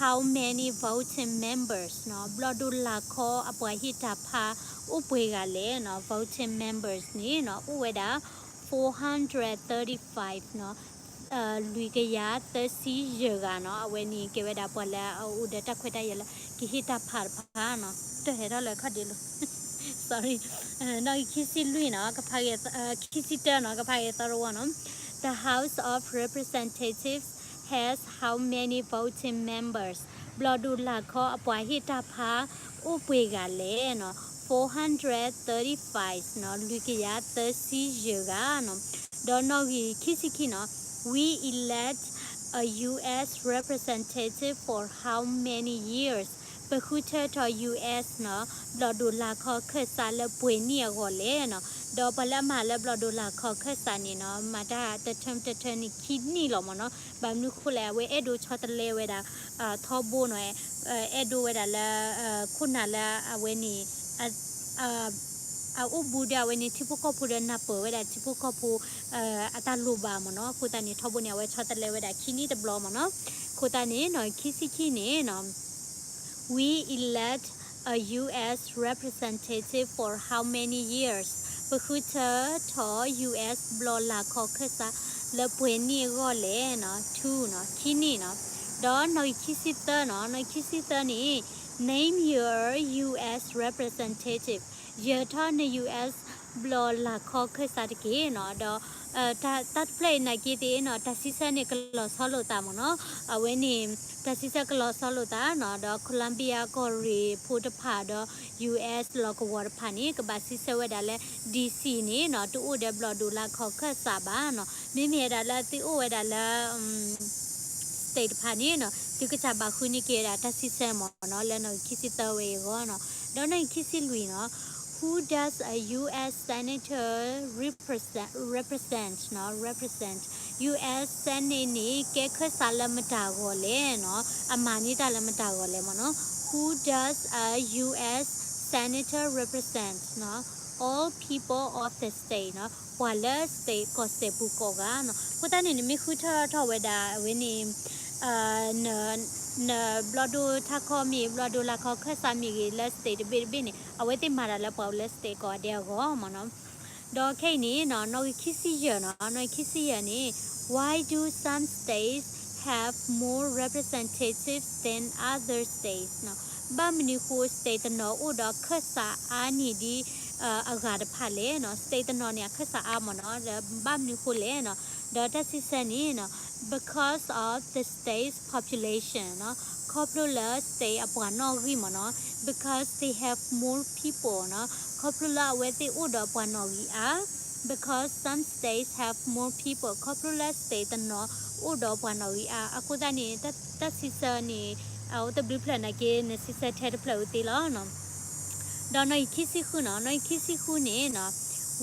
how many voting members နီၤ, ဘျီၣ်ဒိၣ်လာ်ခီအပှၤဟ့ၣ်တၢ်ဖးအိၣ်ပှဲၤဂၤလဲၣ်နီၤ, voting members န့ၣ်နီၤ, အိၣ်ဝဲဒၣ် four hundred thirty-five နီၤ, လွံၢ်ကယၤသၢဆံယဲၢ်ဂၤနီၤ. အဝဲန့ၣ်ကဲဝဲဒၣ်ပှၤလၢအအိၣ်ဒီးတၢ်ခွဲးတၢ်ယာ်လၢ ကဟ့ၣ်တၢ်ဖးတဖၣ်နီၤ, တဟဲထီၣ်လၢခီၣ်ဒ့လိၤ sorry. နီၣ်ဂံၢ်ခံဆံလွံၢ်နီၤ, ကဖးဂ့ၤ ခံဆံတၢနီၤ, ကဖးဂ့ၤသီတဝီနီၤ. The House of Representatives has how many voting members? ဘျီၣ်ဒိၣ်လာ်ခီအပှၤဟ့ၣ်တၢ်ဖးအိၣ်ပှဲၤဂၤလဲၣ်နီၤ, four hundred thirty-fiveနီၤ, လွံၢ်ကယၤသၢဆံယဲၢ်ဂၤနီၤ. ဒီးနီၣ်ဂံၢ်ခံဆံခံနီၤ, We elect a U S representative for how many years? ပဃုထၢထီၣ် U S နီၤ, ဘျီၣ်ဒိၣ်လာ်ခီခၢၣ်စးလၢပှဲၤနံၣ်အဂီၢ်လဲၣ်နီၤ. ဒီးပှၤလၢအမၤလၢဘျီၣ်ဒိၣ်လာ်ခီခၢၣ်စးန့ၣ်နီၤ, မၤတၢ်တ term တ term န့ၣ်ခံနံၣ်လီၤမ့ၢ်နီၤ. ဘၣ်မနုၤဃိလဲၣ်, အဝဲအဲၣ်ဒိးဆီတလဲဝဲဒၣ် ထီဘိနီၤ, အဲၣ်ဒိးဝဲဒၣ်လၢ ခိၣ်နၢ်လၢအဝဲန့ၣ် အအိၣ်ဘူးဒီးအဝဲန့ၣ် ထံဖိကီၢ်ဖိဒီးနၢ်ပၢၢ်ဝဲဒၣ်ထံဖိကီၢ်ဖိ အတၢ်လိၣ်ဘၣ်မ့ၢ်နီၤ. အဃိသတးန့ၣ် ထီဘိန့ၣ် အဝဲဆီတလဲဝဲဒၣ်ခံနံၣ်တဘျီမ့ၢ်နီၤ. အဃိသတးန့ၣ်နီၤ, ခံဆံခံန့ၣ်နီၤ, We elect a U S representative for how many years? ပဃုထၢထီၣ် U S ဘျီၣ်လာ်ခီခၢၣ်စးလၢပှဲၤနံၣ်အဂီၢ်လဲၣ်နီၤ, two နီၤ, ခံနံၣ်နီၤ. ဒီးနီၣ်ဂံၢ်ခံဆံသၢနီၤ, နီၣ်ဂံၢ်ခံဆံသၢန့ၣ် Name your U S representative. ယၢၤထီၣ်န U S ဘျီၣ်လာ်ခီခၢၣ်စးတက့ၢ်နီၤ. ဒီး တၢ်တဖျၢၣ်အံၤနာ်က့သ့ၣ်နီၤ, တၢ်စံးဆၢန့ၣ်ကလီၤဆီလိာ်သးမ့ၢ်နီၤ. အဝဲန့ၣ် တၢ်စံးဆၢကလီၤဆီလိာ်သးနီၤ, ဒီး Columbia ကီၢ်ရ့ၣ်ဖိတဖၣ်ဒီး U S လီၢ်ကဝီၤတဖၣ်န့ၣ် ကဘၣ်စံးဆၢဝဲဒၣ်လၢ D C န့ၣ်နီၤ, တအိၣ်ဒီးဘျီၣ်ဒိၣ်လာ်ခီခၢၣ်စးဘၣ်နီၤ. မ့မ့ၢ်ဝဲဒၣ်လၢသုအိၣ်ဝဲဒၣ်လၢ state တဖၣ်န့ၣ်နီၤ, သုကစၢ်ဘၣ်ဃုန့ၢ်က့ၤဝဲဒၣ်တၢ်စံးဆၢမ့ၢ်နီၤ, လၢနီၣ်ဂံၢ်ခံဆံသၢဝဲအံၤအဂီၢ်နီၤ. ဒီးနီၣ်ဂံၢ်ခံဆံလွံၢ်နီၤ, Who does a U S senator represent, represent နီၤ, represent? U S Senate န့ၣ် ကဲခၢၣ်စးလၢမတၤအဂီၢ်လဲၣ်နီၤ, အမၤန့ၢ်တၢ်လၢမတၤအဂီၢ်လဲၣ်မ့ၢ်နီၤ. Who does a U S senator represent နီၤ? All people of the state နီၤ, ပှၤလၢ state ကီၢ်စဲၣ်ပူၤကိးဂၤနီၤ. အဃိသတးန့ၣ် နမ့ၢ်ဃုထၢထီၣ်ဝဲဒၣ်အဝဲန့ၣ် န နဘျီၣ်ဒိၣ်ထါခီမ့ၢ်ဂ့ၤ ဘျီၣ်ဒိၣ်လာ်ခီခၢၣ်စးမ့ၢ်ဂ့ၤ လၢ state တဘ့ၣ်တဘ့ၣ်န့ၣ် အဝဲသ့ၣ်မၤတၢ်လၢပှၤအိၣ်လၢ state ကိးဂၤဒဲးအဂီၢ်မ့ၢ်နီၤ. ဒီးခဲအံၤန့ၣ်နီၤ နီၣ်ဂံၢ်ခံဆံယဲၢ်နီၤ နီၣ်ဂံၢ်ခံဆံယဲၢ်န့ၣ် Why do some states have more representatives than other states နီၤ. ဘၣ်မနုၤဃိ state တနီၤအိၣ်ဒီးခၢၣ်စးအါန့ၢ်ဒ်အဂၤတဖၣ်လဲၣ်နီၤ. state တနီၤန့ၣ် အခၢၣ်စးအါမ့ၢ်နီၤ ဒီးဘၣ်မနုၤဃိလဲၣ်နီၤ. ဒီးတၢ်စံးဆၢန့ၣ်နီၤ because of the state's population နီၤ ခီဖျိလၢ state အပှၤနီၣ်ဂံၢ်မ့ၢ်နီၤ because they have more people နီၤ ခီဖျိလၢအဝဲသ့ၣ်အိၣ်ဒီးပှၤနီၣ်ဂံၢ်အါ because some states have more people ခီဖျိလၢ state တနီၤအိၣ်ဒီးပှၤနီၣ်ဂံၢ်အါ အဃိသတးန့ၣ် တၢ်စံးဆၢန့ၣ် အအိၣ်တဘျုးဖျၢၣ်နာ်က့ နစံးဆၢထဲတဖျၢၣ်ဝံၤသ့လီၤနီၤ. ဒီးနီၣ်ဂံၢ်ခံဆံဃုနီၤ, နီၣ်ဂံၢ်ခံဆံဃုန့ၣ်နီၤ,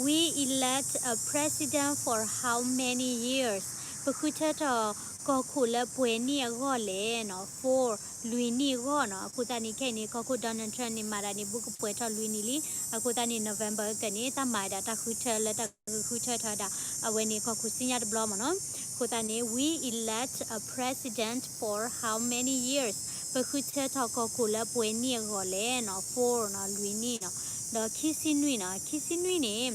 we elect a president for how many years? ပဃုထၢထီၣ်ကီၢ်ခိၣ်လၢပှဲၤနံၣ်အဂီၢ်လဲၣ်နီၤ, four, လွံၢ်နံၣ်အဂီၢ်နီၤ. အဃိသတးန့ၣ် ခဲအံၤန့ၣ် ကီၢ်ခိၣ် Donald Trump န့ၣ် မၤတၢ်န့ၣ် ဘူးကပှဲၤထီၣ်လွံၢ်နံၣ်လံ. အဃိသတးန့ၣ် November ကန့ၣ် တၢ်မၤဝဲဒၣ်တၢ်ဃုထၢလၢတၢ်ကဃုထၢထီၣ်ဝဲဒၣ် အဝဲန့ၣ် ကီၢ်ခိၣ်ဆူညါတဘျီမ့ၢ်နီၤ. အဃိသတးန့ၣ် we elect a president for how many years? ပဃုထၢထီၣ်ကီၢ်ခိၣ်လၢပှဲၤနံၣ်အဂီၢ်လဲၣ်နီၤ, four နီၤ, လွံၢ်နံၣ်နီၤ. ဒီးခံဆံနွံနီၤ, ခံဆံနွံန့ၣ်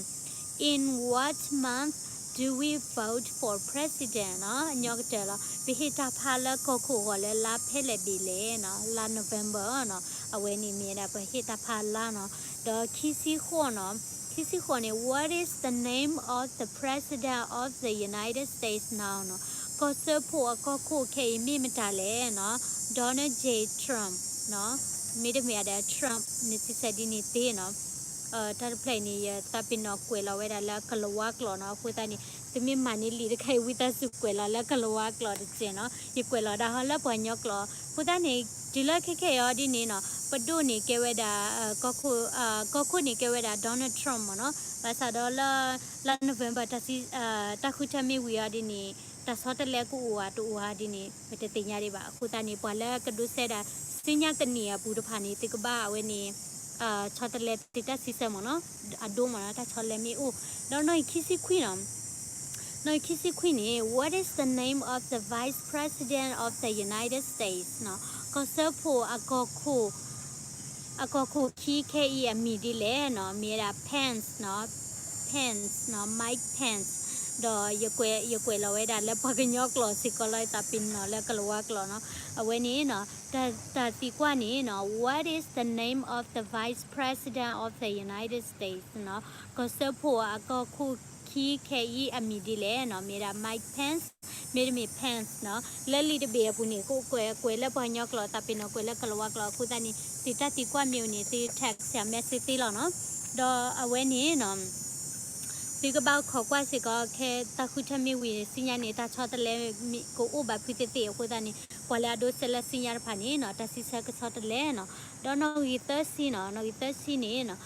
in what month do we vote for president နီၤ, အညီကတၢၢ်လီၤ. ပဟ့ၣ်တၢ်ဖးလၢကီၢ်ခိၣ်အဂီၢ်လၢလါဖဲလဲၣ်ဘ့ၣ်လဲၣ်နီၤ, လါ November နီၤ. အဝဲန့ၣ်မ့ၢ်ဒၣ်ပဟ့ၣ်တၢ်ဖးလါနီၤ. ဒီးခံဆံဃိးနီၤ, ခံဆံဃိးန့ၣ် what is the name of the president of the United States now နီၤ, ကီၢ်စၢဖှိၣ်အကီၢ်ခိၣ်ခဲအံၤမ့ၢ်မတၤလဲၣ်နီၤ, Donald J Trump နီၤ, မ့တမ့ၢ်ဒီး Trump နစံးဆၢဒ်န့ၣ်သ့နီၤ. တၢ်တဖျၢၣ်အံၤန့ၣ် ယသးပ့ၤနီၣ်ကွဲးလီၤဝဲဒၣ်လၢကလၤဝါကျိာ်နီၤ. အဃိသတးန့ၣ် သုမ့ၢ်မၤန့ၢ်လံာ်တခါအံၤ ဝံသးစူၤကွဲးလီၤလၢကလၤဝါကျိာ်တစဲးနီၤ. ယကွဲးလီၤဒၣ်ဟီလၢပှၤကညီကျိာ်. အဃိသတးန့ၣ် တုၤလၢခဲခဲအံၤအီၤဒ်န့ၣ်နီၤ, ပဒိၣ်န့ၣ်ကဲဝဲဒၣ် ကီၢ်ခိၣ်, ကီၢ်ခိၣ်န့ၣ်ကဲဝဲဒၣ် Donald Trump မ့ၢ်နီၤ. ဘၣ်ဆၣ်ဒီးလၢ လါ November တၢ်ဃုထၢမ့ၢ်ဝံၤအီၤဒ်န့ၣ် တၢ်ဆီတလဲကအိၣ်ဧါတအိၣ်ဧါဒ်န့ၣ် ပတသ့ၣ်ညါဒံးဘၣ်. အဃိသတးန့ၣ် ပှၤလၢကဒိးစဲဒၣ် ဆူညါကနံၣ်အပူၤတဖၣ်န့ၣ် သုကဘၣ်အဝဲန့ၣ် ဆီတလဲသုတၢ်စံးဆၢမ့ၢ်နီၤ, အဒိမ့ၢ်နီၤ, တၢ်ဆီတလဲမ့ၢ်အိၣ်. ဒီးနီၣ်ဂံၢ်ခံဆံခွံနီၤ, နီၣ်ဂံၢ်ခံဆံခွံန့ၣ် what is the name of the vice president of the United States နီၤ, ကီၢ်စၢဖှိၣ်အကီၢ်ခိၣ် အကီၢ်ခိၣ်ခံခဲအံၤအမံၤဒ်လဲၣ်နီၤ, မ့ၢ်ဝဲဒၣ် Pence နီၤ, Pence နီၤ, Mike Pence. ဒီးယကွဲးလီၤဝဲဒၣ်လၢပှၤကညီကျိာ်စ့ၢ်ကီးလီၤ, ယသးပ့ၤနီၣ်လၢကလၤဝါကျိာ်နီၤ. အဝဲန့ၣ်နီၤ, တၢ်သံကွၢ်န့ၣ်နီၤ, what is the name of the vice president of the United States နီၤ, ကီၢ်စၢဖှိၣ်အကီၢ်ခိၣ်ခံခဲအံၤအမံၤဒ်လဲၣ်နီၤ, မ့ၢ်ဝဲဒၣ် Mike Pence မ့တမ့ၢ် Pence နီၤ. လၢလံာ်တဘ့ၣ်အပူၤန့ၣ် ကကွဲးလၢပှၤကညီကျိာ် သးပ့ၤနီၣ်ကွဲးလၢကလၤဝါကျိာ်အဃိသတးန့ၣ် သုတၢ်သံကွၢ်မ့ၢ်အိၣ်န့ၣ် သု text မ့ၢ်စ့သ့လီၤနီၤ. ဒီးအဝဲန့ၣ်နီၤ သုကဘၣ်ခိးကွၢ်စ့ၢ်ကီး ခဲတၢ်ဃုထၢမ့ၢ်ဝံၤဆူညါန့ၣ် တၢ်ဆီတလဲကအိၣ်ဘၣ်ဖုသ့ၣ်သ့ၣ်အဃိသတးန့ၣ် ပှၤလၢအဒိးစဲးလၢဆူညါတဖၣ်န့ၣ်နီၤ တၢ်စံးဆၢကဆီတလဲနီၤ. ဒီးနီၣ်ဂံၢ်သၢဆံနီၤ, နီၣ်ဂံၢ်သၢဆံန့ၣ်နီၤ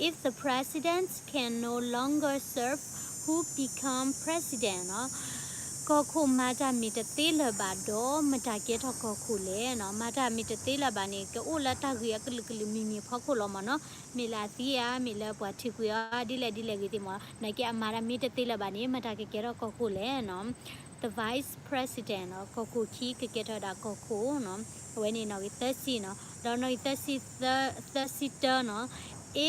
if the president can no longer serve, who become president နီၤ. ကီၢ်ခိၣ်မၤတၢ်မ့ၢ်တသ့လၢၤဘၣ်ဒီး မတၤကဲထီၣ်ကီၢ်ခိၣ်လဲၣ်နီၤ. မၤတၢ်မ့ၢ်တသ့လၢၤဘၣ်န့ၣ် ကအိၣ်လၢတၢ်ဂ့ၢ်အကလုာ်ကလုာ်မံၤမံၤဖီခိၣ်လီၤမ့ၢ်နီၤ. မ့ၢ်လၢအသံဧါ, မ့ၢ်လၢပှၤထုးကွံာ်အီၤ ဒ်လဲၣ်ဒ်လဲၣ်ဂ့ၤသ့ၣ်မ့ၢ်နီၤ. နာ်က့အမၤတၢ်မ့ၢ်တသ့လၢၤဘၣ်န့ၣ် မတၤကကဲထီၣ်ကီၢ်ခိၣ်လဲၣ်နီၤ. The vice president နီၤ, ကီၢ်ခိၣ်ခံကကဲထီၣ်ဝဲဒၣ်ကီၢ်ခိၣ်နီၤ. အဝဲန့ၣ်နီၣ်ဂံၢ်သၢဆံနီၤ. ဒီးနီၣ်ဂံၢ်သၢဆံသၢ, သၢဆံတၢနီၤ,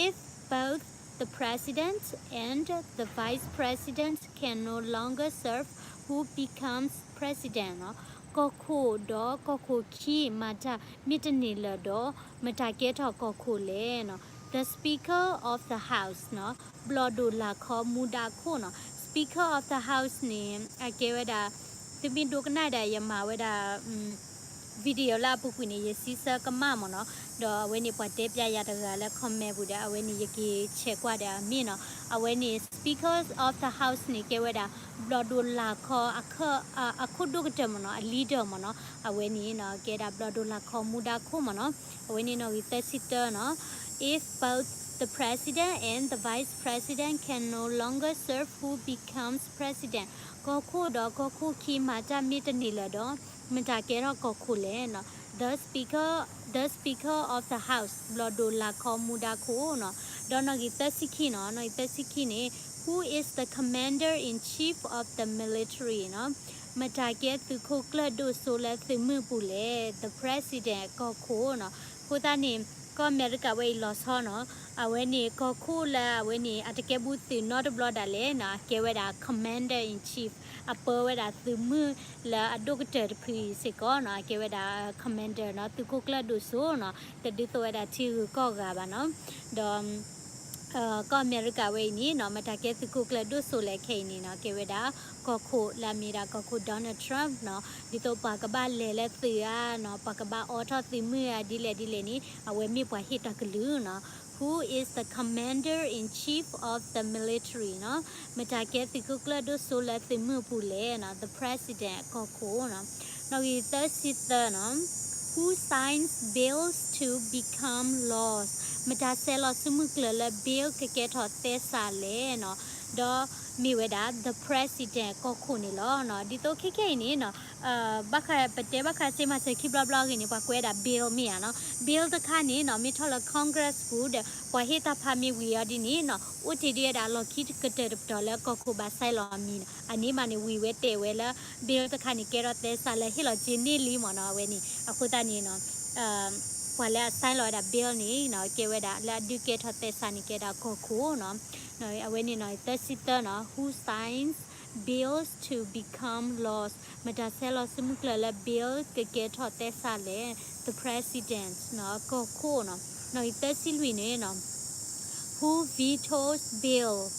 if both the president and the vice president can no longer serve, who becomes president နီၤ. ကီၢ်ခိၣ်ဒီးကီၢ်ခိၣ်ခံမၤတၢ်မ့ၢ်တန့ၢ်လၢၤဒီး မတၤကဲထီၣ်ကီၢ်ခိၣ်လဲၣ်နီၤ. The Speaker of the House နီၤ, ဘျီၣ်ဒိၣ်လာ်ခီမူဒါခိၣ်နီၤ. Speaker of the House န့ၣ် အကဲဝဲဒၣ် သုမ့ၢ်ဒိကနၣ်ဒၣ် ယမၤဝဲဒၣ် video လၢအပူၤကွံာ်န့ၣ် ယစံးဆၢကမၣ်မ့ၢ်နီၤ, ဒီးအဝဲန့ၣ် ပှၤတဲပျးယၤတဂၤလၢ comment ပူၤဒီး အဝဲန့ၣ် ယက့ၤဆဲးကွၢ်ဒီးအမ့ၢ်နီၤ. အဝဲန့ၣ် Speakers of the House န့ၣ် ကဲဝဲဒၣ် ဘျီၣ်ဒိၣ်လာ်ခီ အခိၣ်ဒိၣ်ကတၢၢ်မ့ၢ်နီၤ, အ leader မ့ၢ်နီၤ. အဝဲန့ၣ်နီၤ ကဲဒၣ်ဘျီၣ်ဒိၣ်လာ်ခီမူဒါခိၣ်မ့ၢ်နီၤ. အဝဲန့ၣ်နီၣ်ဂံၢ်သၢဆံတၢနီၤ. If both the president and the vice president can no longer serve, who becomes president? ကီၢ်ခိၣ်ဒီးကီၢ်ခိၣ်ခံမၤတၢ်မ့ၢ်တန့ၢ်လၢၤဒီး မတၤကဲထီၣ်ကီၢ်ခိၣ်လဲၣ်နီၤ. The Speaker, the Speaker of the House ဘျီၣ်ဒိၣ်လာ်ခီမူဒါခိၣ်နီၤ. ဒီးနီၣ်ဂံၢ်သၢဆံခံနီၤ, နီၣ်ဂံၢ်သၢဆံခံန့ၣ် Who is the commander in chief of the military နီၤ. မတၤကဲသုးခိၣ်ကျၢၢ်ဒိၣ်စိလၢသုးမုၢ်ပူၤလဲၣ်. The president ကီၢ်ခိၣ်နီၤ. အဃိသတးန့ၣ် ကီၢ်အမဲရကၤဝဲအံၤလီၤဆီနီၤ, အဝဲန့ၣ်ကီၢ်ခိၣ်လၢအဝဲန့ၣ် အတကဲဘူးသုးနီတဘျီဒၣ်လဲာ်နီၤ, အကဲဝဲဒၣ် commander in chief, အပၢဝဲဒၣ်သုးမုၢ်လၢအဒိၣ်ကတၢၢ်တဖုစ့ၢ်ကီးနီၤ, အကဲဝဲဒၣ် commander နီၤ, သုးခိၣ်ကျၢၢ်ဒိၣ်စိနီၤ, တဒုးသိးဝဲဒၣ်ထံဂုၤကီၢ်ဂၤဘၣ်နီၤ. ဒီး ကီၢ်အမဲရကၤဝဲအံၤန့ၣ်နီၤ, မတၤကဲသုးခိၣ်ကျၢၢ်ဒိၣ်စိလဲၣ်ခဲအံၤန့ၣ်နီၤ, ကဲဝဲဒၣ် ကီၢ်ခိၣ်လၢအမ့ၢ်ဒၣ်ကီၢ်ခိၣ် Donald Trump နီၤ, ဒ်သိးပှၤကဘၣ်လဲၤလၢသုးဧါနီၤ, ပှၤကဘၣ်အိးထီၣ်သုးမုၢ်ဧါ ဒ်လဲၣ်ဒ်လဲၣ်န့ၣ် အဝဲမ့ၢ်ပှၤဟ့ၣ်တၢ်ကလုၢ်နီၤ. Who is the commander in chief of the military နီၤ, မတၤကဲသုးခိၣ်ကျၢၢ်ဒိၣ်စိလၢသုးမုၢ်အပူၤလဲၣ်နီၤ, the president ကီၢ်ခိၣ်နီၤ. နီၣ်ဂံၢ်သၢဆံသၢနီၤ. Who signs bills to become laws? မတၤဆဲးလီၤစုမုၢ်ကျၢၤလၢ bill ကကဲထီၣ်သဲစးလဲၣ်နီၤ. ဒီးမ့ၢ်ဝဲဒၣ် the president ကီၢ်ခိၣ်န့ၣ်လီၤ. ဒ်သိးခဲခဲအံၤန့ၣ်နီၤ ဘၣ်ဃးပတဲဘၣ်ဃးစ့မၤစၢၤခံဘျီဘျီအဂ့ၢ်န့ၣ် ပှၤကွဲးဝဲဒၣ် bill မ့ၢ်ဧါနီၤ. bill တခါန့ၣ်နီၤ မ့ၢ်ထီၣ်လၢ Congress ပူၤဒီး ပှၤဟ့ၣ်တၢ်ဖးမ့ၢ်ဝံၤအီၤဒ်န့ၣ်နီၤ အိၣ်တ့ၢ်ဒံးဝဲဒၣ်အလီၢ်ခံကတၢၢ်တပတီၢ်လၢကီၢ်ခိၣ်ဘၣ်ဆဲးလီၤအမံၤနီၤ. အန့ၣ်မးန့ၣ် ဝံၤဝဲတဲဝဲလၢ bill တခါန့ၣ် ကဲထီၣ်သဲစးလၢဟ့ၣ်လီၤက့ၤန့ၢ်လံမ့ၢ်နီၤ အဝဲန့ၣ်. အဃိသတးန့ၣ်နီၤ ပှၤလၢအ sign လီၤဝဲဒၣ် bill န့ၣ်နီၤ ကဲဝဲဒၣ်လၢအဒုးကဲထီၣ်သဲစးန့ၣ် ကဲဒၣ်ကီၢ်ခိၣ်နီၤ. အဝဲန့ၣ်နီၤ သၢဆံသၢနီၤ Who signs bills to become laws? မတၤဆဲးလီၤစုမုၢ်ကျၢၤလၢ bill ကကဲထီၣ်သဲစးလဲၣ်. The president နီၤ ကီၢ်ခိၣ်နီၤ. နီၤ သၢဆံလွံၢ်န့ၣ်နီၤ Who vetoes bills?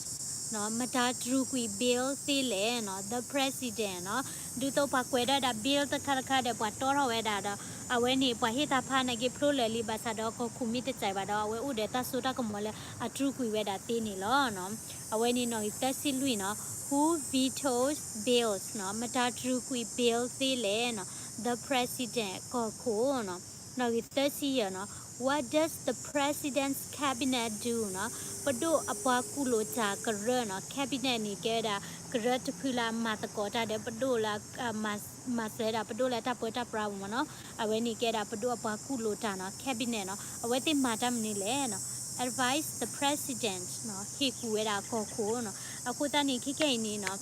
နီၤ မတၤတြူးကွံာ် bill သ့လဲၣ်နီၤ. The president နီၤ. ဒ်သိးပှၤကွဲးဒၣ်ဒၣ် bill တခါတခါဒီး ပှၤတီထီၣ်ဝဲဒၣ်ဒီး အဝဲန့ၣ် ပှၤဟ့ၣ်တၢ်ဖးန့ၣ်က့ၤဖျိလၢာ်လံ ဘၣ်ဆၣ်ဒီးကီၢ်ခိၣ်မ့ၢ်တစဲးဘၣ်ဒီး အဝဲအိၣ်ဒီးတၢ်စိတၢ်ကမီၤလၢအတြူးကွံာ်ဝဲဒၣ်သ့န့ၣ်လီၤ. အဝဲန့ၣ်နီၤ သၢဆံလွံၢ်နီၤ Who vetoes bills? နီၤ မတၤတြူးကွံာ် bill သ့လဲၣ်နီၤ. The president ကီၢ်ခိၣ်နီၤ. နီၤ သၢဆံယဲၢ်နီၤ What does the president's cabinet do? နီၤ ပဒိၣ်အပှၤကူၣ်လိာ်တၢ်ကရၢနီၤ. cabinet န့ၣ် ကဲဝဲဒၣ်ကရၢတဖုလၢအမၤသကိးတၢ်ဒီး ပဒိၣ်လၢ မၤစၢၤဒၣ်ပဒိၣ်လၢတၢ်ပၢတၢ်ပြးပူၤမ့ၢ်နီၤ. အဝဲန့ၣ်ကဲဒၣ်ပဒိၣ်အပှၤကူၣ်လိာ်တၢ်နီၤ cabinet နီၤ. အဝဲသ့ၣ်မၤတၢ်မနုၤလဲၣ်နီၤ. Advise the president နီၤ ဟ့ၣ်ကူၣ်ဝဲဒၣ်ကီၢ်ခိၣ်နီၤ. အဃိသတးန့ၣ် ခဲခဲအံၤန့ၣ်နီၤ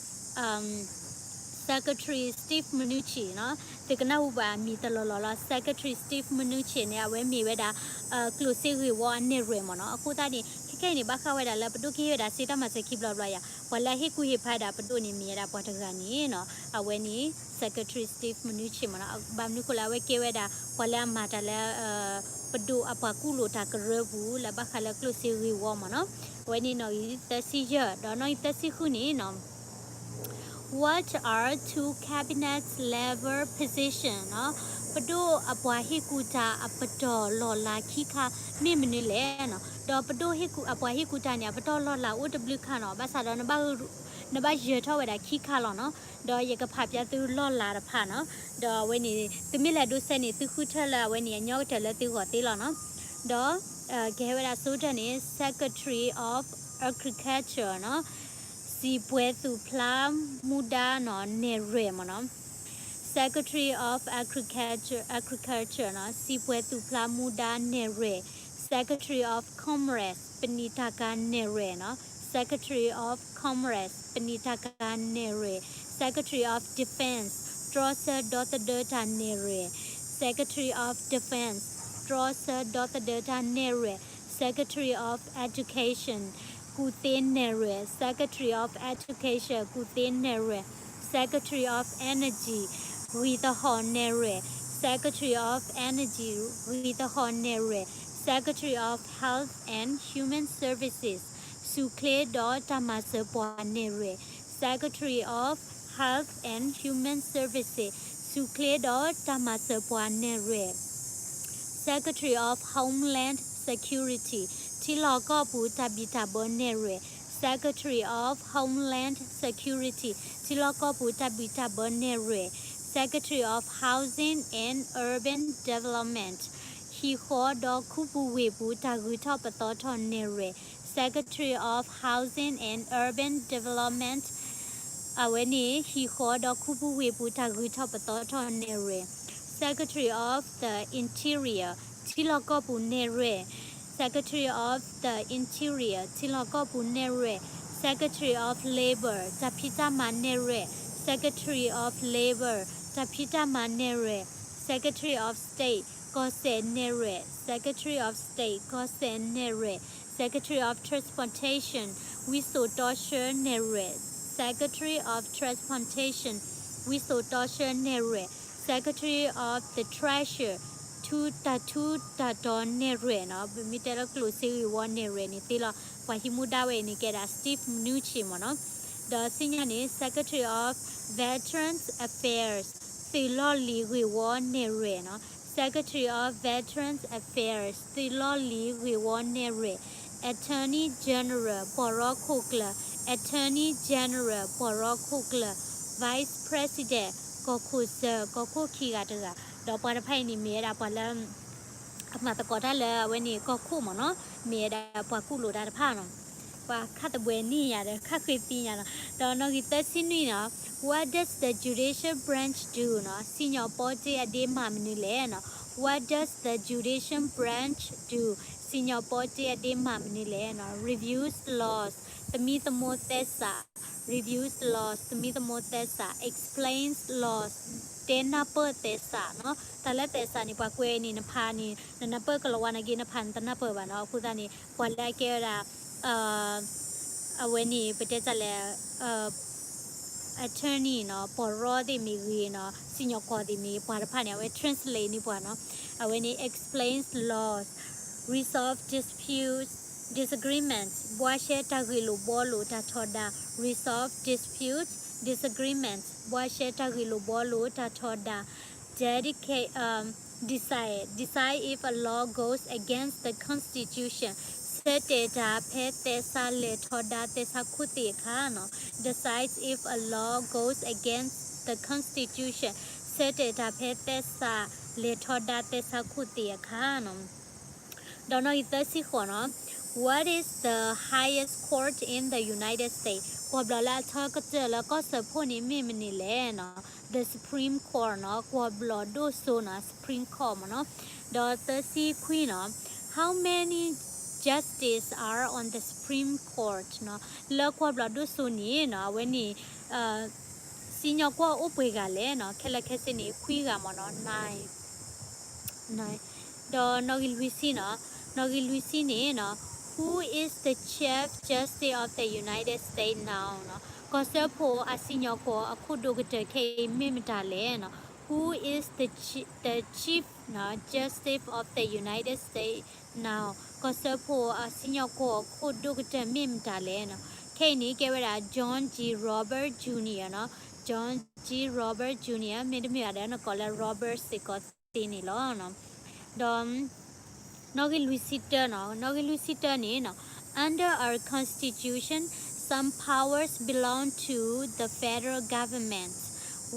Secretary Steve Mnuchin နီၤ သုကနၢ်ဟူဘၣ်အမံၤတလီၢ်လီၢ်လီၤ. Secretary Steve Mnuchin န့ၣ် အဝဲမ့ၢ်ဝဲဒၣ် ကျိၣ်စ့ဂ့ၢ်ဝီအနဲၣ်ရွဲၣ်မ့ၢ်နီၤ. အဃိသတးန့ၣ် ခဲခဲအံၤန့ၣ် ဘၣ်ဃးဝဲဒၣ်လၢပဒိၣ်ကဟ့ၣ်ဝဲဒၣ်စ့တၢ်မၤစၢၤခံဘျီဘျီယါ ပှၤလၢအဟ့ၣ်ကူၣ်ဟ့ၣ်ဖးဒၣ်ပဒိၣ်န့ၣ် မ့ၢ်ဝဲဒၣ်ပှၤတဂၤန့ၣ်နီၤ. အဝဲန့ၣ် Secretary Steve Mnuchin မ့ၢ်နီၤ. ဘၣ်မနုၤဃိလၢ အဝဲကဲဝဲဒၣ် ပှၤလၢအမၤတၢ်လၢ ပဒိၣ်အပှၤကူၣ်လိာ်တၢ်ကရၢပူၤ လၢဘၣ်ဃးလၢကျိၣ်စ့ဂ့ၢ်ဝီမ့ၢ်နီၤ. အဝဲန့ၣ်နီၤ သၢဆံယဲၢ် ဒီးနီၤ သၢဆံဃုန့ၣ်နီၤ What are two cabinet level position နီၤ ပဒိၣ်အပှၤဟ့ၣ်ကူၣ်တၢ်အပတီၢ်လီၢ်လၤခံခါ မ့ၢ်မနုၤလဲၣ်နီၤ. ဒီးပဒိၣ်ဟ့ၣ်ကူၣ် အပှၤဟ့ၣ်ကူၣ်တၢ်န့ၣ် အပတီၢ်လီၢ်လၤအိၣ်တဘျုးခါနီၤ. ဘၣ်ဆၣ်ဒီး နဘၣ်ယၢၤထီၣ်ဝဲဒၣ်ခံခါလီၤနီၤ. ဒီးယကဖးပၠးသုလီၢ်လၤတဖၣ်နီၤ. ဒီးအဝဲန့ၣ် သုမ့ၢ်လဲၤဒိးစဲးန့ၣ် သုဃုထၢၣ်လၢအဝဲန့ၣ် အညီကတၢၢ်လၢသုဂီၢ်သ့လီၤနီၤ. ဒီး ကဟဲဝဲဒၣ်ဆိကတၢၢ်န့ၣ် Secretary of Agriculture နီၤ စံးပှဲၤသူၣ်ဖျါမူဒါနီၤ နဲၣ်ရွဲၣ်မ့ၢ်နီၤ. Secretary of Agriculture, Agriculture နီၤ စံးပှဲၤသူၣ်ဖျါမူဒါနဲၣ်ရွဲၣ်. Secretary of Commerce ပနံာ်တၢ်ကၤနဲၣ်ရွဲၣ်နီၤ. Secretary of Commerce ပနံာ်တၢ်ကၤနဲၣ်ရွဲၣ်. Secretary of Defense တြီဆၢဒီသဒၢတၢ်နဲၣ်ရွဲၣ်. Secretary of Defense တြီဆၢဒီသဒၢတၢ်နဲၣ်ရွဲၣ်. Secretary of Education ကူၣ်သ့နဲၣ်ရွဲၣ်. Secretary of Education ကူၣ်သ့နဲၣ်ရွဲၣ်. Secretary of Energy ဂံၢ်သဟီၣ်နဲၣ်ရွဲၣ်. Secretary of Energy ဂံၢ်သဟီၣ်နဲၣ်ရွဲၣ်. Secretary of Health and Human Services စူၣ်ချ့ဒီးတၢ်မၤစၢၤပှၤနဲၣ်ရွဲၣ်. Secretary of Health and Human Services စူၣ်ချ့ဒီးတၢ်မၤစၢၤပှၤနဲၣ်ရွဲၣ်. Secretary of Homeland Security ထံလီၢ်ကီၢ်ပူၤတၢ်ဘံၣ်တၢ်ဘၢနဲၣ်ရွဲၣ်. Secretary of Homeland Security ထံလီၢ်ကီၢ်ပူၤတၢ်ဘံၣ်တၢ်ဘၢနဲၣ်ရွဲၣ်. Secretary of Housing and Urban Development ဟံၣ်ဃီဒီးခူပူၤဝ့ၢ်ပူၤတၢ်ဂုၤထီၣ်ပသီထီၣ်နဲၣ်ရွဲၣ်. Secretary of Housing and Urban Development အဝဲန့ၣ် ဟံၣ်ဃီဒီးခူပူၤဝ့ၢ်ပူၤတၢ်ဂုၤထီၣ်ပသီထီၣ်နဲၣ်ရွဲၣ်. Secretary of the Interior ထံလီၢ်ကီၢ်ပူၤနဲၣ်ရွဲၣ်. Secretary of the Interior ထံလီၢ်ကီၢ်ပူၤနဲၣ်ရွဲၣ်. Secretary of Labor တၢ်ဖံးတၢ်မၤနဲၣ်ရွဲၣ်. Secretary of Labor တၢ်ဖံးတၢ်မၤနဲၣ်ရွဲၣ်. Secretary of State ကီၢ်စဲၣ်နဲၣ်ရွဲၣ်. Secretary of State ကီၢ်စဲၣ်နဲၣ်ရွဲၣ်. Secretary of Transportation ဝံစိာ်တီဆှၢနဲၣ်ရွဲၣ်. Secretary of Transportation ဝံစိာ်တီဆှၢနဲၣ်ရွဲၣ်. Secretary of the Treasury ထူတၢ်ထူတၢ်တီၤနဲၣ်ရွဲၣ်နီၤ, ပမ့ၢ်တဲလၢကျိၣ်စ့ဂ့ၢ်ဝီနဲၣ်ရွဲၣ်န့ၣ်သ့လီၤ. ပှၤဟံးမူဒါဝဲအံၤန့ၣ် ကဲဒၣ် Steve Mnuchin မ့ၢ်နီၤ. ဒီးဆူညါန့ၣ် Secretary of Veterans Affairs သုးလီၢ်လံၤဂ့ၢ်ဝီနဲၣ်ရွဲၣ်နီၤ. Secretary of Veterans Affairs သုးလီၢ်လံၤဂ့ၢ်ဝီနဲၣ်ရွဲၣ်. Attorney General ပီၢ်ရီခိၣ်ကျၢၢ်. Attorney General ပီၢ်ရီခိၣ်ကျၢၢ်. Vice President ကီၢ်ခိၣ်စၢၤ ကီၢ်ခိၣ်ခံဂၤတဂၤ. ဒီးပှၤတဖၣ်အံၤန့ၣ် မ့ၢ်ဝဲဒၣ်ပှၤလၢ အမၤသကိးတၢ်လၢအဝဲန့ၣ်ကီၢ်ခိၣ်မ့ၢ်နီၤ, မ့ၢ်ဝဲဒၣ်ပှၤကူၣ်လိာ်တၢ်တဖၣ်နီၤ, ပှၤခါသဘှဲန့ၢ်ယၤဒီး ခါဃ့သံယၤနီၤ, ဒီးနီၣ်ဂံၢ်သၢဆံနွံနီၤ, What does the judicial branch do နီၤ, စံၣ်ညီၣ်ပီတ့အဒ့မၤမနုၤလဲၣ်နီၤ, What does the judicial branch do စံၣ်ညီၣ်ပီတ့အဒ့မၤမနုၤလဲၣ်နီၤ, reviews laws သမံသမိးသဲစး reviews laws သမံသမိးသဲစး explains laws တဲနၢ်ပၢၢ်သဲစးနီၤ, တၢ်လၢသဲစးန့ၣ် ပှၤကွဲးန့ၣ် နဖးန့ၣ် နနၢ်ပၢၢ်ကလီၤဝါနာ်က့ နဖးနတနၢ်ပၢၢ်ဘၣ်နီၤ, အဃိသတးန့ၣ် ပှၤလၢအကဲဝဲဒၣ် အဝဲန့ၣ် ပတဲတၢ်လဲၣ် attorney နီၤ, ပီၢ်ရီသ့ၣ်မ့ၢ်ဂ့ၤနီၤ, စံၣ်ညီၣ်ကွီၢ်သ့ၣ်မ့ၢ်ပှၤတဖၣ်န့ၣ် အဝဲ translate န့ၢ်ပှၤနီၤ, အဝဲန့ၣ် explains laws, resolve disputes, disagreements ဘှါရှဲတၢ်ဂ့ၢ်လိာ်ဘှီလိာ်တၢ်ထီဒါ, resolve disputes, disagreements ဘှါရှဲတၢ်ဂ့ၢ်လိာ်ဘှီလိာ်တၢ်ထီဒါ, dedicate, um, decide, decide if a law goes against the constitution ဆၢတဲာ်တၢ်ဖဲသဲစးလဲၤထီဒါသဲစးခိၣ်သ့ၣ်အခါနီၤ, decides if a law goes against the constitution ဆၢတဲာ်တၢ်ဖဲသဲစးလဲၤထီဒါသဲစးခိၣ်သ့ၣ်အခါနီၤ. ဒီးနီၣ်ဂံၢ်သၢဆံဃိးနီၤ, What is the highest court in the United States ကွီၢ်ဘျီၣ်လၢအထၢကတၢၢ်လၢကီၢ်စၢဖှိၣ်န့ၣ်မ့ၢ်မနုၤလဲၣ်နီၤ, the Supreme Court နီၤ, ကွီၢ်ဘျီၣ်ဒိၣ်စိနီၤ, Supreme Court မ့ၢ်နီၤ, ဒီးသၢဆံခွံနီၤ, How many justices are on the Supreme Court နီၤ, လၢကွီၢ်ဘျီၣ်ဒိၣ်စိန့ၣ်နီၤ, အဝဲန့ၣ် စံၣ်ညီၣ်ကွီၢ်အိၣ်ပှဲၤဂၤလဲၣ်နီၤ, ခဲလၢာ်ခဲဆ့န့ၣ် ခွံဂၤမ့ၢ်နီၤ, nine ဒီးနီၣ်ဂံၢ်လွံၢ်ဆံနီၤ, နီၣ်ဂံၢ်လွံၢ်ဆံန့ၣ်နီၤ, Who is the Chief Justice of the United States now နီၤ, ကီၢ်စၢဖှိၣ်အစံၣ်ညီၣ်ကွီၢ်အခိၣ်ဒိၣ်ကတၢၢ်ခဲအံၤမ့ၢ်မတၤလဲၣ်နီၤ, Who is the chi- the Chief နီၤ Justice of the United States now ကီၢ်စၢဖှိၣ်အစံၣ်ညီၣ်ကွီၢ်အခိၣ်ဒိၣ်ကတၢၢ်မ့ၢ်မတၤလဲၣ်နီၤ, ခဲအံၤန့ၣ်ကဲဝဲဒၣ် John G Robert Junior နီၤ, John G Robert Junior မ့တမ့ၢ်ဘၣ်ဒီးနကိးလၢ Robert စ့ၢ်ကီးသ့န့ၣ်လီၤ. ဒီး နီၣ်ဂံၢ်လွံၢ်ဆံတၢနီၤ, နီၣ်ဂံၢ်လွံၢ်ဆံတၢန့ၣ်နီၤ, Under our constitution, some powers belong to the federal government.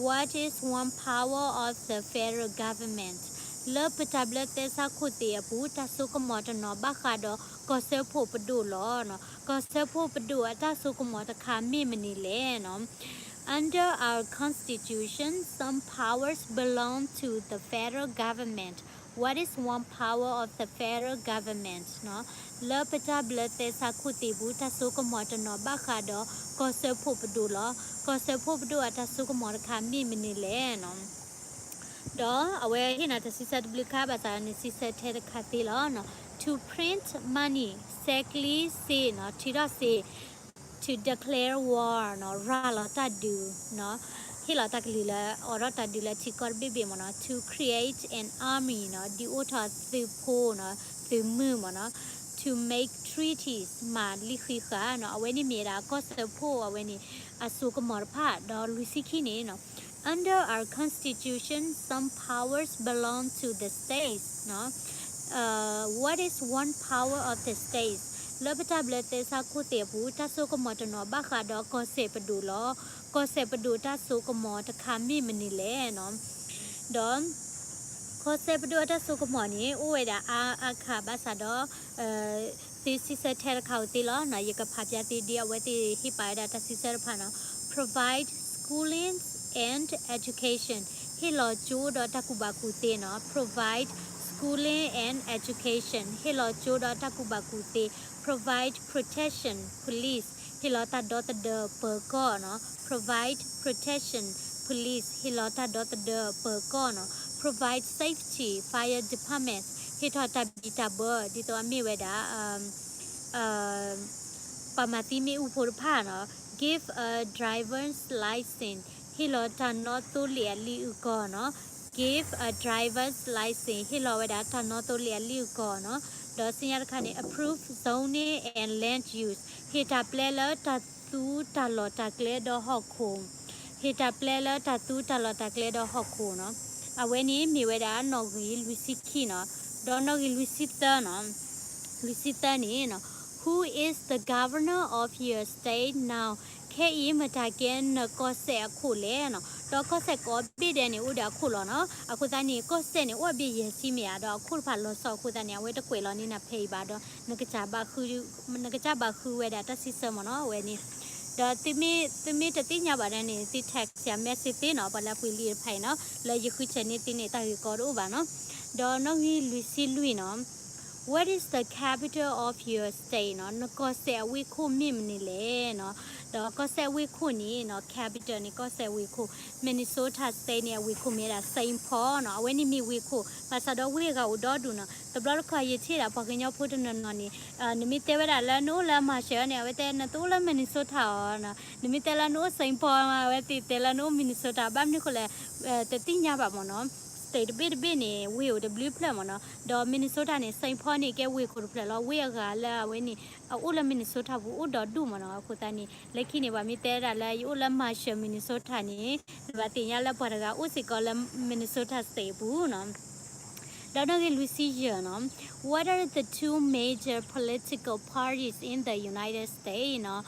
What is one power of the federal government? လၢပတၢ်ဘျၢသဲစးခိၣ်သ့ၣ်အပူၤ တၢ်စိကမီၤတနီၤဘၣ်ဃးဒီးကီၢ်စၢဖှိၣ်ပဒိၣ်လီၤ. ကီၢ်စၢဖှိၣ်ပဒိၣ်အတၢ်စိကမီၤတခါမ့ၢ်မနုၤလဲၣ်နီၤ. Under our constitution, some powers belong to the federal government. What is one power of the federal government? နီၤ, လၢပတၢ်ဘျၢသဲစးခိၣ်သ့ၣ်ပူၤ တၢ်စိကမီၤတနီၤဘၣ်ဃးဒီးကီၢ်စၢဖှိၣ်ပဒိၣ်လီၤ. ကီၢ်စၢဖှိၣ်ပဒိၣ်အတၢ်စိကမီၤတခါမ့ၢ်မနုၤလဲၣ်နီၤ. ဒီးအဝဲဟ့ၣ်နၤတၢ်စံးဆၢတဘျုးခါ ဘၣ်ဆၣ်န့ၣ်စံးဆၢထဲတခါသ့လီၤ. To print money, ဆဲးကျိးစ့နီၤ, ထုးထီၣ်စ့ to declare war နီၤ, ရၤလီၤတၢ်ဒုးနီၤ, ဟ့ၣ်လီၤတၢ်ကလုၢ်လၢအိးထီၣ်တၢ်ဒုးလၢထံကီၢ်တဘ့ၣ်ဘ့ၣ်မ့ၢ်နီၤ. To create an army နီၤ, ဒုးအိၣ်ထီၣ်သုးဖိနီၤ, သုးမုၢ်မ့ၢ်နီၤ. To make treaties မၤလံာ်ဃံးဃာ်နီၤ, အဝဲန့ၣ်မ့ၢ်ဝဲဒၣ်ကီၢ်စၢဖှိၣ်အဝဲန့ၣ် အစိကမီၤတဖၣ်. ဒီးလွံၢ်ဆံခံန့ၣ်နီၤ, Under our constitution, some powers belong to the states နီၤ. What is one power of the states? လၢပတၢ်ဘျၢသဲစးခိၣ်သ့ၣ်အပူၤ တၢ်စိကမီၤတနီၤဘၣ်ဃးဒီးကီၢ်စဲၣ်ပဒိၣ်လီၤ. ကီၢ်စဲၣ်ပဒိၣ်တၢ်စိကမီၤတခါမ့ၢ်မနုၤလဲၣ်နီၤ. ဒီး ကီၢ်စဲၣ်ပဒိၣ်အတၢ်စိကမီၤန့ၣ် အိၣ်ဝဲဒၣ်အါအါခါဘၣ်ဆၣ်ဒီး သုစံးဆၢထဲတခါဧိၤသ့လီၤ. ယကဖးဖျါသုဒ်အဝဲသ့ၣ်ဟ့ၣ်ပာ်ဝဲဒၣ်တၢ်စံးဆၢတဖၣ်နီၤ. Provide schooling and education ဟ့ၣ်လီၤကၠိဒီးတၢ်ကူၣ်ဘၣ်ကူၣ်သ့နီၤ. Provide schooling and education ဟ့ၣ်လီၤကၠိဒီးတၢ်ကူၣ်ဘၣ်ကူၣ်သ့. Provide protection, police ဟ့ၣ်လီၤတၢ်ဒီသဒၢပၢၤကီၢ်နီၤ. Provide protection, police ဟ့ၣ်လီၤတၢ်ဒီသဒၢပၢၤကီၢ်နီၤ. Provide safety, fire department ဟ့ၣ်ထီၣ်တၢ်ဘံၣ်တၢ်ဘၢ ဒ်သိးအမ့ၢ်ဝဲဒၣ် ပှၤမၤသံမ့ၣ်အူဖိတဖၣ်နီၤ. Give a driver's license ဟ့ၣ်လီၤတၢ်နီသိလ့ၣ်အလံာ်အုၣ်ကီၤနီၤ. Give a driver's license ဟ့ၣ်လီၤဝဲဒၣ်တၢ်နီသိလ့ၣ်အလံာ်အုၣ်ကီၤနီၤ. ဒီးဆူညါတခါန့ၣ် approve zoning and land use ဟ့ၣ်တၢ်ပျဲလၢတၢ်သူတၢ်လီၢ်တၢ်ကျဲဒီးဟီၣ်ခိၣ် ဟ့ၣ်တၢ်ပျဲလၢတၢ်သူတၢ်လီၢ်တၢ်ကျဲဒီးဟီၣ်ခိၣ်နီၤ. အဝဲန့ၣ်မ့ၢ်ဝဲဒၣ်နီၣ်ဂံၢ်လွံၢ်ဆံခံနီၤ. ဒီးနီၣ်ဂံၢ်လွံၢ်ဆံသၢနီၤ, လွံၢ်ဆံသၢန့ၣ်နီၤ, Who is the governor of your state now? ခဲအံၤမတၤကဲနကီၢ်စဲၣ်အခိၣ်လဲၣ်နီၤ, ဒီးကီၢ်စဲၣ်ကိးဘ့ၣ်ဒဲးန့ၣ် အိၣ်ဒီးအခိၣ်လီၤနီၤ. အဃိသတးန့ၣ် ကီၢ်စဲၣ်န့ၣ် အိၣ်အဘ့ၣ်ယဲၢ်ဆံမ့ၢ်ဧါ, ဒီးအခိၣ်တဖၣ်လီၤဆီအဃိသတးန့ၣ် အဝဲတကွဲးလီၤန့ၢ်နၤဖဲအံၤဘၣ်ဒီး နကစၢ်ဘၣ်ဃုဝဲဒၣ်တၢ်စံးဆၢမ့ၢ်နီၤ အဝဲန့ၣ်. ဒီးသုမ့ၢ်တသ့ၣ်ညါဘၣ်ဒီးန့ၣ် သု text ယၤ message သ့နီၤ, ပှၤလၢအပှ့ၤလံာ်တဖၣ်အံၤနီၤ, လၢယဃုထၢန့ၢ်သုန့ၣ် တၢ်ဂ့ၢ်ကီတအိၣ်ဘၣ်နီၤ. ဒီးနီၣ်ဂံၢ်လွံၢ်ဆံလွံၢ်နီၤ, What is the capital of your state နီၤ, နကီၢ်စဲၣ်အဝ့ၢ်ခိၣ်မ့ၢ်မနုၤလဲၣ်နီၤ. ဒီးကီၢ်စဲၣ်အဝ့ၢ်ခိၣ်န့ၣ်နီၤ, capital န့ၣ် ကီၢ်စဲၣ်အဝ့ၢ်ခိၣ်, Minnesota State န့ၣ် အဝ့ၢ်ခိၣ်မ့ၢ်ဝဲဒၣ် Saint Paul နီၤ, အဝဲန့ၣ်မ့ၢ်ဝ့ၢ်ခိၣ်, ဘၣ်ဆၣ်ဒီးဝ့ၢ်အဂၤအိၣ်ဒီဒူၣ်နီၤ. တဘျီတခီၣ်ယထံၣ်ဒၣ်ပှၤကညီဖိတနီၤနီၤန့ၣ် နမ့ၢ်တဲဝဲဒၣ်လၢနအိၣ်လၢ Marshall န့ၣ် အဝဲတဲနတအိၣ်လၢ Minnesota အီၤနီၤ, နမ့ၢ်တဲလၢနအိၣ် Saint Paul အဝဲသ့ၣ်တဲလၢနအိၣ် Minnesota, ဘၣ်မနုၤဃိလဲၣ်, တသ့ၣ်ညါဘၣ်မ့ၢ်နီၤ. State တဘ့ၣ်တဘ့ၣ်န့ၣ် ဝ့ၢ်အိၣ်တဘျုးဖျၢၣ်မ့ၢ်နီၤ, ဒီး Minnesota န့ၣ် Saint Paul န့ၣ် ကဲဝ့ၢ်ခိၣ်တဖျၢၣ်လီၤ. ဝ့ၢ်အဂၤလၢအဝဲန့ၣ် အအိၣ်လၢ Minnesota ပူၤအိၣ်ဒီဒူၣ်မ့ၢ်နီၤ. အဃိသတးန့ၣ် လၢခံန့ၣ် ပှၤမ့ၢ်တဲဒၣ်လၢယအိၣ်လၢ Marshall Minnesota န့ၣ် နဘၣ်သ့ၣ်ညါလၢပှၤတဂၤအိၣ်စ့ၢ်ကီးလၢ Minnesota State အပူၤနီၤ. ဒီးနီၣ်ဂံၢ်လွံၢ်ဆံယဲၢ်နီၤ, What are the two major political parties in the United States နီၤ.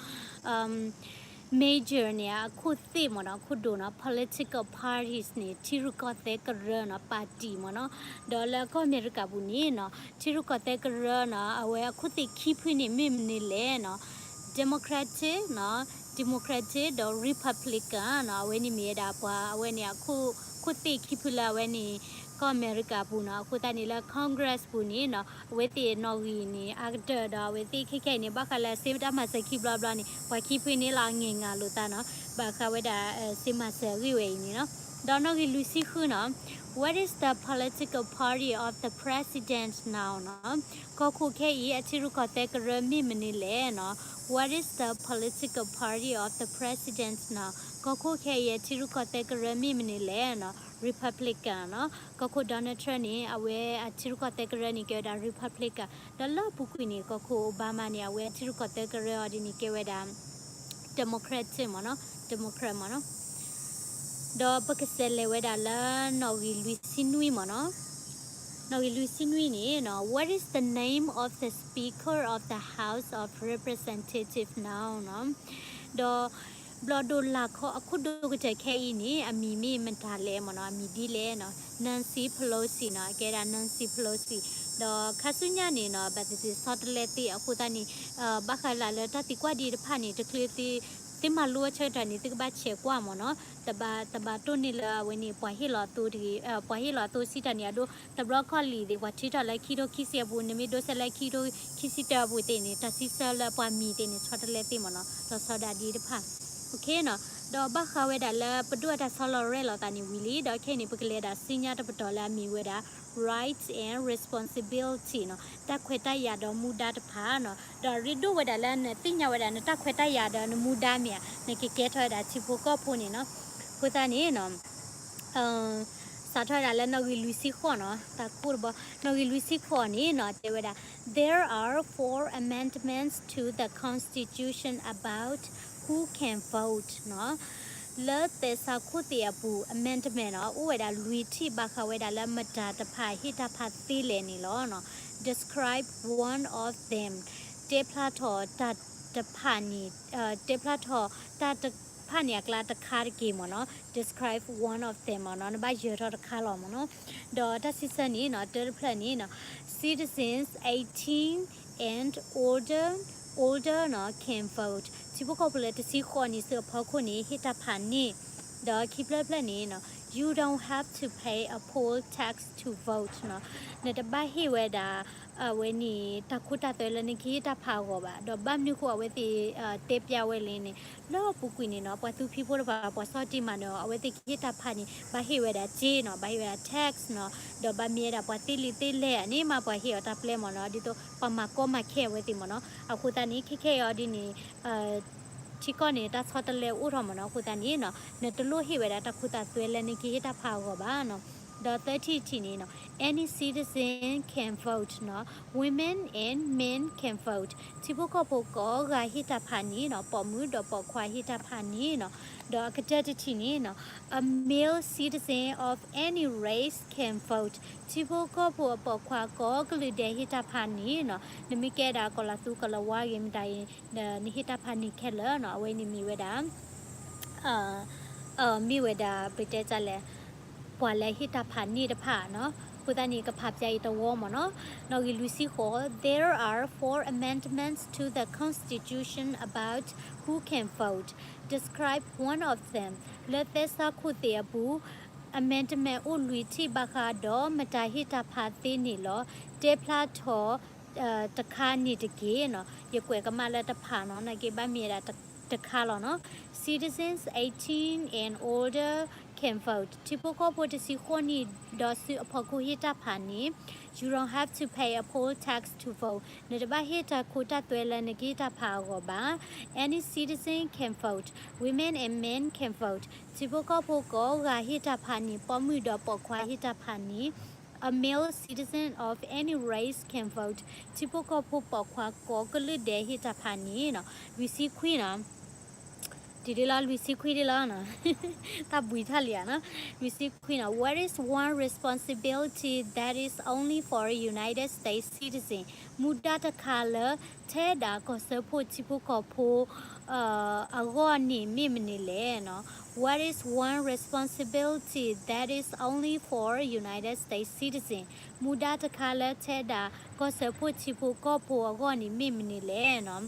Major န့ၣ် အခိၣ်သ့ၣ်မ့ၢ်နီၤ, အခိၣ်ဒိၣ်နီၤ, political parties န့ၣ် ထံရူၢ်ကီၢ်သဲးကရၢနီၤ, party မ့ၢ်နီၤ. ဒီးလၢကီၢ်အမဲရကၤပူၤန့ၣ်နီၤ, ထံရူၢ်ကီၢ်သဲးကရၢနီၤ, အဝဲအခိၣ်သ့ၣ်ခံဖုန့ၣ် မ့ၢ်မနုၤလဲၣ်နီၤ. Democratic နီၤ, Democratic ဒီး Republican နီၤ, အဝဲန့ၣ်မ့ၢ်ဝဲဒၣ်ပှၤ အဝဲန့ၣ်အခိၣ်သ့ၣ်ခံဖုလၢအဝဲန့ၣ် ကီၢ်အမဲရကၤပူၤနီၤ. အဃိသတးန့ၣ်လၢ Congress ပူၤန့ၣ်နီၤ, အဝဲသ့ၣ်နီၣ်ဂံၢ်န့ၣ် အါကတၢၢ်ဒီး အဝဲသ့ၣ်ခဲခဲအံၤန့ၣ် ဘၣ်ဃးလၢစ့တၢ်မၤစၢၤခံဘျီဘျီန့ၣ် ပှၤခံဖုန့ၣ်လီၤအငဲၢ်ငါလိာ်သးနီၤ, ဘၣ်ဃးဝဲဒၣ် စ့မၤစၢၤအဂ့ၢ်ဝဲအံၤန့ၣ်နီၤ. ဒီးနီၣ်ဂံၢ်လွံၢ်ဆံဃုနီၤ, What is the political party of the president now နီၤ. ကီၢ်ခိၣ်ခဲအံၤအထံရူၢ်ကီၢ်သဲးကရၢမ့ၢ်မနုၤလဲၣ်နီၤ. What is the political party of the president now? ကီၢ်ခိၣ်ခဲအံၤအထံရူၢ်ကီၢ်သဲးကရၢမ့ၢ်မနုၤလဲၣ်နီၤ. Republican နီၤ. ကီၢ်ခိၣ် Donald Trump န့ၣ် အဝဲအထံရူၢ်ကီၢ်သဲးကရၢန့ၣ် ကဲဝဲဒၣ် Republican, ဒီးလၢအပူၤကွံာ်န့ၣ် ကီၢ်ခိၣ် Obama န့ၣ် အဝဲအထံရူၢ်ကီၢ်သဲးကရၢအီၤဒ်န့ၣ် ကဲဝဲဒၣ် Democratic မ့ၢ်နီၤ, Democrat မ့ၢ်နီၤ. ဒီးပကစးလဲၤဝဲဒၣ်လၢနီၣ်ဂံၢ်လွံၢ်ဆံနွံမ့ၢ်နီၤ. နီၣ်ဂံၢ်လွံၢ်ဆံနွံန့ၣ်နီၤ, What is the name of the Speaker of the House of Representative now နီၤ. ဒီးဘျီၣ်ဒိၣ်လာ်ခီအခိၣ်ဒိၣ်ကတၢၢ်ခဲအံၤန့ၣ် အမံၤမ့ၢ်မတၤလဲၣ်မ့ၢ်နီၤ, အမံၤဒ်လဲၣ်နီၤ, Nancy Pelosi နီၤ, အကဲဒၣ် Nancy Pelosi. ဒီးခါဆူညါန့ၣ်နီၤ, ဘၣ်သ့ၣ်သ့ၣ်ဆီတလဲသ့အဃိသတးန့ၣ် ဘၣ်ဃးလၢ်လၢတၢ်သံကွၢ်ဒံးတဖၣ်န့ၣ် တချုးသု သုမၤလိအဆၢကတီၢ်န့ၣ် သုကဘၣ်ဆဲးကွၢ်မ့ၢ်နီၤ. တဘၣ် တဘၣ်တိၢ်န့ၢ်လၢအဝဲန့ၣ် ပှၤဟ့ၣ်လီၤအသိတဂ့ၤ, ပှၤဟ့ၣ်လီၤအသိစံးတၢ်န့ၣ် အဒိ တဘျီခီၣ်လံာ်သ့ၣ် ပှၤထုးထီၣ်လၢခံထိခံဆံအပူၤ, နမ့ၢ်ဒိးစဲးလၢခံထိခံဆံတၢအပူၤသ့ၣ်န့ၣ် တၢ်စံးဆၢလၢပှၤမံၤသ့ၣ်န့ၣ် ဆီတလဲသ့မ့ၢ်နီၤ, လီၤဆီဒၣ်ဒ်တဖၣ်. ဒီးဘၣ်ဃးဝဲဒၣ်လၢပဒိၣ်အတၢ်ဆီလီၤရဲၣ်လီၤသးန့ၣ်ဝံၤလံ, ဒီးခဲအံၤန့ၣ် ပကလဲၤဒၣ်ဆူညါတပတီၢ်လၢအမ့ၢ်ဝဲဒၣ် rights and responsibility နီၤ, တၢ်ခွဲးတၢ်ယာ်ဒီးမူဒါတဖၣ်နီၤ. ဒီးရ့ဒိၣ်ဝဲဒၣ်လၢနသ့ၣ်ညါဝဲဒၣ်နတၢ်ခွဲးတၢ်ယာ်ဒီးနမူဒါမ့ၢ်ဧါ, နကကဲထီၣ်ဝဲဒၣ်ထံဖိကီၢ်ဖိန့ၣ်နီၤ. အဃိသတးန့ၣ်နီၤ စးထီၣ်ဝဲဒၣ်လၢနီၣ်ဂံၢ်လွံၢ်ဆံဃိးနီၤ, တၢ်ကိၢ်တဘီ, နီၣ်ဂံၢ်လွံၢ်ဆံဃိးန့ၣ်နီၤ တဲဝဲဒၣ် There are four amendments to the Constitution about who can vote နီၤ. လၢသဲးစးခိၣ်သ့ၣ်အပူၤ amendment နီၤ အိၣ်ဝဲဒၣ်လွံၢ်ထံၣ် ဘၣ်ဃးဝဲဒၣ်လၢမတၤတဖၣ်ဟ့ၣ်တၢ်ဖးသ့လဲၣ်န့ၣ်လီၤနီၤ. Describe one of them, တဲဖျါထီၣ်တၢ်တဖၣ်န့ၣ်, တဲဖျါထီၣ်တၢ်တဖၣ်န့ၣ်အကျါတခါတက့ၢ်မ့ၢ်နီၤ. Describe one of them မ့ၢ်နီၤ, နဘၣ်ယၢၤထီၣ်တခါလီၤမ့ၢ်နီၤ. ဒီးတၢ်စံးဆၢန့ၣ်နီၤ, တၢတဖျၢၣ်န့ၣ်နီၤ, citizens eighteen and older, older နီၤ can vote, ထံဖိကီၢ်ဖိလၢတဆံဃိးနံၣ်ဆူအဖီခိၣ်န့ၣ် ဟ့ၣ်တၢ်ဖးန့ၣ်. ဒီးခံဖျၢၣ်ဖျၢၣ်န့ၣ်နီၤ, you don't have to pay a poll tax to vote နီၤ, နတဘၣ်ဟ့ၣ်ဝဲဒၣ်အဝဲန့ၣ် တၢ်ခိတၢ်သွဲလၢနကဟ့ၣ်တၢ်ဖးအဂီၢ်ဘၣ်. ဒီးဘၣ်မနုၤဃိအဝဲသ့ၣ်တဲပျးဝဲလဲၣ်န့ၣ်, လၢအပူၤကွံာ်န့ၣ်နီၤ, ပှၤသူဖံးဖိတဖၣ် ပှၤဆီတံၢ်မၤနၢၤအီၤ အဝဲသ့ၣ်ကဟ့ၣ်တၢ်ဖးန့ၣ် ဘၣ်ဟ့ၣ်ဝဲဒၣ်စ့နီၤ, ဘၣ်ဟ့ၣ်ဝဲဒၣ် tax နီၤ, ဒီးဘၣ်မ့ၢ်ဝဲဒၣ်ပှၤသ့လံာ်သ့လဲၢ်အန့ၣ်မး ပှၤဟ့ၣ်အီၤတၢ်ပျဲမ့ၢ်နီၤ, ဒ်သိးပှၤမၤကီမၤခဲအဝဲသ့ၣ်မ့ၢ်နီၤ. အဃိသတးန့ၣ် ခဲခဲအံၤအီၤဒ်န့ၣ် ထံကီၢ်န့ၣ် တၢ်ဆီတလဲအိၣ်ထီၣ်မ့ၢ်နီၤ. အဃိသတးန့ၣ်နီၤ, နတလိၣ်ဟ့ၣ်ဝဲဒၣ်တၢ်ခိတၢ်သွဲလၢနကဟ့ၣ်တၢ်ဖးအဂီၢ်ဘၣ်နီၤ. ဒီးသၢထံၣ်တထံၣ်န့ၣ်နီၤ, any citizen can vote နီၤ, women and men can vote. ထံဖိကီၢ်ဖိကိးဂၤဟ့ၣ်တၢ်ဖးန့ၣ်နီၤ, ပိာ်မုၣ်ဒီးပိာ်ခွါဟ့ၣ်တၢ်ဖးန့ၣ်နီၤ. ဒီးအကတၢၢ်တထံၣ်န့ၣ်နီၤ, a male citizen of any race can vote. ထံဖိကီၢ်ဖိအပိာ်ခွါကိးကလုာ်ဒဲးဟ့ၣ်တၢ်ဖးန့ၣ်နီၤ, နမ့ၢ်ကဲဒၣ်ကီၤလၤသူကီၤလၤဝါဂ့ၤမတၤဂ့ၤ, နဟ့ၣ်တၢ်ဖးန့ၣ်ခဲလၢာ်နီၤ, အဝဲန့ၣ်မ့ၢ်ဝဲဒၣ် မ့ၢ်ဝဲဒၣ် ပတဲတၢ်လဲၣ်, ပှၤလၢဟ့ၣ်တၢ်ဖးန့ၣ်တဖၣ်နီၤ. အဃိသတးန့ၣ် ကဖးပၠးအံၤတဝီမ့ၢ်နီၤ. နီၣ်ဂံၢ်လွံၢ်ဆံဃိး, there are four amendments to the constitution about who can vote. Describe one of them. လၢသဲစးခိၣ်သ့ၣ်အပူၤ amendment အိၣ်လွံၢ်ထံၣ်ဘၣ်ဃးဒီးမတၤဟ့ၣ်တၢ်ဖးသ့န့ၣ်လီၤ. တဲဖျါထီၣ် တခါန့ၣ်တက့ၢ်နီၤ. ယကွဲးကမၣ်လၢတဖးနီၤ, နာ်က့ဘၣ်မ့ၢ်ဝဲဒၣ်တခါလီၤနီၤ. Citizens eighteen and older can vote. ထံဖိကီၢ်ဖိတဆံဃိးနံၣ်ဒီးဆူအဖီခိၣ်ဟ့ၣ်တၢ်ဖးန့ၣ် you don't have to pay a poll tax to vote. နတဘၣ်ဟ့ၣ်တၢ်ခိတၢ်သွဲလၢနကဟ့ၣ်တၢ်ဖးအဂီၢ်ဘၣ်. Any citizen can vote. Women and men can vote. ထံဖိကီၢ်ဖိကိးဂၤဟ့ၣ်တၢ်ဖးန့ၣ်, ပိာ်မုၣ်ဒီးပိာ်ခွါဟ့ၣ်တၢ်ဖးန့ၣ်. A male citizen of any race can vote. ထံဖိကီၢ်ဖိပိာ်ခွါကိးကလုာ်ဒဲးဟ့ၣ်တၢ်ဖးန့ၣ်နီၤ. လွံၢ်ဆံခွံနီၤ, တုၤဒ်လီၤ လွံၢ်ဆံခွံဒ်လီၤနီၤ, တၢ်ဘှံးထီၣ်လံဧါနီၤ. လွံၢ်ဆံခွံနီၤ, what is one responsibility that is only for a United States citizen? မူဒါတခါလၢ ထဲဒၣ်ကီၢ်စၢဖှိၣ်ထံဖိကီၢ်ဖိ အဂီၢ်န့ၣ်မ့ၢ်မနုၤလဲၣ်နီၤ. What is one responsibility that is only for United States citizen? မူဒါတခါလၢထဲဒၣ် ကီၢ်စၢဖှိၣ်ထံဖိကီၢ်ဖိအဂီၢ်န့ၣ်မ့ၢ်မနုၤလဲၣ်နီၤ.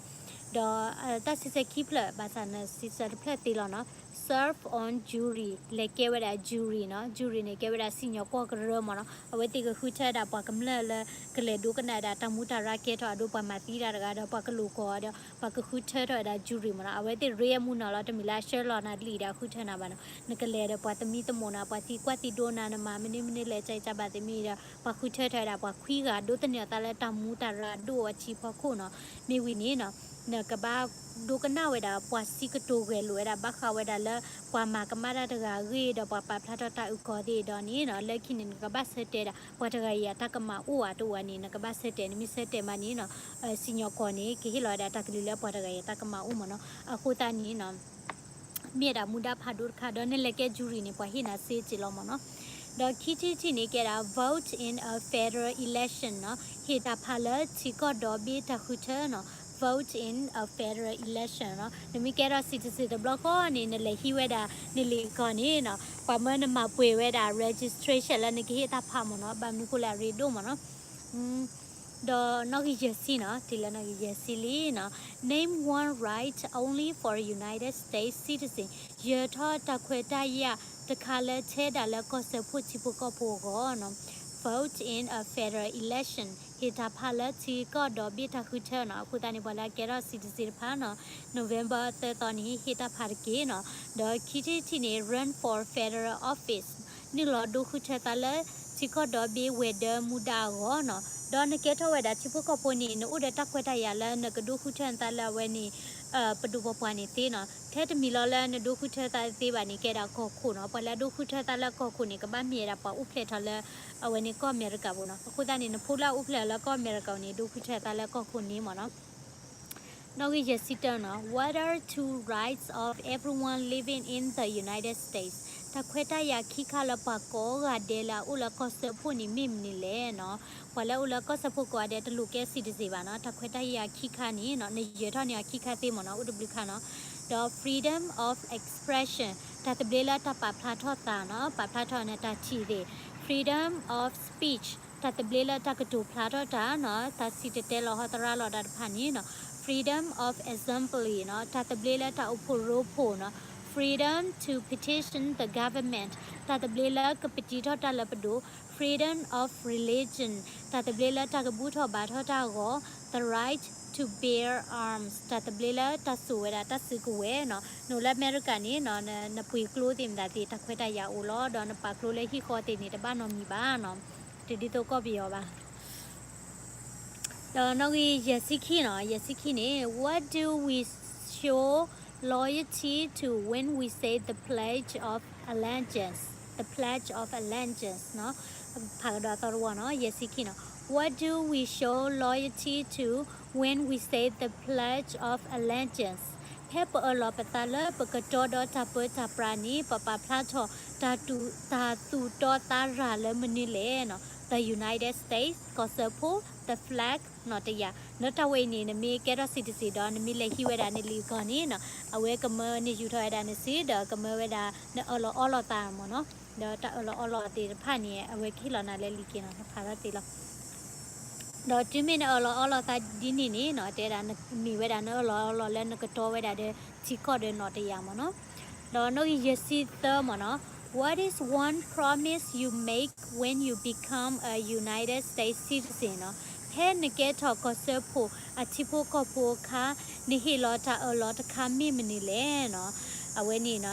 ဒီးတၢ်စံးဆၢခံဖျၢၣ် ဘၣ်ဆၣ်နစံးဆၢတဖျၢၣ်သ့လီၤနီၤ. Serve on jury, လဲၤကဲဝဲဒၣ် jury နီၤ. Jury န့ၣ်ကဲဝဲဒၣ်စံၣ်ညီၣ်ကွီၢ်ကရၢမ့ၢ်နီၤ. အဝဲသ့ၣ်ကဃုထၢဒၣ်ပှၤကမျၢၢ်လၢ ကလဲၤဒိကနၣ်ဒၣ်တၢ်မူတၢ်ရၢကဲထီၣ်အဒိ ပှၤမၤသံတၢ်တဂၤဒီး ပှၤကလိာ်ကွီၢ်ဒီး ပှၤကဃုထၢထီၣ်ဝဲဒၣ် jury မ့ၢ်နီၤ. အဝဲသ့ၣ်ရ့အမူနီၤလီၤ, တမ့ၢ်လၢအဆှၢလီၤနၤလံဒီးအဃုထၢနၤဘၣ်နီၤ. နကလဲၤဒီးပှၤသမံသမိးနၤ, ပှၤသံကွၢ်သံဒိနၤ, နမၤမနုၤမနုၤလဲၣ် ကကဘၣ်သမံဒီး ပှၤဃုထၢထီၣ်ဝဲဒၣ်ပှၤခွံဂၤ ဒိးသန့ၤအသးလၢတၢ်မူတၢ်ရၢအဒိၣ်အဆံးဖီခိၣ်နီၤ. မ့ၢ်ဝံၤန့ၣ်နီၤ နကဘၣ်ဒိကနၣ်ဝဲဒၣ် ပှၤစံးကတိၤဂဲၤလိာ်ဝဲဒၣ် ဘၣ်ဃးဝဲဒၣ်လၢ ပှၤမၤကမၣ်တၢ်တဂၤအဂ့ၢ် ဒီးပှၤပာ်ဖျါထီၣ်တၢ်အုၣ်ကီၤသ့ၣ်ဒီးန့ၣ်နီၤ, လၢခံန့ၣ် နကဘၣ်ဆၢတဲာ်ဒၣ် ပှၤတဂၤအံၤအတၢ်ကမၣ်အိၣ်ဧါတအိၣ်ဧါန့ၣ် နကဘၣ်ဆၢတဲာ်, နမ့ၢ်ဆၢတဲာ်မးန့ၣ်နီၤ စံၣ်ညီၣ်ကွီၢ်န့ၣ် ကဟ့ၣ်လီၤဝဲဒၣ်တၢ်ကလုၢ်လၢပှၤတဂၤအံၤအတၢ်ကမၣ်အိၣ်မ့ၢ်နီၤ. အဃိသတးန့ၣ်နီၤ မ့ၢ်ဝဲဒၣ်မူဒါဖးဒိၣ်တခါ ဒီးနလဲၤကဲ jury န့ၣ် ပှၤဟ့ၣ်နၤစ့စ့လီၤမ့ၢ်နီၤ. ဒီးခံထံၣ်တထံၣ်န့ၣ် ကဲဒၣ် vote in a federal election နီၤ, ဟ့ၣ်တၢ်ဖးလၢထံကီၢ်ဒီဘ့ၣ်တၢ်ဃုထၢနီၤ, vote in a federal election နီၤ. နမ့ၢ်ကဲထီၣ် citizen တဘျီဃီန့ၣ် နလဲၤဟံးဝဲဒၣ် နလံာ်ကီၢ်န့ၣ်နီၤ, ပှၤမၢနမၤပှဲၤဝဲဒၣ် registration လၢနကဟ့ၣ်တၢ်ဖးမ့ၢ်နီၤ, ဘၣ်မနုၤဃိလဲၣ် အရ့ဒိၣ်မ့ၢ်နီၤ. ဒီးနီၣ်ဂံၢ်ယဲၢ်ဆံနီၤ, တုၤလၢနီၣ်ဂံၢ်ယဲၢ်ဆံလံနီၤ. Name one right only for United States citizen. ယၢၤထီၣ်တၢ်ခွဲးတၢ်ယာ်တခါလၢထဲဒၣ်လၢကီၢ်စၢဖှိၣ်ထံဖိကီၢ်ဖိအဂီၢ်နီၤ. Vote in a federal election. ဟ့ၣ်တၢ်ဖးလၢထံကီၢ်ဒီဘ့ၣ်တၢ်ဃုထၢနီၤ. အဃိသတးန့ၣ် ပှၤလၢအကဲထီၣ် citizen တဖၣ်နီၤ, November သၢသီန့ၣ် ဟ့ၣ်တၢ်ဖးတက့ၢ်နီၤ. ဒီးခံထံၣ်တထံၣ်န့ၣ် run for federal office. နုာ်လီၤဒိဃုထၢသးလၢထံကီၢ်ဒီဘ့ၣ်ဝဲၤဒၢမူဒါအဂီၢ်နီၤ. ဒီးနကဲထီၣ်ဝဲဒၣ်ထံဖိကီၢ်ဖိန့ၣ် နအိၣ်ဒီးတၢ်ခွဲးတၢ်ယာ်လၢနကဒိဃုထၢနသးလၢအဝဲန့ၣ် ပဒိၣ်ပပှၢ်န့ၣ်သ့နီၤ. ထဲတမံၤလီၤလၢနဒိဃုထၢသးသ့ဘၣ်န့ၣ် ကဲဒၣ်ကီၢ်ခိၣ်နီၤ. ပှၤလၢအဒိဃုထၢသးလၢကီၢ်ခိၣ်န့ၣ် ကဘၣ်မ့ၢ်ဝဲဒၣ်ပှၤအိၣ်ဖျဲၣ်ထီၣ်လၢ အဝဲန့ၣ်ကီၢ်အမဲရကၤပူၤနီၤ. အဃိသတးန့ၣ် နဖိလၢအအိၣ်ဖျဲၣ်လၢကီၢ်အမဲရကၤန့ၣ် ဒိဃုထၢသးလၢကီၢ်ခိၣ်န့ၣ်မ့ၢ်နီၤ. နီၣ်ဂံၢ်ယဲၢ်ဆံတၢနီၤ, what are two rights of everyone living in the United States? တၢ်ခွဲးတၢ်ယာ်ခံခါလၢပှၤကိးဂၤဒဲးလၢအအိၣ်လၢကီၢ်စၢဖှိၣ်န့ၣ်မ့ၢ်မနုၤလဲၣ်နီၤ. ပှၤလၢအအိၣ်လၢကီၢ်စၢဖှိၣ်ကိးဂၤဒဲးတလိၣ်ကဲ citizen ဘၣ်နီၤ. တၢ်ခွဲးတၢ်ယာ်ခံခါန့ၣ်နီၤ, နယၢၤထီၣ်န့ၢ်အီၤခံခါသ့မ့ၢ်နီၤ, အိၣ်တဘျုးခါနီၤ. ဒီး freedom of expression တၢ်သဘျ့လၢတၢ်ပာ်ဖျါထီၣ်သးနီၤ, ပာ်ဖျါထီၣ်နတၢ်ထံၣ်သ့ၣ်. Freedom of speech တၢ်သဘျ့လၢတၢ်ကတိၤဖျါထီၣ်တၢ်နီၤ, တၢ်စံၣ်တဲၤတဲလီၤဟီသရၣ်လီၤတၢ်တဖၣ်န့ၣ်နီၤ. Freedom of assembly နီၤ, တၢ်သဘျ့လၢတၢ်အိၣ်ဖှိၣ်ရိဖှိၣ်နီၤ. Freedom to petition the government တၢ်သဘျ့လၢကပတံထီၣ်တၢ်လၢပဒိၣ်. Freedom of religion တၢ်သဘျ့လၢတၢ်ကဘူၣ်ထီၣ်ဘါထီၣ်တၢ်အဂီၢ်. The right to bear arms တၢ်သဘျ့လၢတၢ်စိာ်ဝဲဒၣ်တၢ်စုကဝဲၤနီၤ. နအိၣ်လၢအမဲရကၤန့ၣ်နီၤ, နပှ့ၤကျိသ့ၣ်မတၤသ့ၣ် တၢ်ခွဲးတၢ်ယာ်အိၣ်လီၤ, ဒီးနပာ်ကျိလၢဟံၣ်ဃီသ့ၣ်န့ၣ် တဘၣ်နီတမံၤဘၣ်နီၤ, တဒ်သိးကီၢ်ပယီၤဘၣ်. ဒီးနီၣ်ဂံၢ်ယဲၢ်ဆံခံနီၤ, ယဲၢ်ဆံခံန့ၣ် what do we show loyalty to when we say the Pledge of Allegiance? the Pledge of Allegiance နီၤ, ဖးကဒီးအသီတဝီနီၤ, ယဲၢ်ဆံခံနီၤ, What do we show loyalty to when we say the Pledge of Allegiance? ဖဲပအၢၣ်လီၤပသးလၢပကတီဒီးတၢ်ပၢတၢ်ပြးန့ၣ် ပပာ်ဖျါထီၣ် တၢ်သူၣ်တီသးရၤလၢမနုၤလဲၣ်နီၤ, the United States ကီၢ်စၢဖှိၣ် the flag နီၤတယၢ်, လၢတၢ်ဝဲအံၤန့ၣ် နမ့ၢ်ကဲထီၣ် citizen ဒီး နမ့ၢ်လဲၤဟံးဝဲဒၣ်နလံာ်အဂီၢ်န့ၣ်နီၤ, အဝဲကမၢနယူၤထီၣ်ဝဲဒၣ်နစု ဒီးကမၢဝဲဒၣ်နအၢၣ်လီၤအီလီၤသးမ့ၢ်နီၤ, ဒီးတၢ်အၢၣ်လီၤအီလီၤသ့ၣ်တဖၣ်န့ၣ် အဝဲကဟ့ၣ်လီၤနၤလၢလံာ်က့ၤနီၤ, နဖးထီၣ်သ့လီၤ. ဒီးတုၤမ့ၢ်နအၢၣ်လီၤအီလီၤသးဒ်န့ၣ်န့ၣ်နီၤ, တဲဒၣ်နမ့ၢ်ဝဲဒၣ် နအၢၣ်လီၤအီလီၤလၢနကတီဝဲဒၣ်ဒီးထံကီၢ်ဒီးနီၣ်တယၢ်မ့ၢ်နီၤ. ဒီးနီၣ်ဂံၢ်ယဲၢ်ဆံသၢမ့ၢ်နီၤ, What is one promise you make when you become a United States citizen နီၤ, ဖဲနကဲထီၣ်ကီၢ်စၢဖှိၣ်အထံဖိကီၢ်ဖိအခါ, နဟ့ၣ်လီၤတၢ်အၢၣ်လီၤတခါမ့ၢ်မနုၤလဲၣ်နီၤ. အဝဲန့ၣ်နီၤ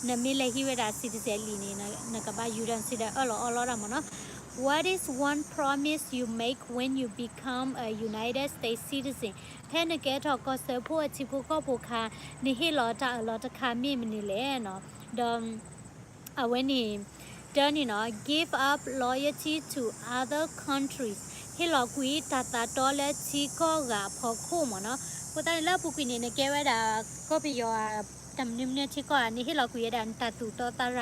နမ့ၢ်လဲၤဟံးဝဲဒၣ် citizen လံာ်န့ၣ် နကဘၣ်ယူၤဒီးနစုဒီးအၢၣ်လီၤအီလီၤဒၣ်မ့ၢ်နီၤ. What is one promise you make when you become a United States citizen? ဖဲနကဲထီၣ်ကီၢ်စၢဖှိၣ်အထံဖိကီၢ်ဖိအခါ, နဟ့ၣ်လီၤတၢ်အၢၣ်လီၤတခါမ့ၢ်မနုၤလဲၣ်နီၤ. ဒီး အဝဲန့ၣ် တၢန့ၣ်နီၤ, give up loyalty to other countries, ဟ့ၣ်လီၤကွံာ်တၢ်သးတီလၢထံကီၢ်ဂၤအဖီခိၣ်မ့ၢ်နီၤ. အဃိသတးန့ၣ် လၢအပူၤကွံာ်န့ၣ် နကဲဝဲဒၣ်ကီၢ်ပယီၤ တၢ်မနုၤမနုၤထံကီၢ်ဧါ, နဟ့ၣ်လီၤကွံာ်ဝဲဒၣ်နတၢ်သူၣ်တီသးရၤလၢထံ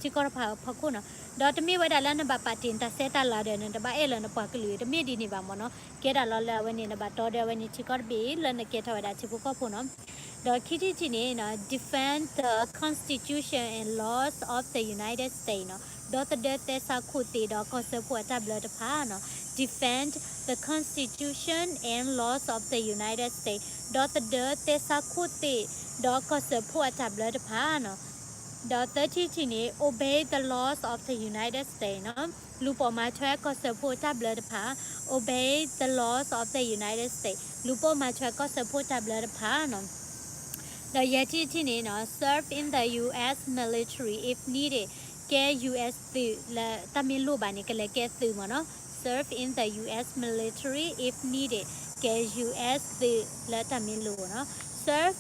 ကီၢ်တဖၣ်အဖီခိၣ်နီၤ. ဒီးတမ့ၢ်ဝဲဒၣ်လၢနဘၣ်ပာ်တ့ၢ်နတၢ်ဆဲးတၢ်လၤဒီး နတဘၣ်အဲၣ်လၢနပှၤကလုာ် တမ့ၢ်ဒ်န့ၣ်ဘၣ်မ့ၢ်နီၤ. ကဲဒၣ်လီၤလၢအဝဲန့ၣ် နဘၣ်တီဒီးအဝဲန့ၣ်ထံကီၢ်တဘ့ၣ်လၢနကဲထီၣ်ဝဲဒၣ်ထံဖိကီၢ်ဖိနီၤ. ဒီးခံထံၣ်တထံၣ်န့ၣ်နီၤ, defend the Constitution and laws of the United States နီၤ, ဒီသဒၢသဲစးခိၣ်သ့ၣ်ဒီးကီၢ်စၢဖှိၣ်အတၢ်ဘျၢတဖၣ်နီၤ. Defend the Constitution and laws of the United States, ဒီသဒၢသဲစးခိၣ်သ့ၣ်ဒီးကီၢ်စၢဖှိၣ်အတၢ်ဘျၢတဖၣ်နီၤ. ဒီးသၢထံၣ်တထံၣ်န့ၣ် obey the laws of the United States နီၤ, လူၤပိာ်မၤထွဲကီၢ်စၢဖှိၣ်တၢ်ဘျၢတဖၣ်, obey the laws of the United States, လူၤပိာ်မၤထွဲကီၢ်စၢဖှိၣ်တၢ်ဘျၢတဖၣ်နီၤ. ဒီးယဲၢ်ထံၣ်တထံၣ်န့ၣ်နီၤ, serve in the U S military if needed, ကဲ U S သုးလၢတၢ်မ့ၢ်လိၣ်ဘၣ်န့ၣ် ကလဲၤကဲသုးမ့ၢ်နီၤ. Serve in the U S military if needed, ကဲ U S သုးလၢတၢ်မ့ၢ်လိၣ်နီၤ. Serve,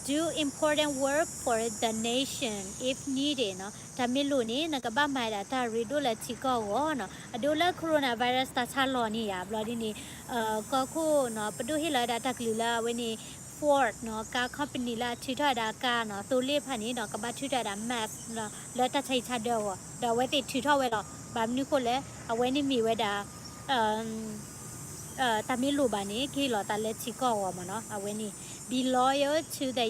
do important work for the nation if needed နီၤ, တၢ်မ့ၢ်လိၣ်န့ၣ် နကဘၣ်မၤဒၣ်တၢ်ရ့ဒိၣ်လၢထံကီၢ်အဂီၢ်နီၤ. အဒိလၢ coronavirus တၢ်ဆါလီၤန့ၣ်ယါ ဘျီဒ်န့ၣ် ကီၢ်ခိၣ်နီၤ ပဒိၣ်ဟ့ၣ်လီၤဝဲဒၣ်တၢ်ကလုၢ်လၢအဝဲန့ၣ် Ford နီၤ, car company လၢအထုးထီၣ်ဝဲဒၣ် car နီၤ, သိလ့ၣ်တဖၣ်န့ၣ်နီၤ ကဘၣ်ထုးထီၣ်ဝဲဒၣ် mask နီၤ လၢတၢ်ဆါဟံၣ်ဆါဒၢအဂီၢ်, ဒီးအဝဲသ့ၣ်ထုးထီၣ်ဝဲလီၤ. ဘၣ်မနုၤဃိလဲၣ်, အဝဲန့ၣ်မ့ၢ်ဝဲဒၣ် တၢ်မ့ၢ်လိၣ်ဘၣ်န့ၣ် ကဟ့ၣ်လီၤသးလၢထံကီၢ်အဂီၢ်မ့ၢ်နီၤ. အဝဲန့ၣ် be loyal to the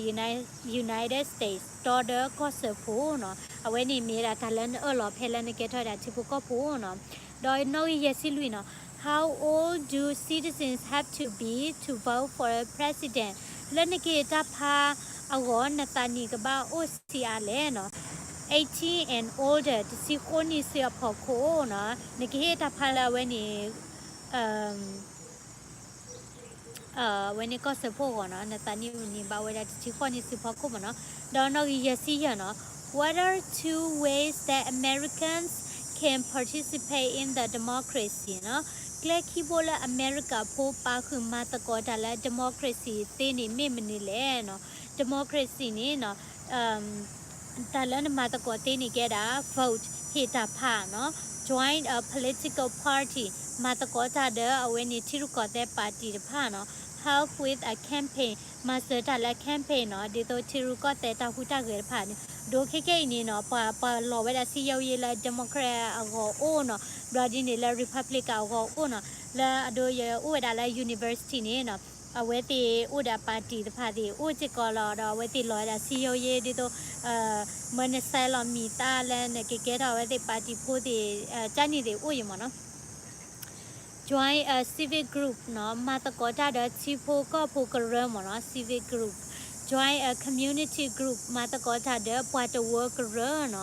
United States, တီဒီးကီၢ်စၢဖှိၣ်နီၤ. အဝဲန့ၣ်မ့ၢ်ဝဲဒၣ်တၢ်လၢနအၢၣ်လီၤဖဲလၢနကဲထီၣ်ဝဲဒၣ်ထံဖိကီၢ်ဖိနီၤ. ဒီးနီၣ်ဂံၢ်ယဲၢ်ဆံလွံၢ်နီၤ, how old do citizens have to be to vote for a president? လၢနကဟ့ၣ်တၢ်ဖးအဂီၢ် နသးနံၣ်ကဘၣ်အိၣ်ဆံးအါလဲၣ်နီၤ. Eighteen and older, တဆံဃိးနံၣ်ဆူအဖီခိၣ်နီၤ, နကဟ့ၣ်တၢ်ဖးလၢအဝဲန့ၣ် အဝဲန့ၣ်ကီၢ်စၢဖှိၣ်အဂီၢ်နီၤ, နသးနံၣ်န့ၣ်ဘၣ်ဝဲဒၣ်တဆံဃိးနံၣ်ဆူဖီခိၣ်မ့ၢ်နီၤ. ဒီးနီၣ်ဂံၢ်ယဲၢ်ဆံယဲၢ်နီၤ, what are two ways that Americans can participate in the democracy နီၤ, ကျဲခံဘိလၢအမဲရကၤဖိပာ်ဃုာ်မၤသကိးတၢ်လၢ democracy သ့န့ၣ်မ့ၢ်မနုၤလဲၣ်နီၤ. Democracy န့ၣ်နီၤ တၢ်လၢနမၤသကိးသ့န့ၣ်ကဲဒၣ် vote ဟ့ၣ်တၢ်ဖးနီၤ, join a political party မၤသကိးတၢ်ဒီးအဝဲန့ၣ်ထံရူၢ်ကီၢ်သဲးပၣ်တံၣ်တဖၣ်နီၤ, help with a campaign မၤစၢၤတၢ်လၢ campaign နီၤ, ဒ်သိးထံရူၢ်ကီၢ်သဲးတၢ်ဟူးတၢ်ဂဲၤတဖၣ်န့ၣ်, ဒီးခဲကနံၣ်အံၤန့ၣ်နီၤ ပှၤပှၤလီၤဝဲဒၣ်စည်းရုံးရေးလၢ Democrat အဂီၢ်အိၣ်နီၤ, ဘျီဒ်န့ၣ်လၢ Republican အဂီၢ်အိၣ်နီၤ, လၢအဒိယအိၣ်ဝဲဒၣ်လၢ university န့ၣ်နီၤ အဝဲသ့ၣ်အိၣ်ဒီးပၣ်တံၣ်တဖၣ်သ့ၣ်အိၣ်စ့ၢ်ကီးလီၤ, ဒီးအဝဲသ့ၣ်လီၤဝဲဒၣ်စည်းရုံးရေး ဒ်သိး မၢနဆဲးလီၤမံၤသၣ်လၢနကကဲထီၣ်အဝဲသ့ၣ်ပၣ်တံၣ်ဖိသ့ၣ် ကန့ၣ်သ့ၣ်အိၣ်အံၤမ့ၢ်နီၤ. Join a civic group နီၤ, မၤသကိးတၢ်ဒီးထံဖိကီၢ်ဖိကရၢမ့ၢ်နီၤ, civic group. Join a community group, မၤသကိးတၢ်ဒီးပှၤတဝၢကရၢနီၤ,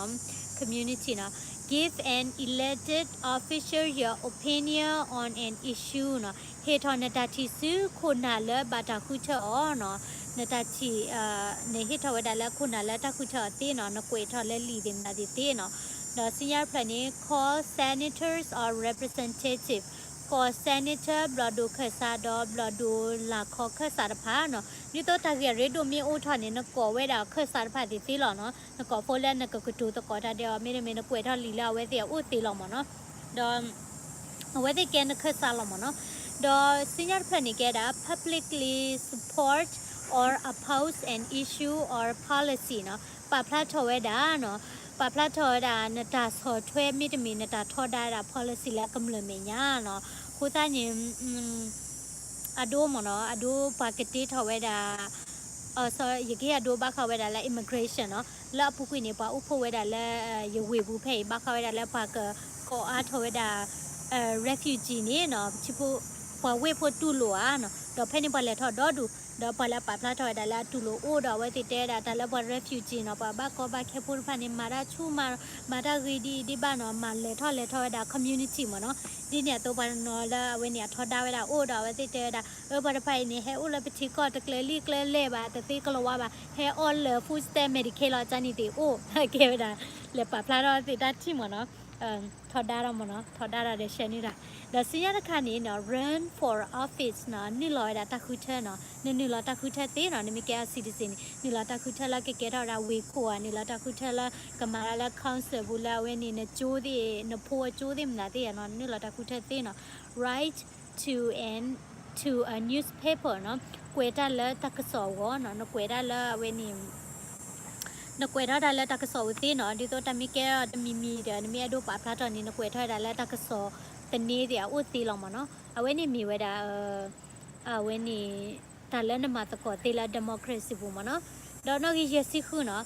community နီၤ. Give an elected official your opinion on an issue နီၤ, ဟ့ၣ်ထီၣ်နတၢ်ထံၣ်ဆူခိၣ်နၢ်လၢဘၣ်တၢ်ဃုထၢအီၤနီၤ, နတၢ်ထံၣ် နဟ့ၣ်ထီၣ်ဝဲဒၣ်လၢခိၣ်နၢ်လၢတၢ်ဃုထၢအီၤသ့နီၤ, နကွဲးထီၣ်လၢလံာ်သ့ၣ်မနုၤသ့ၣ်သ့နီၤ. ဒီးစံယါတဖျၢၣ်န့ၣ် call senators or representative ကိး senator ဘျီၣ်ဒိၣ်ခၢၣ်စးဒီးဘျီၣ်ဒိၣ်လၢ်ခီခၢၣ်စးတဖၣ်နီၤ, ဒ်သိးတၢ်ဂ့ၢ်အရ့ဒိၣ်မ့ၢ်အိၣ်ထီၣ်န့ၣ် နကိးဝဲဒၣ်ခၢၣ်စးတဖၣ်သ့ၣ်သ့လီၤနီၤ, နကိးဖိလၢနကကတိၤသကိးတၢ်ဒီးအီၤ မ့တမ့ၢ်နကွဲးထီၣ်လံာ်လၢအဝဲသ့ၣ်အအိၣ်သ့လီၤမ့ၢ်နီၤ, ဒီး အဝဲသ့ၣ်ကဲနခၢၣ်စးလီၤမ့ၢ်နီၤ, ဒီးဆူညါတဖျၢၣ်န့ၣ်ကဲဒၣ် publicly support or oppose an issue or policy နီၤ, ပာ်ဖျါထီၣ်ဝဲဒၣ်နီၤ, ပာ်ဖျါထီၣ်ဝဲဒၣ်နတၢ်ဆီၣ်ထွဲမ့တမ့ၢ်နတၢ်ထီဒါဝဲဒၣ် policy လၢကမျၢၢ်မဲာ်ညါနီၤ, အဃိသတးန့ၣ် အဒိမ့ၢ်နီၤ, အဒိပှၤကတ့ထီၣ်ဝဲဒၣ် အ sorry ယကဟ့ၣ်အဒိဘၣ်ဃးဝဲဒၣ်လၢ immigration နီၤ, လၢအပူၤကွံာ်န့ၣ် ပှၤအိၣ်ဖှိၣ်ဝဲဒၣ်လၢ ယဝ့ၢ်ပူၤဖဲအံၤ ဘၣ်ဃးဝဲဒၣ်လၢပှၤကကိးအါထီၣ်ဝဲဒၣ် refugee န့ၣ်နီၤ, ပှၤဝ့ၢ်ဖိတူၢ်လိာ်ဧါနီၤ, ဒီးဖဲန့ၣ်ပှၤလဲၤထီၣ်ဒီဒူၣ်, ဒီးပှၤလၢအပာ်ဖျါထီၣ်ဝဲဒၣ်လၢအတူၢ်လိာ်အိၣ်ဒီးအဝဲသ့ၣ်တဲဝဲဒၣ်တၢ်လၢပှၤ refugee နီၤ, ပှၤဘၣ်ကီဘၣ်ခဲဖိတဖၣ်န့ၣ် မၤတၢ်ဆူၣ်မၤ မၤတၢ်ဂ့ၤဒ်အံၤဒ်ဘၣ်နီၤ, မၤလဲၤထီၣ်လဲၤထီၣ်ဝဲဒၣ် community မ့ၢ်နီၤ, ဒ်န့ၣ်အသိးပှၤနီၤလၢအဝဲန့ၣ်အထီဒါဝဲဒၣ်အိၣ်ဒီးအဝဲသ့ၣ်တဲဝဲဒၣ် အၢ ပှၤတဖၣ်အံၤန့ၣ် ဟဲအိၣ်လၢပထံကီၢ်တကျဲၤလံကျဲၤလဲၣ်ဘၣ် တသ့ကလီၤဝါဘၣ် ဟဲအီၣ်လၢ food stamp Medicaid လီၤ ကန့ၣ်သ့ၣ်အိၣ် ကဲဝဲဒၣ် လဲၤပာ်ဖျါထီၣ်သ့ၣ်တၢ်ထံၣ်မ့ၢ်နီၤ ထီဒါထီၣ်မ့ၢ်နီၤ ထီဒါဒီး share န့ၢ်တၢ် ဒီးဆူညါတခါန့ၣ်နီၤ run for office နီၤ နုာ်လီၤဝဲဒၣ်တၢ်ဃုထၢနီၤ နနုာ်လီၤတၢ်ဃုထၢသ့နီၤ နမ့ၢ်ကဲအ citizen န့ၣ် နုာ်လီၤတၢ်ဃုထၢလၢကကဲထီၣ်ဝဲဒၣ်ဝ့ၢ်ခိၣ်ဧါ နုာ်လီၤတၢ်ဃုထၢလၢကမၤတၢ်လၢ council ပူၤလၢအဝဲန့ၣ် နကၠိသ့ၣ် နဖိအကၠိသ့ၣ်မနုၤသ့ၣ်နီၤ နနုာ်လီၤတၢ်ဃုထၢသ့နီၤ write to an to a newspaper နီၤ ကွဲးတၢ်လၢတၢ်ကစီၣ်အဂီၢ်နီၤ နကွဲးတၢ်လၢအဝဲန့ၣ် နကွဲးထီၣ်တၢ်လၢတၢ်ကစီၣ်အူသ့နီၤ ဒ်သိးတၢ်မ့ၢ်ကဲထီၣ်တမံၤမံၤဒီး နမ့ၢ်အဲၣ်ဒိးပာ်ဖျါထီၣ်န့ၣ် နကွဲးထီၣ်ဝဲဒၣ်လၢတၢ်ကစီၣ်သန့သ့ၣ်အအိၣ်သ့လီၤမ့ၢ်နီၤ အဝဲန့ၣ်မ့ၢ်ဝဲဒၣ် အဝဲန့ၣ် တၢ်လၢနမၤသကိးသ့လၢ democracy ပူၤမ့ၢ်နီၤ ဒီးနီၣ်ဂံၢ်ယဲၢ်ဆံဃုနီၤ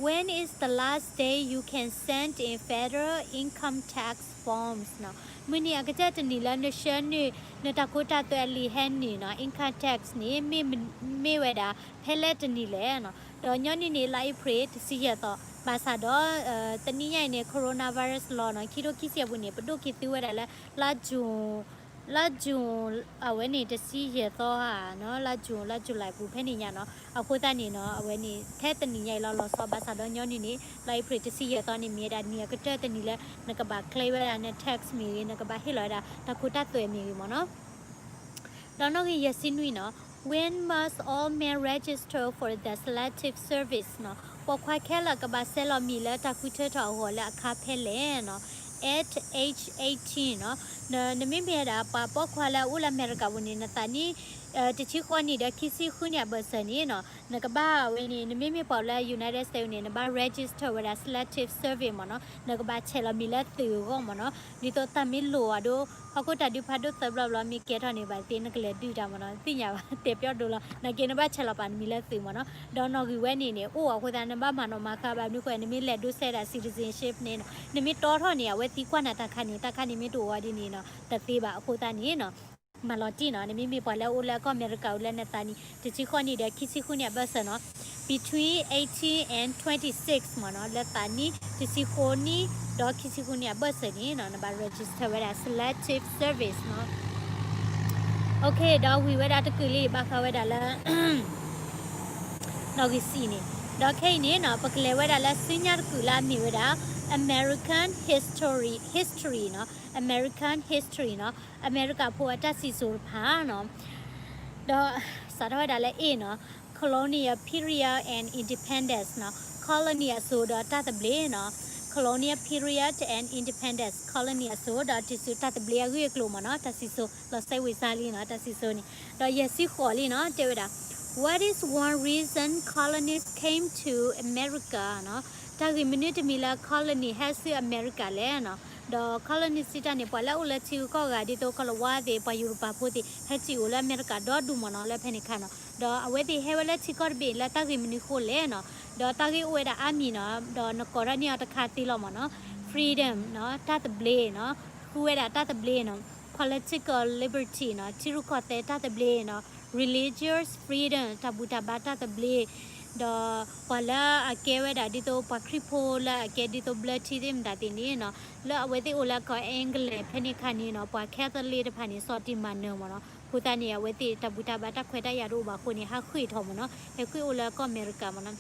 When is the last day you can send in federal income tax forms နီၤ မုၢ်နံၤအကတၢၢ်တနံၤလၢနဆှၢနုာ် နတၢ်ခိတၢ်သွဲအလံာ်ဟဲနုာ်နီၤ income tax န့ၣ် မ့ၢ် မ့ၢ်ဝဲဒၣ် ဖဲလဲၣ်တနံၤလဲၣ်နီၤ ဒီးညီနုၢ်န့ၣ် လါအ့ဖြ့ၣ်တဆံယဲၢ်သီ ဘၣ်ဆၣ်ဒီး တနံၤညါအံၤန့ၣ် coronavirus လီၤနီၤ ခံထိခံဆံအပူၤန့ၣ် ပဒိၣ်က့ၤသုဝဲဒၣ်လၢ လါ June လါ June အဝဲန့ၣ်တဆံယဲၢ်သီဧါနီၤ လါ June လါ July ပူၤဖဲန့ၣ်ညါနီၤ အဃိသတးန့ၣ်နီၤ အဝဲန့ၣ် ထဲတနံၤညါအံၤလီၤလီၤဆီ ဘၣ်ဆၣ်ဒီးညီနုၢ်န့ၣ် လါအ့ဖြ့ၣ်တဆံယဲၢ်သီန့ၣ် မ့ၢ်ဝဲဒၣ်နံၤအကတၢၢ်တနံၤလၢ နကဘၣ် claim ဝဲဒၣ်န tax မ့ၢ်ဂ့ၤ နကဘၣ်ဟ့ၣ်လီၤဝဲဒၣ် တၢ်ခိတၢ်သွဲမ့ၢ်ဂ့ၤမ့ၢ်နီၤ ဒီးနီၣ်ဂံၢ်ယဲၢ်ဆံနွံနီၤ When must all men register for the Selective Service နီၤ ပိာ်ခွါခဲလၢာ်ကဘၣ်ဆဲးလီၤမံၤလၢ တၢ်ဃုထၢထီၣ်အဂီၢ်လၢအခါဖဲလဲၣ်နီၤ at age eighteen နီၤ နမ့မ့ၢ်ဝဲဒၣ် ပှၤပိာ်ခွါလၢအအိၣ်လၢအမဲရကၤပူၤန့ၣ် နသးနံၣ် တဆံဃိးနံၣ်ဒီး ခံဆံဃုနံၣ်အဘၢၣ်စၢၤန့ၣ်နီၤ နကဘၣ်ဝဲန့ၣ် နမ့မ့ၢ်ပှၤလၢ United States န့ၣ် နဘၣ် register ဝဲဒၣ် Selective Service မ့ၢ်နီၤ နကဘၣ်ဆဲးလီၤမံၤလၢသုးအဂီၢ်မ့ၢ်နီၤ ဒ်သိးတၢ်မ့ၢ်လိၣ်အဒိ ဟီၣ်ခိၣ်တၢ်ဒုးဖးဒိၣ်သၢဘျီဘျီ မ့ၢ်ကဲထီၣ်န့ၣ်ဘၣ်သ့ နကလဲၤဒုးတၢ်မ့ၢ်နီၤ သ့ၣ်ညါဘၣ် တဲပျီဒိလီၤ နာ်က့နဘၣ်ဆဲးလီၤပာ်နမံၤလၢသုးမ့ၢ်နီၤ ဒီးနီၣ်ဂံၢ်ဝဲန့ၣ်န့ၣ် အိၣ်အဃိသတး နဘၣ်မၤနီၣ်မၤဃါဘၣ် မနုၤဃိ နမ့ၢ်လဲၤဒိးစဲဒၣ် citizenship န့ၣ်နီၤ နမ့ၢ်တီထီၣ်န့ၣ် အဝဲသံကွၢ်နၤတၢ်ခါန့ၣ် တၢ်ခါန့ၣ်မ့ၢ်တအိၣ်အီၤဒ်န့ၣ်နီၤ တသ့ဘၣ် အဃိသတးန့ၣ်နီၤ မၤလီၤတံၢ်နီၤ နမ့မ့ၢ်ပှၤလၢအအိၣ်လၢကီၢ်အမဲရကၤအိၣ်လၢနသးနံၣ် တဆံဃိးနံၣ်ဒီး ခံဆံဃုနံၣ်အဘၢၣ်စၢၤနီၤ between eighteen and twenty-six မ့ၢ်နီၤ လၢသးနံၣ် တဆံဃိးနံၣ် ဒီးခံဆံဃုနံၣ်အဘၢၣ်စၢၤန့ၣ်နီၤ နဘၣ် register ဝဲဒၣ် Selective Service နီၤ OK ဒီးဝံၤဝဲဒၣ်တကုာ်လံ ဘၣ်ဃးဝဲဒၣ်လၢ နီၣ်ဂံၢ်စံးန့ၣ် ဒီးခဲအံၤန့ၣ်နီၤ ပကလဲၤဝဲဒၣ်လၢဆူညါတကုာ်လၢအမ့ၢ်ဝဲဒၣ် American history history နီၤ American history နီၤ အမဲရကၤဖိအတၢ်စံၣ်စိၤတဖၣ်နီၤ ဒီးစးထီၣ်ဝဲဒၣ်လၢ A နီၤ colonial period and independence နီၤ colony အစိၤဒီးတၢ်သဘျ့နီၤ colonial period and independence colony အစိၤဒီးတုၤဆူတၢ်သဘျ့အဂ့ၢ်အကျိၤမ့ၢ်နီၤ တၢ်စံၣ်စိၤ လီၤစဲဝံၤစါလံနီၤ တၢ်စံၣ်စိၤန့ၣ် ဒီးယဲၢ်ဆံဃိးလံနီၤ တဲဝဲဒၣ် What is one reason colonies came to America နီၤ တၢ်ဂ့ၢ်မနုၤတမံၤလၢ colony ဟဲဆူအမဲရကၤလဲၣ်နီၤ ဒီး colony စံးတၢ်န့ၣ် ပှၤလၢအအိၣ်လၢထံဂုၤကီၢ်ဂၤ ဒ်သိးကီၢ်လၤဝါသ့ၣ် ပှၤယူရပၤဖိသ့ၣ် ဟဲစံၣ်အိၣ်လၢအမဲရကၤဒီဒူၣ်မ့ၢ်နီၤ လၢဖဲန့ၣ်ခါနီၤ ဒီးအဝဲသ့ၣ်ဟဲဝဲလၢထံကီၢ်တဘ့ၣ်လၢတၢ်ဂ့ၢ်မနုၤဃိလဲၣ်နီၤ ဒီးတၢ်ဂ့ၢ်အိၣ်ဝဲဒၣ်အါမံၤနီၤ ဒီးနကိးထီၣ်န့ၢ်အီၤတခါသ့လီၤမ့ၢ်နီၤ freedom နီၤ တၢ်သဘျ့နီၤ ဃုဝဲဒၣ်တၢ်သဘျ့နီၤ political liberty နီၤ ထံရူၢ်ကီၢ်သဲးတၢ်သဘျ့နီၤ religious freedom တၢ်ဘူၣ်တၢ်ဘါတၢ်သဘျ့ ဒီးပှၤလၢအကဲဝဲဒၣ်ဒ်သိး ပှၤခရံာ်ဖိလၢအကဲဒ်သိးဘျၢထံသ့ၣ်မတၤသ့ၣ်န့ၣ်နီၤ လၢအဝဲသ့ၣ်အိၣ်လၢကီၢ် England ဖဲန့ၣ်ခါန့ၣ်နီၤ ပှၤ Catholic တဖၣ်န့ၣ် စီၤတံၢ်မၤနၢၤမ့ၢ်နီၤ အဃိသတးန့ၣ် အဝဲသ့ၣ်တၢ်ဘူၣ်တၢ်ဘါတၢ်ခွဲးတၢ်ယာ်တအိၣ်ဘၣ်အဃိန့ၣ် ဟးဃ့ၢ်ထီၣ်မ့ၢ်နီၤ ဟဲဃ့ၢ်အိၣ်လၢကီၢ်အမဲရကၤမ့ၢ်နီၤ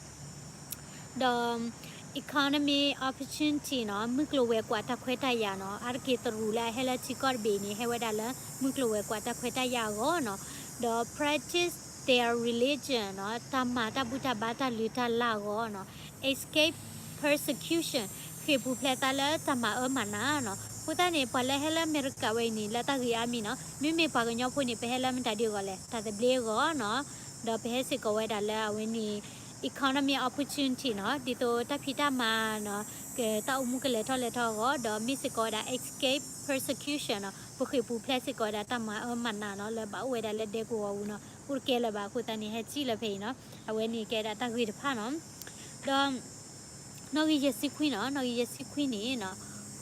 ဒီး economic opportunity နီၤ, မုၢ်ကျိၤဝဲၤကွာ်တၢ်ခွဲးတၢ်ယာ်နီၤ, အါတက့ၢ်တရူးလၢအဟဲလၢထံကီၢ်တဘ့ၣ်န့ၣ် ဟဲဝဲဒၣ်လၢမုၢ်ကျိၤဝဲၤကွာ်တၢ်ခွဲးတၢ်ယာ်အဂီၢ်နီၤ, ဒီး practice their religion နီၤ, တၢ်မၤတၢ်ဘူၣ်တၢ်ဘါတၢ်လုၢ်တၢ်လၢ်အဂီၢ်နီၤ, escape persecution ဃ့ၢ်ပူၤဖျဲးသးလၢတၢ်မၤအၢမၤနးနီၤ. အဃိသတးန့ၣ် ပှၤလၢဟဲလၢအမဲရကၤဝဲအံၤန့ၣ် လၢတၢ်ဂ့ၢ်အါမံၤနီၤ, မ့မ့ၢ်ပှၤကညီဖိန့ၣ် ပဟဲလၢမတၤဒ်အဂီၢ်လဲၣ်, တၢ်သဘျ့အဂီၢ်နီၤ, ဒီးပဟဲစ့ၢ်ကီးဝဲဒၣ်လၢအဝဲန့ၣ် economic opportunity နီၤ, ဒ်သိးတၢ်ဖံးတၢ်မၤနီၤ, တၢ်အိၣ်မူကလဲၤထီၣ်လဲၤထီၣ်အဂီၢ်, ဒီးမ့ၢ်စ့ၢ်ကီးဝဲဒၣ် escape persecution နီၤ, ပဃ့ၢ်ပူၤဖျဲးစ့ၢ်ကီးဝဲဒၣ်တၢ်မၤအၢမၤနးနီၤ, လၢဘၣ်အိၣ်ဝဲဒၣ်လၢဒဲကဝီၤပူၤနီၤ, အိၣ်တကဲလၢၤဘၣ်. အဃိသတးန့ၣ် ဟဲစံၣ်လၢဖဲအံၤနီၤ, အဝဲန့ၣ်ကဲဒၣ်တၢ်ဂ့ၢ်တဖၣ်နီၤ. ဒီး နီၣ်ဂံၢ်ယဲၢ်ဆံခွံနီၤ, နီၣ်ဂံၢ်ယဲၢ်ဆံခွံန့ၣ်နီၤ,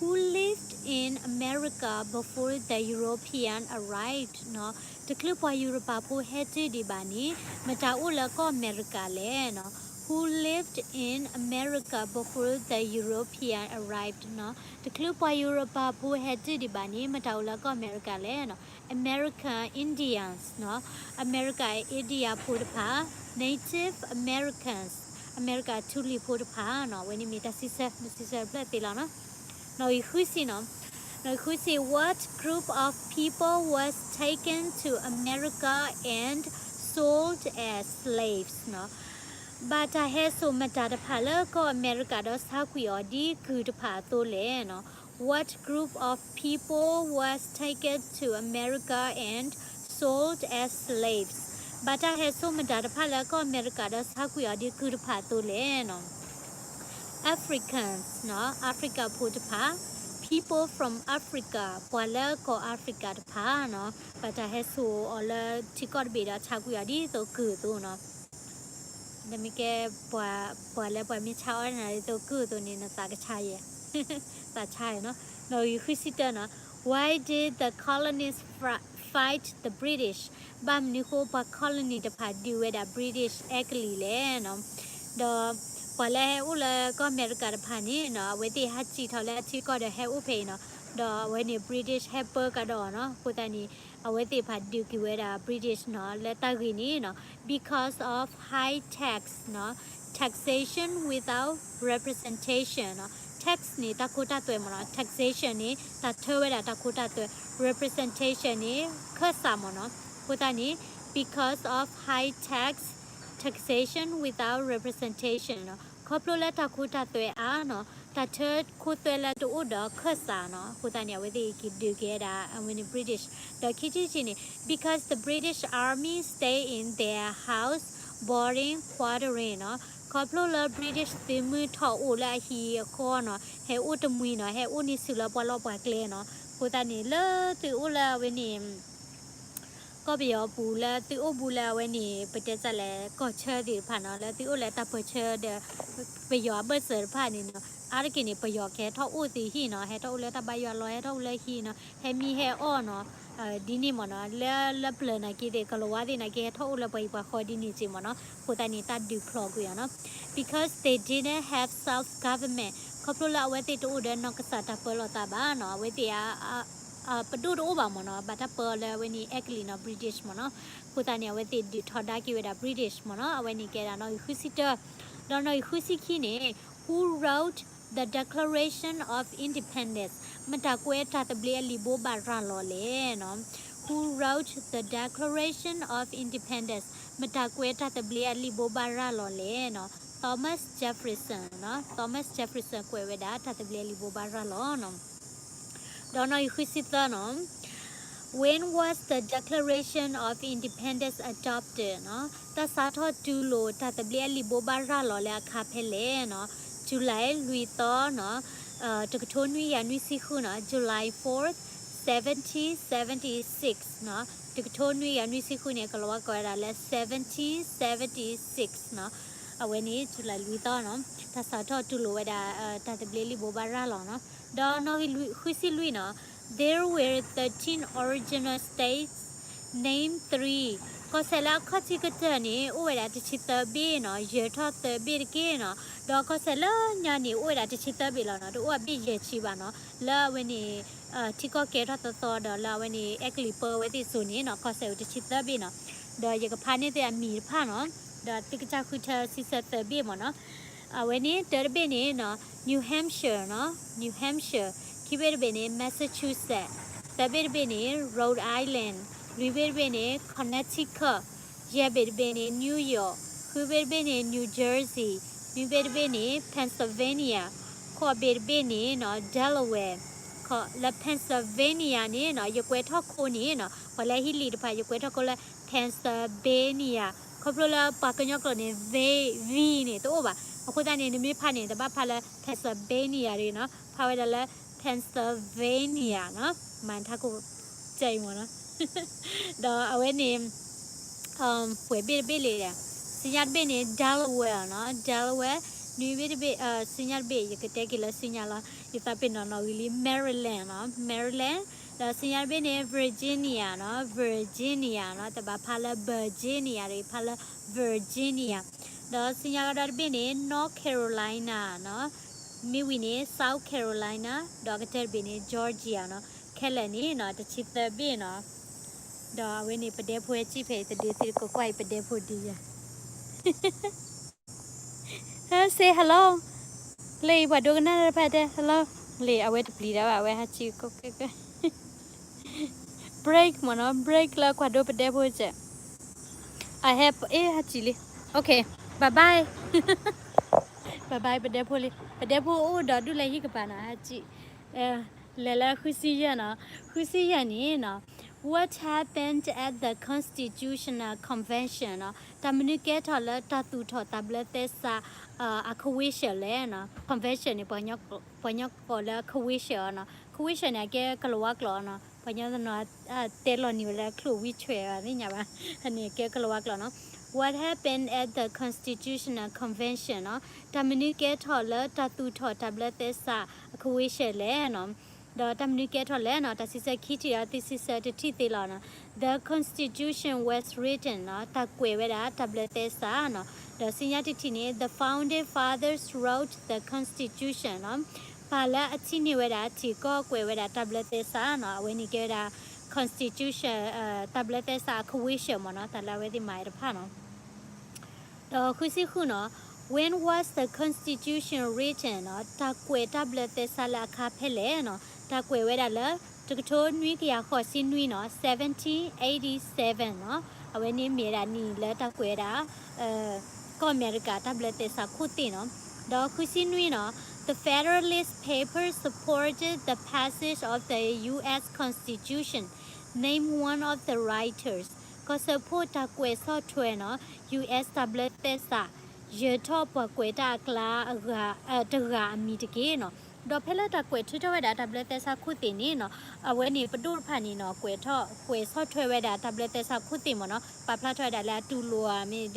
Who lived in America before the European arrived နီၤ, တချုးပှၤယူရပၤဖိဟဲတုၤဒံးဘၣ်န့ၣ် မတၤအိၣ်လၢကီၢ်အမဲရကၤလဲၣ်နီၤ. Who lived in America before the European arrived နီၤ, တချုးပှၤယူရပၤဖိဟဲတုၤဒံးဘၣ်န့ၣ် မတၤအိၣ်လၢကီၢ်အမဲရကၤလဲၣ်နီၤ. American Indians နီၤ, အမဲရကၤ India ဖိတဖၣ်, Native Americans အမဲရကၤထူလံၤဖိတဖၣ်နီၤ, အဝဲန့ၣ်မ့ၢ်တၢ်စံးဆၢ, နစံးဆၢတဖျၢၣ်သ့လီၤနီၤ. နီၣ်ဂံၢ်ဃုဆံနီၤ, နီၣ်ဂံၢ်ဃုဆံ What group of people was taken to America and sold as slaves နီၤ, ဘၣ်တၢ်ဟဲစိာ်မတၤတဖၣ်လၢကီၢ်အမဲရကၤဒီးဆါကွံာ်အီၤဒ်ကုၢ်တဖၣ်အသိးလဲၣ်နီၤ. What group of people was taken to America and sold as slaves? ဘၣ်တၢ်ဟဲစိာ်မတၤတဖၣ်လၢကီၢ်အမဲရကၤဒီးဆါကွံာ်အီၤဒ်ကုၢ်တဖၣ်အသိးလဲၣ်နီၤ. Africans နီၤ, Africa ဖိတဖၣ်, people from Africa ပှၤလၢကီၢ် Africa တဖၣ်နီၤ, ဘၣ်တၢ်ဟဲစိာ်အီၤလၢထံကီၢ်တဘ့ၣ်ဒီးဆါကွံာ်အီၤဒ်သိးကုၢ်အသိးနီၤ. ဒီးမ့ၢ်ကဲ ပှၤ ပှၤလၢပှၤမ့ၢ်ဆါအီၣ်နၤဒ်သိးကုၢ်အသိးန့ၣ် နသးကဆါယဲၢ်, သးဆါယဲၢ်နီၤ. နီၣ်ဂံၢ်ဃုဆံတၢနီၤ, Why did the colonists fri- fight the British? ဘၣ်မနုၤဃိပှၤ colony တဖၣ်ဒုးဝဲဒၣ် British အဲကလံးလဲၣ်နီၤ. ဒီးပှၤလၢဟဲအိၣ်လၢကီၢ်အမဲရကၤတဖၣ်န့ၣ်နီၤ, အဝဲသ့ၣ်ဟးစံၣ်ထီၣ်လၢအထံကီၢ်ဒီးဟဲအိၣ်ဖဲအံၤနီၤ, ဒီးအဝဲန့ၣ် British ဟဲပၢကဒီးနီၤ. အဃိသတးန့ၣ် အဝဲသ့ၣ်တဖၣ်ဒုးက့ၤဝဲဒၣ် British နီၤ, လၢတၢ်ဂ့ၢ်န့ၣ်နီၤ, because of high tax နီၤ, taxation without representation နီၤ. Tax န့ၣ် တၢ်ခိတၢ်သွဲမ့ၢ်နီၤ, taxation န့ၣ် တၢ်ထၢဝဲဒၣ်တၢ်ခိတၢ်သွဲ, representation န့ၣ် ခၢၣ်စးမ့ၢ်နီၤ. အဃိသတးန့ၣ် because of high tax, taxation without representation နီၤ, ခီဖျိလၢတၢ်ခိတၢ်သွဲအါနီၤ, တၢ်ထၢခိသွဲလၢတအိၣ်ဒီးခၢၣ်စးနီၤ. အဃိသတးန့ၣ် အဝဲသ့ၣ်က့ၤဒုးက့ၤဝဲဒၣ် အဝဲန့ၣ် British. ဒီးခံထံၣ်တထံၣ်န့ၣ် because the British army stay in their house boarding quartering နီၤ, ခီဖျိလၢ British သုးမုၢ်ထီၣ်အိၣ်လၢအဟံၣ်အဃီနီၤ, ဟဲအိၣ်တမှံၤနီၤ, ဟဲအိၣ်န့ၢ်ဆူၣ်လၢပှၤလီၢ်ပှၤကျဲနီၤ. အဃိသတးန့ၣ် လၢသုအိၣ်လၢအဝဲန့ၣ် ကီၢ်ပယီၤပူၤလၢသုအိၣ်ဘူးလၢအဝဲန့ၣ် ပတဲတၢ်လဲၣ် ကီၢ်ဆၢသ့ၣ်တဖၣ်နီၤ, လၢသုအိၣ်လၢတၢ်ပၢၢ်ဆၢဒီး ပယီၤအဘၢၣ်စၢၤတဖၣ်န့ၣ်နီၤ, အါတက့ၢ်န့ၣ် ပယီၤကဟဲထီၣ်အိၣ်သုဟံၣ်နီၤ, ဟဲထီၣ်အိၣ်လၢတၢ်ဘါယွၤလီၤ, ဟဲထီၣ်အိၣ်လၢဟံၣ်နီၤ, ဟဲမံဟဲအီၣ်နီၤ, ဒ်န့ၣ်မ့ၢ်နီၤ, လၢ လၢပျၢၤနာ်က့သ့ၣ် ကလီၤဝါသ့ၣ်နာ်က့ ဟဲထီၣ်အိၣ်လၢပှၤဟံၣ်ပှၤဃီဒ်န့ၣ်စ့ၢ်မ့ၢ်နီၤ. အဃိသတးန့ၣ် တၢ်ဒုးဖျိးကွံာ်အီၤနီၤ, because they didn't have self government, ခီဖျိလၢအဝဲသ့ၣ်တအိၣ်ဒီးနီၢ်ကစၢ်တၢ်ပၢလီၤသးဘၣ်နီၤ, အဝဲသ့ၣ်အ ပဒိၣ်တအိၣ်ဘၣ်မ့ၢ်နီၤ, ဘၣ်တၢ်ပၢအီၤလၢအဝဲန့ၣ် အဲကလံးနီၤ, British မ့ၢ်နီၤ. အဃိသတးန့ၣ် အဝဲသ့ၣ်ဒုးထီဒါက့ၤဝဲဒၣ် British မ့ၢ်နီၤ. အဝဲန့ၣ်ကဲဒၣ်နီၣ်ဂံၢ်ဃုဆံတၢ, ဒီးနီၣ်ဂံၢ်ဃုဆံခံန့ၣ် Who wrote the Declaration of Independence? မတၤကွဲးတၢ်သဘျ့အလံာ်ဘိးဘၣ်ရၤလီၤလဲၣ်နီၤ. Who wrote the Declaration of Independence? မတၤကွဲးတၢ်သဘျ့အလံာ်ဘိးဘၣ်ရၤလီၤလဲၣ်နီၤ. Thomas Jefferson နီၤ, Thomas Jefferson ကွဲးဝဲဒၣ်တၢ်သဘျ့အလံာ်ဘိးဘၣ်ရၤလီၤနီၤ. ဒီးနီၣ်ဂံၢ်ဃုဆံသၢနီၤ, When was the Declaration of Independence adopted? နီၤ, တၢ်စးထီၣ်တူၢ်လိာ်တၢ်သဘျ့အလံာ်ဘိးဘၣ်ရၤလီၤလၢအခါဖဲလဲၣ်နီၤ. July လွံၢ်သီနီၤ, တကထိနွံကယၤနွံဆံဃုနီၤ, July fourth, seventeen seventy-six နီၤ, တကထိနွံကယၤနွံဆံဃုန့ၣ် ကလီၤဝါကိးဝဲဒၣ်လၢ seventeen seventy-six နီၤ. အဝဲန့ၣ် July လွံၢ်သီနီၤ, တၢ်စးထီၣ်တူၢ်လိာ်ဝဲဒၣ် တၢ်သဘျ့လံာ်ဘိးဘၣ်ရၤလီၤနီၤ. ဒီးနီၣ်ဂံၢ်ဃုဆံလွံၢ်နီၤ, There were thirteen original states, name three. ကီၢ်စဲၣ်လၢအခီၣ်ထံးကတၢၢ်န့ၣ် အိၣ်ဝဲဒၣ်တဆံသၢဘ့ၣ်နီၤ, ယဲၢ်ထီၣ်သၢဘ့ၣ်တက့ၢ်နီၤ. ဒီးကီၢ်စဲၣ်လၢညါန့ၣ် အိၣ်ဝဲဒၣ်တဆံသၢဘ့ၣ်လီၤနီၤ, တအိၣ်အဘ့ၣ်ယဲၢ်ဆံဘၣ်နီၤ. လၢအဝဲန့ၣ် ထံကီၢ်ကဲထီၣ်သီသီဒီး လၢအဝဲန့ၣ် အဲကလံးပၢအဝဲသ့ၣ်စိၤန့ၣ်နီၤ, ကီၢ်စဲၣ်အိၣ်တဆံသၢဘ့ၣ်နီၤ. ဒီးယကဖးန့ၢ်သုအမံၤတဖၣ်နီၤ, ဒီးသုကစၢ်ဃုထၢစံးဆၢသၢဘ့ၣ်မ့ၢ်နီၤ. အဝဲန့ၣ် တၢတဘ့ၣ်န့ၣ်နီၤ New Hampshire နီၤ New Hampshire, ခံဘ့ၣ်တဘ့ၣ်န့ၣ် Massachusetts, သၢဘ့ၣ်တဘ့ၣ်န့ၣ် Rhode Island, လွံၢ်ဘ့ၣ်တဘ့ၣ်န့ၣ် Connecticut, ယဲၢ်ဘ့ၣ်တဘ့ၣ်န့ၣ် New York, ဃုဘ့ၣ်တဘ့ၣ်န့ၣ် New Jersey, နွံဘ့ၣ်တဘ့ၣ်န့ၣ် Pennsylvania, ဃိးဘ့ၣ်တဘ့ၣ်န့ၣ်နီၤ Delaware, လၢ Pennsylvania န့ၣ်နီၤ ယကွဲးထီၣ်ခိန့ၣ်နီၤ ပှၤလၢဟံၣ်လံၤတဖၣ် ယကွဲးထီၣ်ခိလၢ Pennsylvania, ခီဖျိလၢပှၤကညီကျိာ်န့ၣ် V, V န့ၣ်တအိၣ်ဘၣ်. အဃိသတးန့ၣ် နမ့ၢ်ဖးန့ၣ် တဘၣ်ဖးလၢ Pennsylvania တဂ့ၤနီၤ, ဖးဝဲဒၣ်လၢ Pennsylvania နီၤ, မၤထးခိၣ်ကၠဲအံၤမ့ၢ်နီၤ. ဒီးအဝဲန့ၣ် ပှဲၤဘ့ၣ်တဘ့ၣ်လံ, ဆူညါတဘ့ၣ်န့ၣ် Delaware နီၤ, Delaware, နွံဘ့ၣ်တဘ့ၣ်, ဆူညါတဘ့ၣ် ယကတဲက့ၤလၢဆူညါလီၤ, ယသးပ့ၤနီၣ်နီၣ်ဂံၢ်လံ Maryland နီၤ, Maryland, ဒီးဆူညါတဘ့ၣ်န့ၣ် Virginia နီၤ, Virginia နီၤ, တဘၣ်ဖးလၢ Virginia တဂ့ၤ, ဖးလၢ Virginia, ဒီးဆူညါကဒီးတဘ့ၣ်န့ၣ် North Carolina နီၤ, မ့ၢ်ဝံၤန့ၣ် South Carolina, ဒီးကတၢၢ်တဘ့ၣ်န့ၣ် Georgia နီၤ, ခဲလၢာ်န့ၣ်နီၤ တဆံသၢဘ့ၣ်နီၤ. ဒီးအဝဲန့ၣ် ပဒဲဖိဟဲစံၣ်ဖဲအံၤ တဒုးသံတကကွၢ်အံၤ ပဒဲဖိဒုးယၤ Say hello. လၢအံၤပှၤဒိကနၣ်တၢ်တဖၣ်တဲ hello. လံ အဝဲတပျံၤတၢ်ဘၣ် အဝဲဟးစံၣ်ကီးကဲကဲ break မ့ၢ်နီၤ break လၢကွၢ်ဒိပဒဲဖိစဲး I have အ့ ဟးစံၣ်လံ okay, bye bye, bye bye ပဒဲဖိလံ ပဒဲဖိအိၣ်ဒီးဒူၣ်လၢဟံၣ်ကပၤနီၤ ဟးစံၣ် လဲၤလၢဃုဆံယဲၢ်နီၤ ဃုဆံယဲၢ်န့ၣ်နီၤ What happened at the Constitutional Convention နီၤ တၢ်မနုၤကဲထီၣ်လၢတၢ်သူၣ်ထီၣ်တၢ်ဘျၢသဲစး အခဝ့ၡၢၣ်လဲၣ်နီၤ convention န့ၣ် ပှၤကညီကိးလၢအခဝ့ၡၢၣ်နီၤ အခဝ့ၡၢၣ်န့ၣ် အကဲကလၤဝါကျိာ်နီၤ ပှၤကညီတနီၤ တဲလီၤနံၤဝဲလၢချိၣ်ဝံၣ်ဆွဲးဘၣ်သ့ၣ်ညါဘၣ် န့ၣ်ကဲကလၤဝါကျိာ်နီၤ What happened at the Constitutional Convention နီၤ တၢ်မနုၤကဲထီၣ်လၢတၢ်သူၣ်ထီၣ်တၢ်ဘျၢသဲစးအခဝ့ၡၢၣ်လဲၣ်နီၤ ဒီးတၢ်မနုၤကဲထီၣ်လဲၣ်နီၤ တၢ်စံးဆၢခံထံၣ်ဒီး သုစံးဆၢတထံၣ်သ့လီၤနီၤ The constitution was written နီၤ တၢ်ကွဲးဝဲဒၣ်တၢ်ဘျၢသဲစးနီၤ ဒီးဆူညါတထံၣ်န့ၣ် The founding fathers wrote the constitution နီၤ ပၢ်လၢအထံၣ်န့ၢ်ဝဲဒၣ် ထံၣ်ကီးကွဲးဝဲဒၣ်တၢ်ဘျၢသဲစးနီၤ အဝဲန့ၣ်ကဲဝဲဒၣ် constitution တၢ်ဘျၢသဲစးအခဝ့ၡၢၣ်မ့ၢ်နီၤ တၢ်လၢအဝဲသ့ၣ်မၤဝဲတဖၣ်နီၤ ဒီးဃုဆံဃုနီၤ When was the Constitution written နီၤ တၢ်ကွဲးတၢ်ဘျၢသဲစးလၢအခါဖဲလဲၣ်နီၤ တၢ်ကွဲးဝဲဒၣ်လၢ တကထိနွံကယၤဃိးဆံနွံနီၤ seventeen eighty-seven နီၤ အဝဲန့ၣ်မ့ၢ်ဝဲဒၣ်နံၣ်လၢတၢ်ကွဲးဝဲဒၣ် ကီၢ်အမဲရကၤတၢ်ဘျၢသဲစးခိၣ်သ့ၣ်နီၤ ဒီးဃုဆံနွံနီၤ The Federalist Papers supported the passage of the U S Constitution. Name one of the writers. ကီၢ်စၢဖှိၣ်တၢ်ကွဲးဆီၣ်ထွဲနီၤ U S တၢ်ဘျၢသဲစး ယၢၤထီၣ်ပှၤကွဲးတၢ်အကျါ တဂၤအမံၤတက့ၢ်နီၤ ဒီးဖဲလၢတၢ်ကွဲးထုးထီၣ်ဝဲဒၣ်တၢ်ဘျၢသဲစးခိၣ်သ့ၣ်န့ၣ်နီၤ အဝဲန့ၣ်ပဒိၣ်တဖၣ်န့ၣ်နီၤ ကွဲးထီၣ် ကွဲးဆီၣ်ထွဲဝဲဒၣ်တၢ်ဘျၢသဲစးခိၣ်သ့ၣ်မ့ၢ်နီၤ ပာ်ဖျါထီၣ်ဝဲဒၣ်လၢအတူၢ်လိာ်ဧါ မ့ၢ်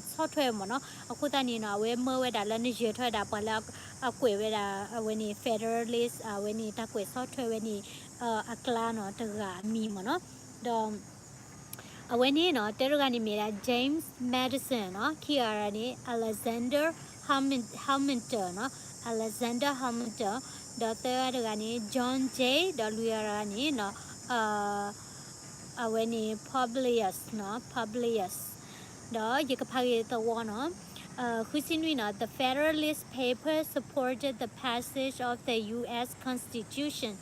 ဆီၣ်ထွဲမ့ၢ်နီၤ အဃိသတးန့ၣ်နီၤ အဝဲမၢဝဲဒၣ်လၢနယၢၤထီၣ်ဝဲဒၣ်ပှၤလၢအကွဲးဝဲဒၣ် အဝဲန့ၣ် Federalist အဝဲန့ၣ် တၢ်ကွဲးဆီၣ်ထွဲဝဲန့ၣ် အကျါနီၤ တဂၤအမံၤမ့ၢ်နီၤ ဒီး အဝဲန့ၣ်နီၤ တၢတဂၤန့ၣ်မ့ၢ်ဒၣ် James Madison နီၤ ခံဂၤန့ၣ် Alexander Hamilton နီၤ Alexander Hamilton ဒီးသၢဂၤတဂၤန့ၣ် John Jay ဒီးလွံၢ်ဂၤတဂၤန့ၣ်နီၤ အဝဲန့ၣ် Publius နီၤ Publius ဒီးယကဖးဂ့ၤသဝီနီၤ ဃုဆံနွံနီၤ The Federalist Papers supported the passage of the U S Constitution.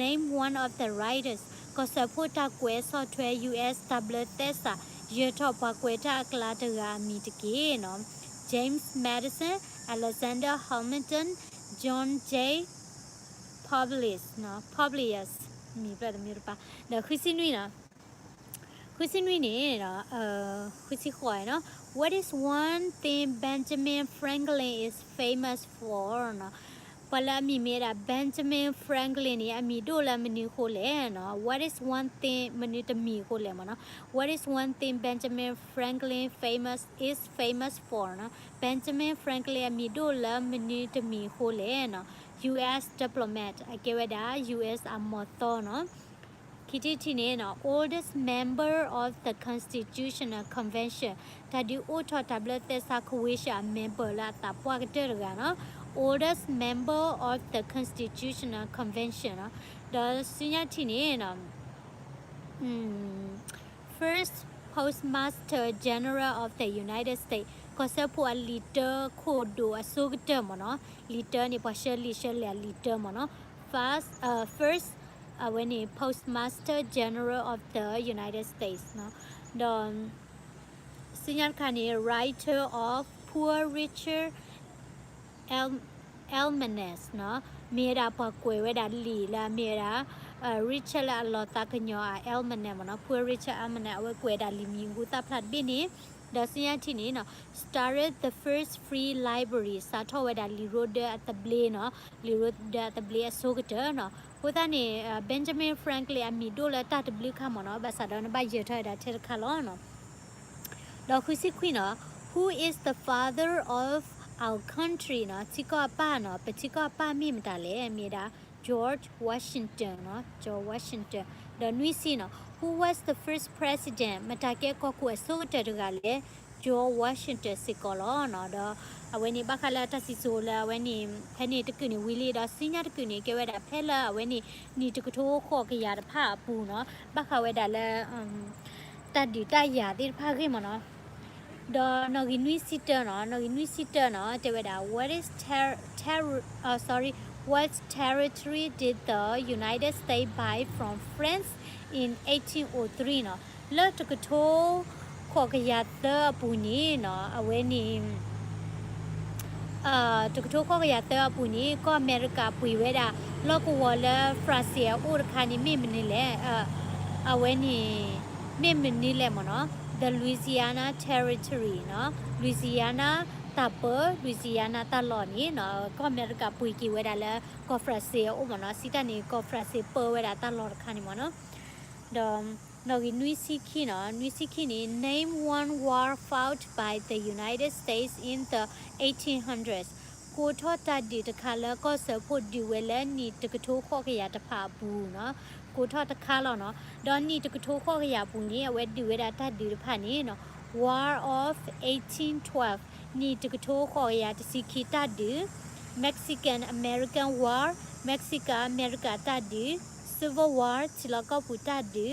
Name one of the writers. ကီၢ်စၢဖှိၣ်တၢ်ကွဲးဆီၣ်ထွဲ U S တၢ်ဘျၢသဲစး ယၢၤထီၣ်ပှၤကွဲးတၢ်အကျါတဂၤအမံၤတက့ၢ်နီၤ James Madison, Alexander Hamilton, John Jay, Publius နီၤ Publius မံၤပျဲၢ်တမံၤတပၤ ဒီးဃုဆံနွံနီၤ ဃုဆံနွံန့ၣ် ဃုဆံဃိးနီၤ What is one thing Benjamin Franklin is famous for နီၤ ပှၤလၢအမံၤမ့ၢ်ဝဲဒၣ် Benjamin Franklin န့ၣ် အမံၤဒိၣ်လၢမနုၤအဃိလဲၣ်နီၤ What is one thing မနုၤတမံၤအဃိလဲၣ်မ့ၢ်နီၤ What is one thing Benjamin Franklin famous is famous for နီၤ Benjamin Franklin အမံၤဒိၣ်လၢမနုၤတမံၤအဃိလဲၣ်နီၤ U S diplomat အကဲဝဲဒၣ် U S အမီၤသီနီၤ ခံထံၣ်တထံၣ်န့ၣ်နီၤ oldest member of the Constitutional Convention တၢ်ဒုးအိၣ်ထီၣ်တၢ်ဘျၢသဲစး convention အ member လၢအသးပှၢ်ကတၢၢ်တဂၤနီၤ oldest member of the Constitutional Convention နီၤ ဒီးဆူညါတထံၣ်န့ၣ်နီၤ First Postmaster General of the United States ကီၢ်စၢဖှိၣ်အလံာ်တၢခိၣ်ဒိၣ်အစိကတၢၢ်မ့ၢ်နီၤ, လံာ်တၢန့ၣ် ပှၤဆှၢလံာ်ဆှၢလဲၢ်အလံာ်တၢမ့ၢ်နီၤ, first, first အဝဲန့ၣ် Postmaster General of the United States နီၤ, ဒီး စံညါတခါန့ၣ် writer of Poor Richard Almanac နီၤ, မ့ၢ်ဝဲဒၣ်ပှၤကွဲးဝဲဒၣ်လံာ်လၢအမ့ၢ်ဝဲဒၣ် Richard လၢအလီၤသးကညီၤအ Almanac မ့ၢ်နီၤ, Poor Richard Almanac အဝဲကွဲးဒၣ်လံာ်မံၤဟူသၣ်ဖျါတဘ့ၣ်န့ၣ်, ဒီးစံညါထံၣ်န့ၣ်နီၤ started the first free library စးထီၣ်ဝဲဒၣ်လံာ်ရိဒၢအသဘျ့နီၤ, လံာ်ရိဒၢအသဘျ့အစိကတၢၢ်နီၤ, အဃိသတးန့ၣ် Benjamin Franklin အမံၤဒိၣ်လၢတၢ်တဘျုးခါမ့ၢ်နီၤ, ဘၣ်ဆၣ်ဒီးနဘၣ်ယၢၤထီၣ်ဝဲဒၣ်ထဲတခါလီၤနီၤ. ဒီးဃုဆံခွံနီၤ, Who is the father of our country နီၤ, ထံကီၢ်အပၢ်နီၤ, ပထံကီၢ်အပၢ်မ့ၢ်မတၤလဲၣ်, မ့ၢ်ဒၣ် George Washington နီၤ, George Washington. ဒီးနွံဆံနီၤ, Who was the first president မတၤကဲကီၢ်ခိၣ်အစိကတၢၢ်တဂၤလဲၣ်, George Washington စ့ၢ်ကီးလီၤနီၤ. ဒီးအဝဲန့ၣ်ဘၣ်ဃးလၢတၢ်စံၣ်စိၤလၢအဝဲန့ၣ် ဖဲန့ၣ်တကုာ်န့ၣ်ဝံၤလံ, ဒီးစံညါတကုာ်န့ၣ် ကဲဝဲဒၣ်ဖဲလၢအဝဲန့ၣ် နံၣ်တကထိဃိးကယၤတဖၣ်အပူၤနီၤ, ဘၣ်ဃးဝဲဒၣ်လၢ တၢ်ဒုးတၢ်ယၤသ့ၣ်တဖၣ်အဂ့ၢ်မ့ၢ်နီၤ. ဒီးနီၣ်ဂံၢ်နွံဆံတၢနီၤ, နီၣ်ဂံၢ်နွံဆံတၢနီၤ တဲဝဲဒၣ် what is terror, sorry, what territory did the United States buy from France in eighteen oh three နီၤ, လၢတကထိဃိးကယၤသၢအပူၤန့ၣ်နီၤ, အဝဲန့ၣ် တကထိဃိးကယၤသၢအပူၤန့ၣ် ကီၢ်အမဲရကၤပှ့ၤဝဲဒၣ် လီၢ်ကဝီၤလၢ France အအိၣ်တခါန့ၣ် မ့ၢ်မနုၤလဲၣ်, အဝဲန့ၣ် မ့ၢ်မနုၤလဲၣ်မ့ၢ်နီၤ, the Louisiana Territory နီၤ, Louisiana တၢ်ပၢ, Louisiana တၢ်လီၢ်န့ၣ်နီၤ, ကီၢ်အမဲရကၤပှ့ၤက့ၤဝဲဒၣ်လၢ ကီၢ် France အအိၣ်မ့ၢ်နီၤ, စံးတၢ်န့ၣ် ကီၢ် France ပၢဝဲဒၣ်တၢ်လီၢ်တခါန့ၣ်မ့ၢ်နီၤ. ဒီး နီၣ်ဂံၢ်နွံဆံခံနီၤ, နွံဆံခံန့ၣ် name one war fought by the United States in the eighteen hundreds, ကိးထီၣ်တၢ်ဒုးတခါလၢကီၢ်စၢဖှိၣ်ဒုးဝဲလၢနံၣ်တကထိဃိးကယၤတဖၣ်အပူၤနီၤ, ကိးထီၣ်တခါလီၤနီၤ. ဒီးနံၣ်တကထိဃိးကယၤအပူၤန့ၣ် အဝဲဒုးဝဲဒၣ်တၢ်ဒုးတဖၣ်န့ၣ်နီၤ, War of eighteen twelve, နံၣ်တကထိဃိးကယၤတဆံခံတၢ်ဒုး, Mexican American War, မက္ကစံကၤအမဲရကၤတၢ်ဒုး, Civil War, ထံလီၢ်ကီၢ်ပူၤတၢ်ဒုး,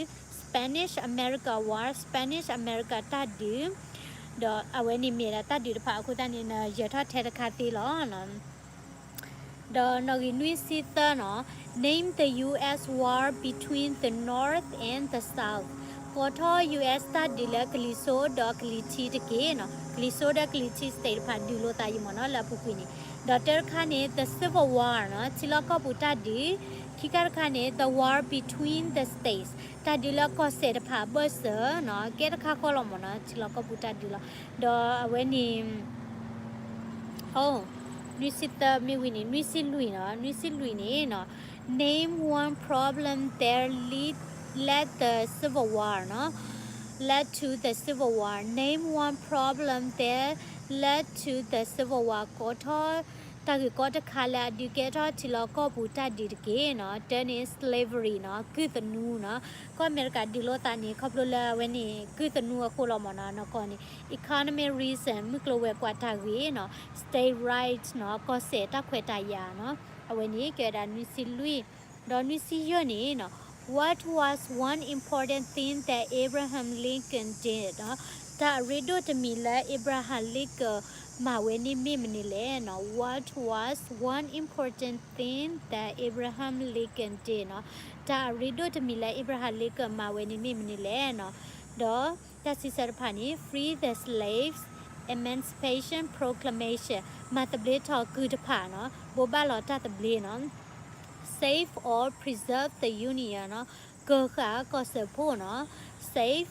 Spanish America War, Spanish America တၢ်ဒုး, ဒီးအဝဲန့ၣ်မ့ၢ်ဒၣ်တၢ်ဒုးတဖၣ်အဃိသတးန့ၣ် နယၢၤထီၣ်ထဲတခါသ့လီၤ. ဒီးနီၣ်ဂံၢ်နွံဆံသၢနီၤ, name the U S war between the North and the South, ကိးထီၣ် U S တၢ်ဒုးလၢကလံၤစိးဒီးကလံၤထံးတက့ၢ်နီၤ, ကလံၤစိးဒီးကလံၤထံး state တဖၣ်ဒုးလိာ်သးအံၤမ့ၢ်နီၤ လၢအပူၤကွံာ်န့ၣ်, ဒီးတၢတခါန့ၣ် the Civil War နီၤ, ထံလီၢ်ကီၢ်ပူၤတၢ်ဒုး, ခံခါတခါန့ၣ် the war between the states, တၢ်ဒုးလၢကီၢ်စဲၣ်တဖၣ်အဘၢၣ်စၢၤနီၤ, ကဲတခါဃီလီၤမ့ၢ်နီၤ, ထံလီၢ်ကီၢ်ပူၤတၢ်ဒုးလီၤ. ဒီးအဝဲန့ၣ် အိ, နွံဆံသၢမ့ၢ်ဝံၤန့ၣ် နွံဆံလွံၢ်နီၤ, နွံဆံလွံၢ်န့ၣ်နီၤ, name one problem that lead, led the Civil War နီၤ, led to the Civil War, name one problem that led to the Civil War, ကိးထီၣ် တၢ်ဂ့ၢ်ကီတခါလၢအဒုးကဲထီၣ်ထံလီၢ်ကီၢ်ပူၤတၢ်ဒုးတက့ၢ်နီၤ, တၢ်န့ၣ် slavery နီၤ, ကုၢ်သနူနီၤ, ကီၢ်အမဲရကၤဒုးလိာ်သးန့ၣ် ခီဖျိလၢအဝဲန့ၣ် ကုၢ်သနူအဃိလီၤမ့ၢ်နီၤ, နီၢ်ကီၢ်န့ၣ် economic reason မုၢ်ကျိၤဝဲၤကွာ်တၢ်ဂ့ၢ်နီၤ, state right နီၤ, ကီၢ်စဲၣ်တၢ်ခွဲးတၢ်ယာ်နီၤ, အဝဲန့ၣ်ကဲဝဲဒၣ်နွံဆံလွံၢ်, ဒီးနွံဆံယဲၢ်န့ၣ်နီၤ, what was one important thing that Abraham Lincoln did နီၤ, တၢ်အရ့ဒိၣ်တမံၤလၢ Abraham Lincoln မၤဝဲန့ၣ်မ့ၢ်မနုၤလဲၣ်နီၤ, what was one important thing that Abraham Lincoln did နီၤ, တၢ်အရ့ဒိၣ်တမံၤလၢ Abraham Lincoln မၤဝဲန့ၣ်မ့ၢ်မနုၤလဲၣ်နီၤ, ဒီးတၢ်စံးဆၢတဖၣ်န့ၣ် free the slaves, Emancipation Proclamation, မၤသဘျ့ထီၣ်ကုၢ်တဖၣ်နီၤ, ဘိးဘၣ်လီၤတၢ်သဘျ့နီၤ, save or preserve the Union နီၤ, ကၢၤဃာ်ကီၢ်စၢဖှိၣ်နီၤ, save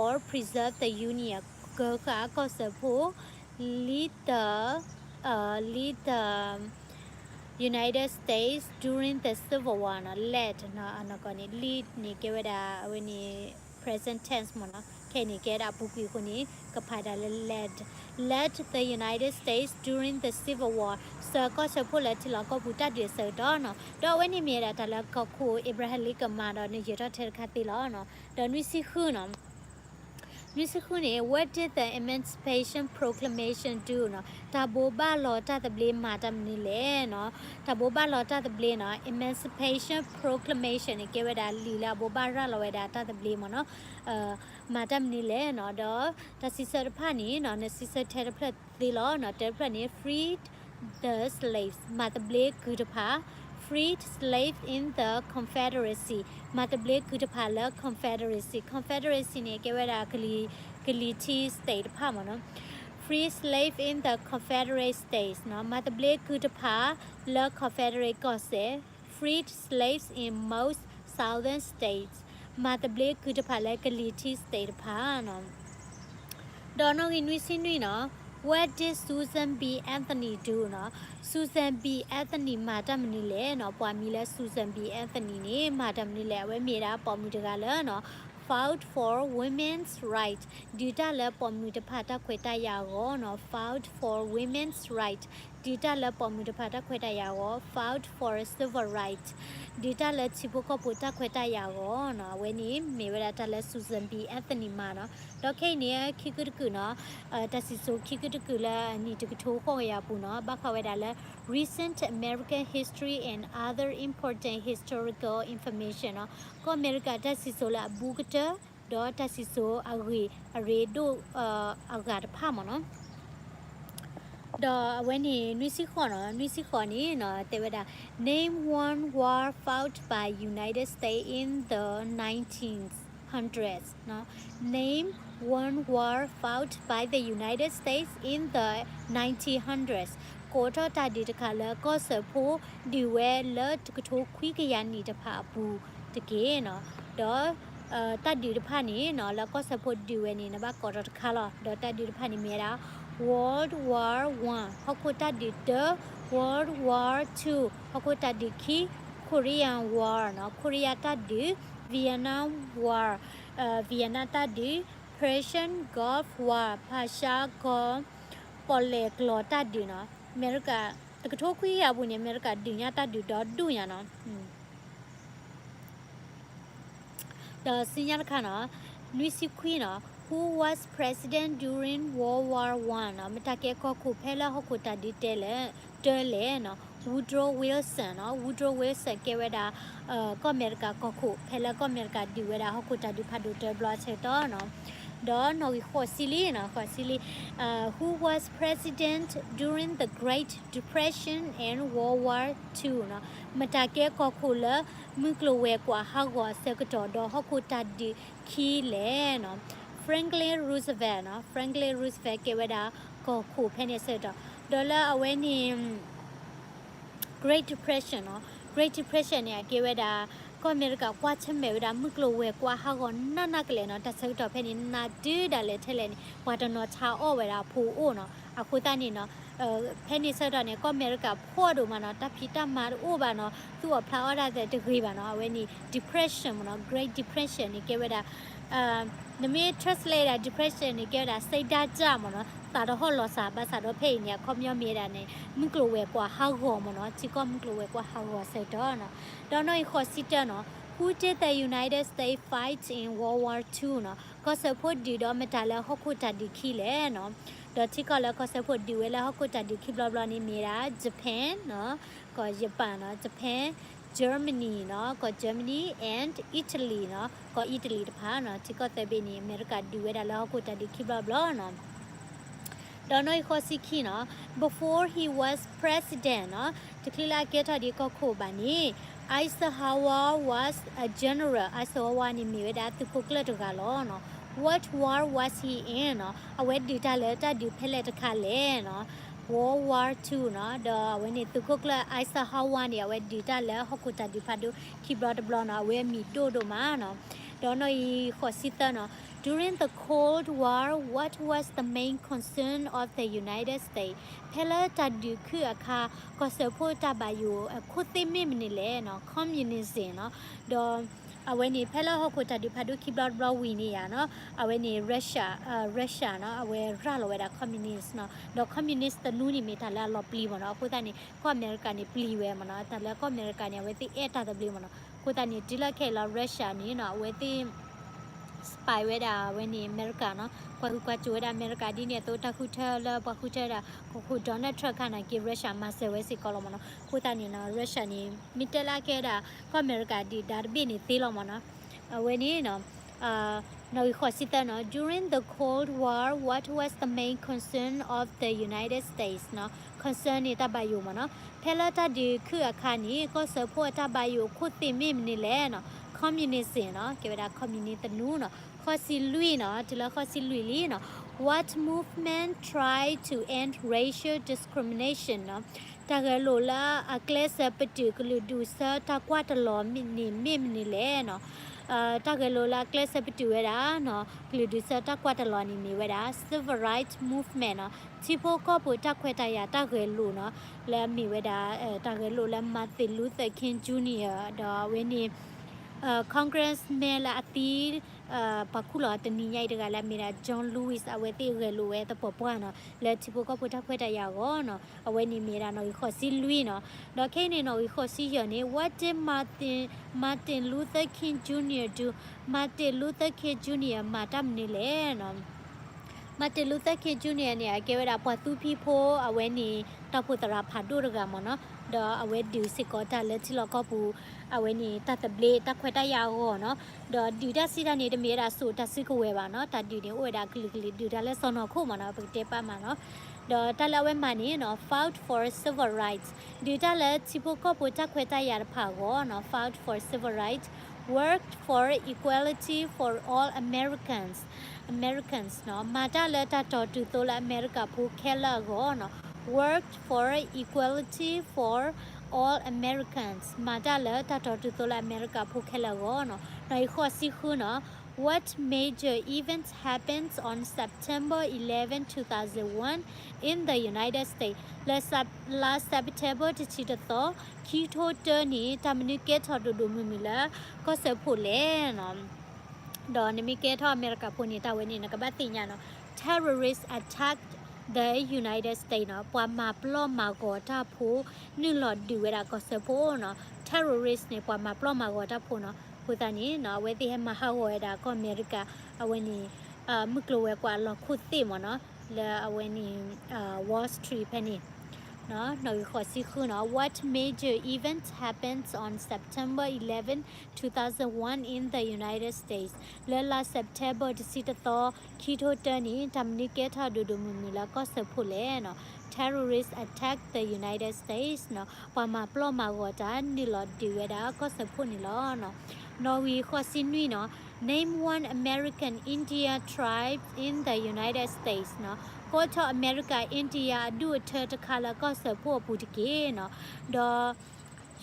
or preserve the Union, ကၢၤဃာ်ကီၢ်စၢဖှိၣ်, lead the, lead the United States during the Civil War နီၤ, led နီၤ, အနီၢ်ကီၢ်န့ၣ် lead န့ၣ် ကဲဝဲဒၣ်အဝဲန့ၣ် present tense မ့ၢ်နီၤ, ခဲအံၤန့ၣ် ကဲဒၣ်အပူၤကွံာ်အဃိန့ၣ် ကဖးဒၣ်လၢ led, led the United States during the Civil War, စၢၤကီၢ်စၢဖှိၣ်လၢထံလီၢ်ကီၢ်ပူၤတၢ်ဒုးအဆၢကတီၢ်နီၤ, ဒီးအဝဲန့ၣ်မ့ၢ်ဝဲဒၣ်တၢ်လၢကီၢ်ခိၣ် Abraham Lincoln မၤဒီး နယၢၤထီၣ်ထဲတခါသ့လီၤ. ဒီးနွံဆံဃုနီၤ နွံဆံဃုန့ၣ် What did the Emancipation Proclamation do နီၤ, တၢ်ဘိးဘၣ်လီၤတၢ်သဘျ့မၤတၢ်မနုၤလဲၣ်နီၤ, တၢ်ဘိးဘၣ်လီၤတၢ်သဘျ့နီၤ, Emancipation Proclamation န့ၣ် ကဲဝဲဒၣ်လံာ်လၢအဘိးဘၣ်ရၤလီၤဝဲဒၣ်တၢ်သဘျ့မ့ၢ်နီၤ, မၤတၢ်မနုၤလဲၣ်နီၤ, ဒီးတၢ်စံးဆၢတဖၣ်န့ၣ်နီၤ, နစံးဆၢထဲတဖျၢၣ်သ့လီၤနီၤ, တဲတဖျၢၣ်န့ၣ် freed the slaves မၤသဘျ့ကုၢ်တဖၣ်, freed slaves in the Confederacy မၤသဘျ့ကုၢ်တဖၣ်လၢ Confederacy, Confederacy န့ၣ် ကဲဝဲဒၣ်ကလံၤ, ကလံၤထံး state တဖၣ်မ့ၢ်နီၤ, freed slaves in the Confederate States နီၤ, မၤသဘျ့ကုၢ်တဖၣ်လၢ Confederate ကီၢ်စဲၣ်, freed slaves in most southern states မၤသဘျ့ကုၢ်တဖၣ်လၢကလံၤထံး state တဖၣ်နီၤ. ဒီးနီၣ်ဂံၢ်နွံဆံနွံနီၤ, What did Susan B Anthony do နီၤ, Susan B Anthony မၤတၢ်မနုၤလဲၣ်နီၤ, ပှၤမံၤလၢ Susan B Anthony န့ၣ် မၤတၢ်မနုၤလဲၣ်, အဝဲမ့ၢ်ဒၣ်ပိာ်မုၣ်တဂၤလၢနီၤ fought for women's right ဒုးတၢ်လၢပိာ်မုၣ်တဖၣ်တၢ်ခွဲးတၢ်ယာ်အဂီၢ်နီၤ, fought for women's right ဒုးတၢ်လၢပိာ်မုၣ်တဖၣ်တၢ်ခွဲးတၢ်ယာ်အဂီၢ်, fought for civil right ဒုးတၢ်လၢထံဖိကီၢ်ဖိတၢ်ခွဲးတၢ်ယာ်အဂီၢ်နီၤ, အဝဲန့ၣ်မ့ၢ်ဝဲဒၣ်တၢ်လၢ Susan B Anthony မၤနီၤ. ဒီးခဲအံၤန့ၣ် ခံကုတကုာ်နီၤ, တၢ်စံၣ်စိၤခံကုတကုာ်လၢအနံၣ်တကထိဃိးကယၤအပူၤနီၤ, ဘၣ်ဃးဝဲဒၣ်လၢ recent American history and other important historical information နီၤ, ကီၢ်အမဲရကၤတၢ်စံၣ်စိၤလၢအဘူးကတၢၢ် ဒီးတၢ်စံၣ်စိၤအဂ့ၢ်အရ့ဒိၣ်အဂၤတဖၣ်မ့ၢ်နီၤ. ဒီးအဝဲန့ၣ်နွံဆံဃိးနီၤ, နွံဆံဃိးန့ၣ်နီၤ တဲဝဲဒၣ် Name one war fought by United States in the nineteen hundreds နီၤ, Name one war fought by the United States in the nineteen hundreds ကိးထီၣ်တၢ်ဒုးတခါလၢကီၢ်စၢဖှိၣ်ဒုးဝဲလၢတကထိခွံကယၤနံၣ်တဖၣ်အပူၤတက့ၢ်နီၤ. ဒီး တၢ်ဒုးတဖၣ်န့ၣ်နီၤ လၢကီၢ်စၢဖှိၣ်ဒုးဝဲန့ၣ် နဘၣ်ကိးထီၣ်တခါလီၤ. ဒီးတၢ်ဒုးတဖၣ်န့ၣ်မ့ၢ်ဝဲဒၣ် World War One ဟီၣ်ခိၣ်တၢ်ဒုးတၢ, World War Two ဟီၣ်ခိၣ်တၢ်ဒုးခံ, Korean War နီၤ, ခိရံယါတၢ်ဒုး, Vietnam War, Vietnam တၢ်ဒုး, Persian Gulf War ဖၣ်ဆါကီၤ ပီၣ်လဲၣ်ကျိၤတၢ်ဒုးနီၤ, အမဲရကၤ တကထိခွံကယၤအပူၤန့ၣ် အမဲရကၤဒုးညါတၢ်ဒုးဒီဒူၣ်ညါနီၤ. ဒီးဆူညါတခါနီၤ, နွံဆံခွံနီၤ, Who was president during World War One နီၤ, မတၤကဲကီၢ်ခိၣ်ဖဲလၢဟီၣ်ခိၣ်တၢ်ဒုးတဲလဲၣ်, တၢလဲၣ်နီၤ, Woodrow Wilson နီၤ, Woodrow Wilson ကဲဝဲဒၣ် ကီၢ်အမဲရကၤကီၢ်ခိၣ် ဖဲလၢကီၢ်အမဲရကၤဒုးဝဲဒၣ်ဟီၣ်ခိၣ်တၢ်ဒုးဖးဒိၣ်တၢဘျီအဆၢကတီၢ်နီၤ. ဒီးနီၣ်ဂံၢ်ဃိးဆံလံနီၤ, ဃိးဆံလံ, Who was president during the Great Depression and World War Two နီၤ, မတၤကဲကီၢ်ခိၣ်လၢမုၢ်ကျိၤဝဲၤကွာ်ဟးဂီၤအဆၢကတီၢ် ဒီးဟီၣ်ခိၣ်တၢ်ဒုးခံလဲၣ်နီၤ, Franklin Roosevelt နီၤ, Franklin Roosevelt ကဲဝဲဒၣ်ကီၢ်ခိၣ်ဖဲန့ၣ်အဆၢကတီၢ်, ဒီးလၢအဝဲန့ၣ် Great Depression နီၤ, Great Depression န့ၣ် အကဲဝဲဒၣ် ကီၢ်အမဲရကၤကွၢ်ဆၢၣ်မဲာ်ဝဲဒၣ် မုၢ်ကျိၤဝဲၤကွာ်ဟးဂီၤနးနးကလဲာ်နီၤ, တၢ်ဆၢကတီၢ်ဖဲန့ၣ် နးတုၤဒၣ်လဲာ်ထဲလဲၣ်န့ၣ် ပှၤတနီၤဆါအီၣ်ဝဲဒၣ်အဖိအိၣ်နီၤ, အဃိသတးန့ၣ်နီၤ ဖဲန့ၣ်ဆၢကတီၢ်န့ၣ် ကီၢ်အမဲရကၤဖှီၣ်ဒိၣ်မးနီၤ, တၢ်ဖံးတၢ်မၤတအိၣ်ဘၣ်နီၤ, သူၣ်အီၣ်ဖျးအီၣ်တၢ်သ့ၣ်တဂ့ၤဘၣ်နီၤ, အဝဲန့ၣ် Depression မ့ၢ်နီၤ, Great Depression န့ၣ် ကဲဝဲဒၣ် နမ့ၢ် translate ဒၣ် depression န့ၣ် ကဲဝဲဒၣ် စိတ်ဓာတ်ကျမ့ၢ်နီၤ, သးတဟီၣ်လီၤစၢ်, ဘၣ်ဆၣ်ဒီးဖဲအံၤန့ၣ် အခီပညီမ့ၢ်ဝဲဒၣ်န့ၣ် မုၢ်ကျိၤဝဲၤကွာ်ဟးဂီၤမ့ၢ်နီၤ, ထံကီၢ်မုၢ်ကျိၤဝဲၤကွာ်ဟးဂီၤအဆၢကတီၢ်နီၤ. ဒီးနီၣ်ဂံၢ်ဃိးဆံတၢနီၤ, Who did the United States fight in World War Two နီၤ, ကီၢ်စၢဖှိၣ်ဒုးဒီးမတၤလၢဟီၣ်ခိၣ်တၢ်ဒုးခံလဲၣ်နီၤ. ဒီးထံကီၢ်လၢကီၢ်စၢဖှိၣ်ဒုးဝဲလၢဟီၣ်ခိၣ်တၢ်ဒုးခံဘျီဘျီန့ၣ်မ့ၢ်ဒၣ် Japan နီၤ, ကီၢ်ယပၣ်နီၤ, Japan, Germany နီၤ, ကီၢ် Germany and Italy နီၤ, ကီၢ်အံၣ်တလံၤတဖၣ်နီၤ, ထံကီၢ်သၢဘ့ၣ်န့ၣ် အမဲရကၤဒုးဝဲဒၣ်လၢဟီၣ်ခိၣ်တၢ်ဒုးခံဘျီဘျီနီၤ. ဒီးနီၣ်ဂံၢ်ဃိးဆံခံနီၤ, Before he was president နီၤ, တချုးလၢအကဲထီၣ်ဒံးကီၢ်ခိၣ်ဘၣ်န့ၣ် Eisenhower was a general, Eisenhower န့ၣ်မ့ၢ်ဝဲဒၣ်သုးခိၣ်ကျၢၢ်တဂၤလီၤနီၤ. What war was he in နီၤ, အဝဲဒုးတၢ်လၢတၢ်ဒုးဖဲလဲၣ်တခါလဲၣ်နီၤ. World War Two နီၤ, ဒီးအဝဲန့ၣ်သုးခိၣ်ကျၢၢ် Eisenhower န့ၣ် အဝဲဒုးတၢ်လၢဟီၣ်ခိၣ်တၢ်ဒုးဖးဒိၣ်ခံဘျီတဘျီနီၤ, အဝဲအမံၤဒိၣ်ဒိၣ်မးနီၤ. ဒီးနီၣ်ဂံၢ်ဃိးဆံသၢနီၤ, During the Cold War, what was the main concern of the United States? ဖဲလၢတၢ်ဒုးခုၣ်အခါ ကီၢ်စၢဖှိၣ်တၢ်ဘၣ်ယိၣ်အခိၣ်သ့ၣ်မ့ၢ်မနုၤလဲၣ်နီၤ, communism နီၤ. ဒီးအဝဲန့ၣ် ဖဲလၢဟီၣ်ခိၣ်တၢ်ဒုးဖးဒိၣ်ခံဘျီတဘျီဝံၤန့ၣ်ယါနီၤ, အဝဲန့ၣ် Russia, Russia နီၤ, အဝဲရၤလီၤဝဲဒၣ် communist နီၤ. ဒီး communist သနူန့ၣ်မ့ၢ်တၢ်လၢအလီၤပျံၤမ့ၢ်နီၤ. အဃိသတးန့ၣ် ကီၢ်အမဲရကၤန့ၣ်ပျံၤဝဲမ့ၢ်နီၤ. တၢ်လၢကီၢ်အမဲရကၤန့ၣ် အဝဲသ့ၣ်အဲၣ်တၢ်သဘျ့မ့ၢ်နီၤ. အဃိသတးန့ၣ် တုၤလၢခဲအံၤလီၤ Russia န့ၣ်နီၤ, အဝဲသ့ၣ် spy ဝဲဒၣ်အဝဲန့ၣ် အမဲရကၤနီၤ, ကွၢ်ဟုကွၢ်စိာ်ဝဲဒၣ်အမဲရကၤ ဒ်န့ၣ်အသိး တၢ်ဃုထၢလၢပှၤဃုထၢဒၣ် ကီၢ်ခိၣ် Donald Trump ခါန့ၣ်က့ Russia မၤစၢၤဝဲစ့ၢ်ကီးလီၤမ့ၢ်နီၤ. အဃိသတးန့ၣ်နီၤ Russia န့ၣ် မ့ၢ်တဲလၢအကဲဒၣ် ကီၢ်အမဲရကၤဒုၣ်ဒါတဘ့ၣ်န့ၣ်သ့လီၤမ့ၢ်နီၤ. အဝဲန့ၣ်နီၤ နီၣ်ဂံၢ်ဃိးဆံသၢနီၤ, During the Cold War, what was the main concern of the United States နီၤ, concern န့ၣ်တၢ်ဘၣ်ယိၣ်မ့ၢ်နီၤ. ဖဲလၢတၢ်ဒုးခုၣ်အခါန့ၣ် ကီၢ်စၢဖှိၣ်အတၢ်ဘၣ်ယိၣ်အခိၣ်သ့ၣ်မ့ၢ်မနုၤလဲၣ်နီၤ, communism နီၤ, ကဲဝဲဒၣ် communist သနူနီၤ. ဃိးဆံလွံၢ်နီၤ, တုၤလၢဃိးဆံလွံၢ်လံနီၤ, What movement tried to end racial discrimination နီၤ, တၢ်ဂဲၤလိာ်လၢအကျဲးစၢးပတုာ်ကလုာ်ဒူၣ်ဆၢတၢ်ကွၢ်တလီၤန့ၣ်မ့ၢ်မနုၤလဲၣ်နီၤ. တၢ်ဂဲၤလိာ်လၢအကျဲးစၢးပတုာ်ဝဲဒၣ်နီၤ ကလုာ်ဒူၣ်ဆၢတၢ်ကွၢ်တလီၤန့ၣ်မ့ၢ်ဝဲဒၣ် civil rights movement နီၤ, ထံဖိကီၢ်ဖိတၢ်ခွဲးတၢ်ယာ်တၢ်ဂဲၤလိာ်နီၤ, လၢအမ့ၢ်ဝဲဒၣ် တၢ်ဂဲၤလိာ်လၢ Martin Luther King Junior ဒီးအဝဲန့ၣ် congressman လၢအသံ ပှၤခူၣ်လီၤတနံၤညါအံၤတဂၤလၢအမ့ၢ်ဒၣ် John Lewis အဝဲသ့ၣ်ဂဲၤလိာ်ဝဲသပှၢ်ပှၢ်နီၤ လၢထံဖိကီၢ်ဖိတၢ်ခွဲးတၢ်ယာ်အဂီၢ်နီၤ. အဝဲန့ၣ်မ့ၢ်ဒၣ်နီၣ်ဂံၢ်ဃိးဆံလွံၢ်နီၤ. ဒီးခဲအံၤန့ၣ် နီၣ်ဂံၢ်ဃိးဆံယဲၢ်န့ၣ် What did Martin Martin Luther King Junior do? Martin Luther King Junior မၤတၢ်မနုၤလဲၣ်နီၤ. Martin Luther King Junior န့ၣ် အကဲဝဲဒၣ်ပှၤသူဖံဖိ အဝဲန့ၣ် တၢ်အိၣ်ဖှိၣ်သရၣ်ဖးဒိၣ်တဂၤမ့ၢ်နီၤ. ဒီးအဝဲဒုးစ့ၢ်ကီးတၢ်လၢထံလီၢ်ကီၢ်ပူၤ အဝဲန့ၣ် တၢ်သဘျ့တၢ်ခွဲးတၢ်ယာ်အဂီၢ်နီၤ. ဒီးဒုးတၢ်စံးတၢ်န့ၣ် တမ့ၢ်ဝဲဒၣ်စိာ်တၢ်စုကဝဲၤဘၣ်နီၤ. တၢ်ဒုးန့ၣ် အိၣ်ဝဲဒၣ်ကလုာ်ကလုာ် ဒုးတၢ်လၢစီၢ်နီၤခိၣ်မ့ၢ်နီၤ ပကတဲပာ်မးနီၤ. ဒီးတၢ်လၢအဝဲမၤန့ၣ်နီၤ fought for civil rights ဒုးတၢ်လၢထံဖိကီၢ်ဖိတၢ်ခွဲးတၢ်ယာ်တဖၣ်အဂီၢ်နီၤ fought for civil rights, worked for equality for all Americans, Americans နီၤ မၤတၢ်လၢတၢ်တီၤတုၤသိးလၢအမဲရကၤဖိခဲလၢာ်အဂီၢ်နီၤ worked for equality for all Americans မၤတၢ်လၢတၢ်တီၤတုၤသိးလၢအမဲရကၤဖိခဲလၢာ်အဂီၢ်နီၤ. နီၣ်ဂံၢ်ဃိးဆံဃုနီၤ What major events happened on September eleven, two thousand one in the United States? လၢ လါ September တဆံတသီ ခံထိတၢန့ၣ် တၢ်မနုၤကဲထီၣ်ဒိၣ်ဒိၣ်မုၢ်မုၢ်လၢကီၢ်စၢဖှိၣ်လဲၣ်နီၤ. ဒီးနမ့ၢ်ကဲထီၣ်အမဲရကၤဖိန့ၣ် တၢ်ဝဲန့ၣ် နကဘၣ်သ့ၣ်ညါနီၤ terrorists attacked the United States နီၤ ပှၤမၤပျီၢ်မၤဂီၤတၢ်ဖိ နုာ်လီၤဒုးဝဲဒၣ်ကီၢ်စၢဖှိၣ်နီၤ. terrorist န့ၣ် ပှၤမၤပျီၢ်မၤဂီၤတၢ်ဖိနီၤ. အဃိသတးန့ၣ်နီၤ အဝဲသ့ၣ်ဟဲမၤဟးဂီၤဝဲဒၣ်ကီၢ်အမဲရကၤ အဝဲန့ၣ် မုၢ်ကျိၤဝဲၤကွာ်အလီၢ်ခိၣ်သ့ၣ်မ့ၢ်နီၤ လၢအဝဲန့ၣ် Wall Street ဖဲန့ၣ် နီၣ်ဂံၢ်ဃိးဆံဃုနီၤ What major events happened on September eleven, two thousand one in the United States? လၢလါ September တဆံတသီ ခံထိတၢန့ၣ် တၢ်မနုၤကဲထီၣ်ဒိၣ်ဒိၣ်မုၢ်မုၢ်လၢ ကီၢ်စၢဖှိၣ်လဲၣ်နီၤ. terrorists attacked the United States နီၤ ပှၤမၤပျီၢ်မၤဂီၤတၢ် နုာ်လီၤဒုးဝဲဒၣ်ကီၢ်စၢဖှိၣ်န့ၣ်လီၤ. နီၣ်ဂံၢ်ဃိးဆံနွံနီၤ Name one American Indian tribe in the United States နီၤ ကိးထီၣ်အမဲရကၤ India အဒူၣ်အထၢတခါလၢကီၢ်စၢဖှိၣ်အပူၤတက့ၢ်နီၤ. ဒီး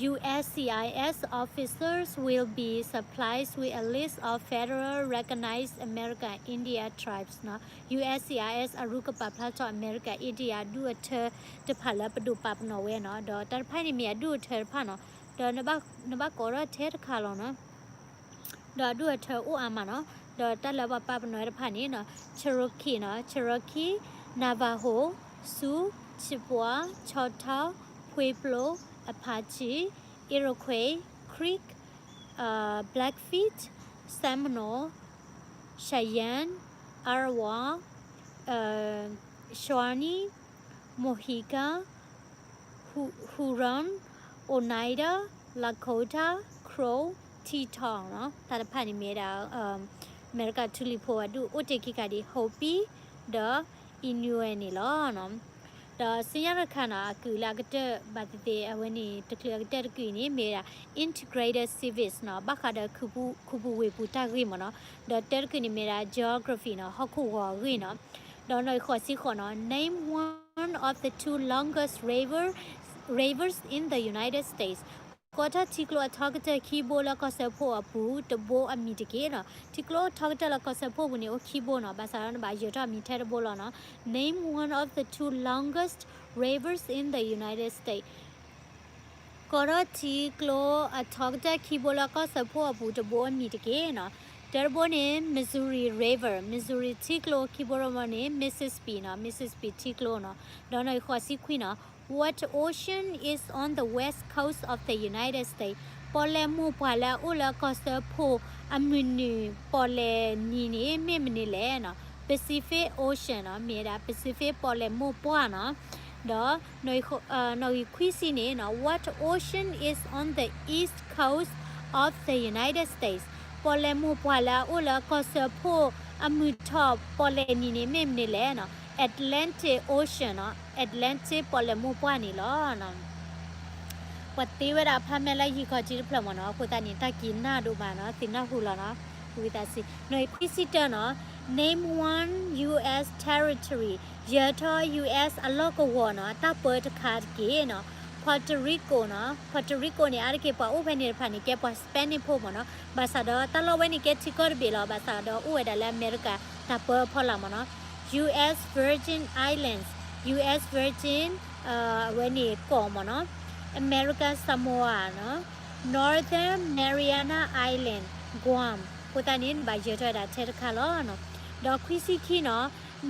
U S C I S officers will be supplied with a list of federal recognized American Indian tribes နီၤ. U S C I S အရူကပာ်ဖျါထီၣ် အမဲရကၤ India အဒူၣ်အထၢတဖၣ်လၢပဒိၣ်ပာ်ပနီၣ်ဝဲနီၤ. ဒီးတၢ်တဖၣ်န့ၣ်မ့ၢ်အဒူၣ်အထၢတဖၣ်နီၤ. ဒီးနဘၣ်ကိးထီၣ်ထဲတခါလီၤနီၤ. ဒီးအဒူၣ်အထၢအိၣ်အါမးနီၤ. ဒီးတၢ်လၢပှၤပာ်ပနီၣ်ဝဲတဖၣ်န့ၣ်နီၤ Cherokee နီၤ Cherokee, Navajo, Sioux, Chippewa, Choctaw, Pueblo, Apache, Iroquois, Creek, Blackfeet, Seminole, Cheyenne, Arawa, Shawnee, Mohican, Huron, Oneida, Lakota, Crow, Teton နီၤ. တၢ်တဖၣ်န့ၣ်မ့ၢ်ဝဲဒၣ် အမဲရကၤထူလံၤဖိအဒူၣ် အိၣ်တ့ၢ်ခံခါဒ် Hopi ဒီး Inuit န့ၣ်လီၤ. ဒီးဆူညါတခါနီၤ အကုၢ်လၢအကတၢၢ်ဘၣ်သ့ၣ်သ့ၣ် အဝဲန့ၣ် တချုးအကတၢၢ်တကုာ်အံၤန့ၣ် မ့ၢ်ဝဲဒၣ် integrated civics နီၤ ဘၣ်ဃးဒီးခူပူၤဝ့ၢ်ပူၤတၢ်ဂ့ၢ်မ့ၢ်နီၤ. ဒီးတၢတကုာ်န့ၣ်မ့ၢ်ဝဲဒၣ် geography နီၤ ဟီၣ်ခိၣ်ဂီၤအဂ့ၢ်နီၤ. ဒီးနီၣ်ဂံၢ်ဃိးဆံဃိးနီၤ Name one of the two longest rivers, rivers in the United States. ကိးထီၣ်ထံကျိအထီကတၢၢ်ခံဘိလၢကီၢ်စၢဖှိၣ်အပူၤတဘိအမံၤတက့ၢ်နီၤ. ထံကျိအထီကတၢၢ်လၢကီၢ်စၢဖှိၣ်အပူၤန့ၣ် အိၣ်ခံဘိနီၤ. ဘၣ်ဆၣ်ဒီးနဘၣ်ယၢၤထီၣ်အမံၤထဲတဘိလီၤနီၤ. Name one of the two longest rivers in the United States. ကိးထီၣ်ထံကျိအထီကတၢၢ်ခံဘိလၢကီၢ်စၢဖှိၣ်အပူၤတဘိအမံၤတက့ၢ်နီၤ. တၢတဘိန့ၣ် Missouri River, Missouri ထံကျိ, ခံဘိတဘိန့ၣ် Mississippi နီၤ, Mississippi ထံကျိနီၤ. ဒီးနီၣ်ဂံၢ်ဃိးဆံခွံနီၤ, What ocean is on the west coast of the United States? ပီၣ်လဲၣ်မိၢ်ပှၢ်လၢအအိၣ်လၢကီၢ်စၢဖှိၣ်အမုၢ်နုာ် ပီၣ်လဲၣ်နံၤန့ၣ်မ့ၢ်မနုၤလဲၣ်နီၤ. Pacific Ocean နီၤ, မ့ၢ်ဝဲဒၣ် Pacific ပီၣ်လဲၣ်မိၢ်ပှၢ်နီၤ. ဒီးနီၣ်ဂံၢ်ခွံဆံန့ၣ်နီၤ, What ocean is on the east coast of the United States? ပီၣ်လဲၣ်မိၢ်ပှၢ်လၢအအိၣ်လၢကီၢ်စၢဖှိၣ်အမုၢ်ထီၣ်ပီၣ်လဲၣ်နံၤန့ၣ်မ့ၢ်မနုၤလဲၣ်နီၤ. Atlantic Ocean နီၤ, Atlantic ပီၣ်လဲၣ်မိၢ်ပှၢ်န့ၣ်လီၤ. ပှၤသ့ဝဲဒၣ်ဖးမဲလၢယံၤခီၣ်ကၠံတဖျၢၣ်မ့ၢ်နီၤ, အဃိသတးန့ၣ် တၢ်က့ၤနၢ်ဒိၣ်မးနီၤ, သ့ၣ်နၢ်ဟူလီၤနီၤ, ဝံသးစူၤ. နီၣ်ဂံၢ်ခွံဆံတၢနီၤ, Name one U S territory, ယၢၤထီၣ် U S အလီၢ်ကဝီၤနီၤ, တၢ်ပၢတခါတက့ၢ်နီၤ. Puerto Rico နီၤ, Puerto Rico န့ၣ် အါတက့ၢ်ပှၤအိၣ်ဖဲန့ၣ်တဖၣ်န့ၣ် ကဲပှၤ Spanish ဖိမ့ၢ်နီၤ, ဘၣ်ဆၣ်ဒီးတၢ်လီၢ်ဝဲန့ၣ်ကဲထံကီၢ်တဘ့ၣ်လီၤ, ဘၣ်ဆၣ်ဒီးအိၣ်ဝဲဒၣ်လၢအမဲရကၤတၢ်ပၢအဖီလာ်မ့ၢ်နီၤ. U S Virgin Islands, U S Virgin အဝဲန့ၣ်ကီၢ်မ့ၢ်နီၤ, American Samoa နီၤ, Northern Mariana Island, Guam, အဃိသတးန့ၣ် နဘၣ်ယၢၤထီၣ်ဝဲဒၣ်ထဲတခါလီၤနီၤ. ဒီးခွံဆံခံနီၤ,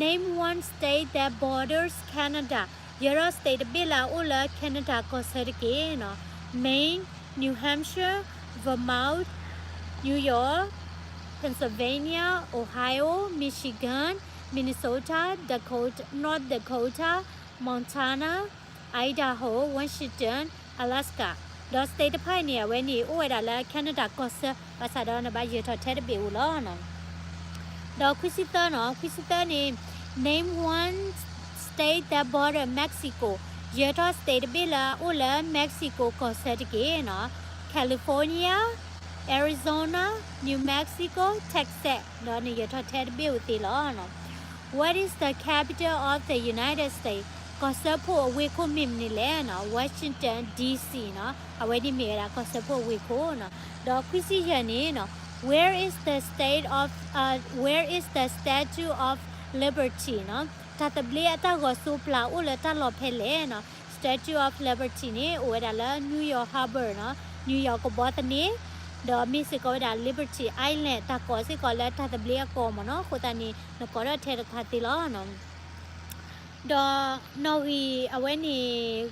Name one state that borders Canada, ယၢၤထီၣ် state တဘ့ၣ်လၢအအိၣ်လၢ Canada ကီၢ်ဆၢတက့ၢ်နီၤ. Maine, New Hampshire, Vermont, New York, Pennsylvania, Ohio, Michigan, Minnesota, Dakota, North Dakota, Montana, Idaho, Washington, Alaska. ဒီး state တဖၣ်အံၤန့ၣ် အဝဲန့ၣ်အိၣ်ဝဲဒၣ်လၢ Canada ကီၢ်ဆၢ, ဘၣ်ဆၣ်ဒီးနဘၣ်ယၢၤထီၣ်ထဲတဘ့ၣ်ဧိၤလီၤနီၤ. ဒီးခွံဆံသၢနီၤ, ခွံဆံသၢန့ၣ် Name one state that border Mexico, ယၢၤထီၣ် state တဘ့ၣ်လၢအအိၣ်လၢ Mexico ကီၢ်ဆၢတက့ၢ်နီၤ. California, Arizona, New Mexico, Texas, ဒီးနယၢၤထီၣ်ထဲတဘ့ၣ်ဧိၤသ့လီၤနီၤ. What is the capital of the United States? ကီၢ်စၢဖှိၣ်အဝ့ၢ်ခိၣ်မ့ၢ်မနုၤလဲၣ်နီၤ, Washington D C နီၤ, အဝဲန့ၣ်မ့ၢ်ဝဲဒၣ်ကီၢ်စၢဖှိၣ်အဝ့ၢ်ခိၣ်နီၤ. ဒီးခွံဆံယဲၢ်န့ၣ်နီၤ, where is the state of, uh, where is the Statue of Liberty နီၤ, တၢ်သဘျ့အတၢ်ဂီၤစိပျၢ်အိၣ်လၢတၢ်လီၢ်ဖဲလဲၣ်နီၤ. Statue of Liberty န့ၣ် အိၣ်ဝဲဒၣ်လၢ New York Harbor နီၤ, New York ကဘီသန့, ဒီးမ့ၢ်စ့ၢ်ကီးဝဲဒၣ် Liberty Island တၢ်ကိးစ့ၢ်ကီးလၢတၢ်သဘျ့အကိးမ့ၢ်နီၤ, အဃိသတးန့ၣ် နကိးထီၣ်ထဲတခါသ့လီၤနီၤ. ဒီးနီၣ်ဂံၢ်အဝဲန့ၣ်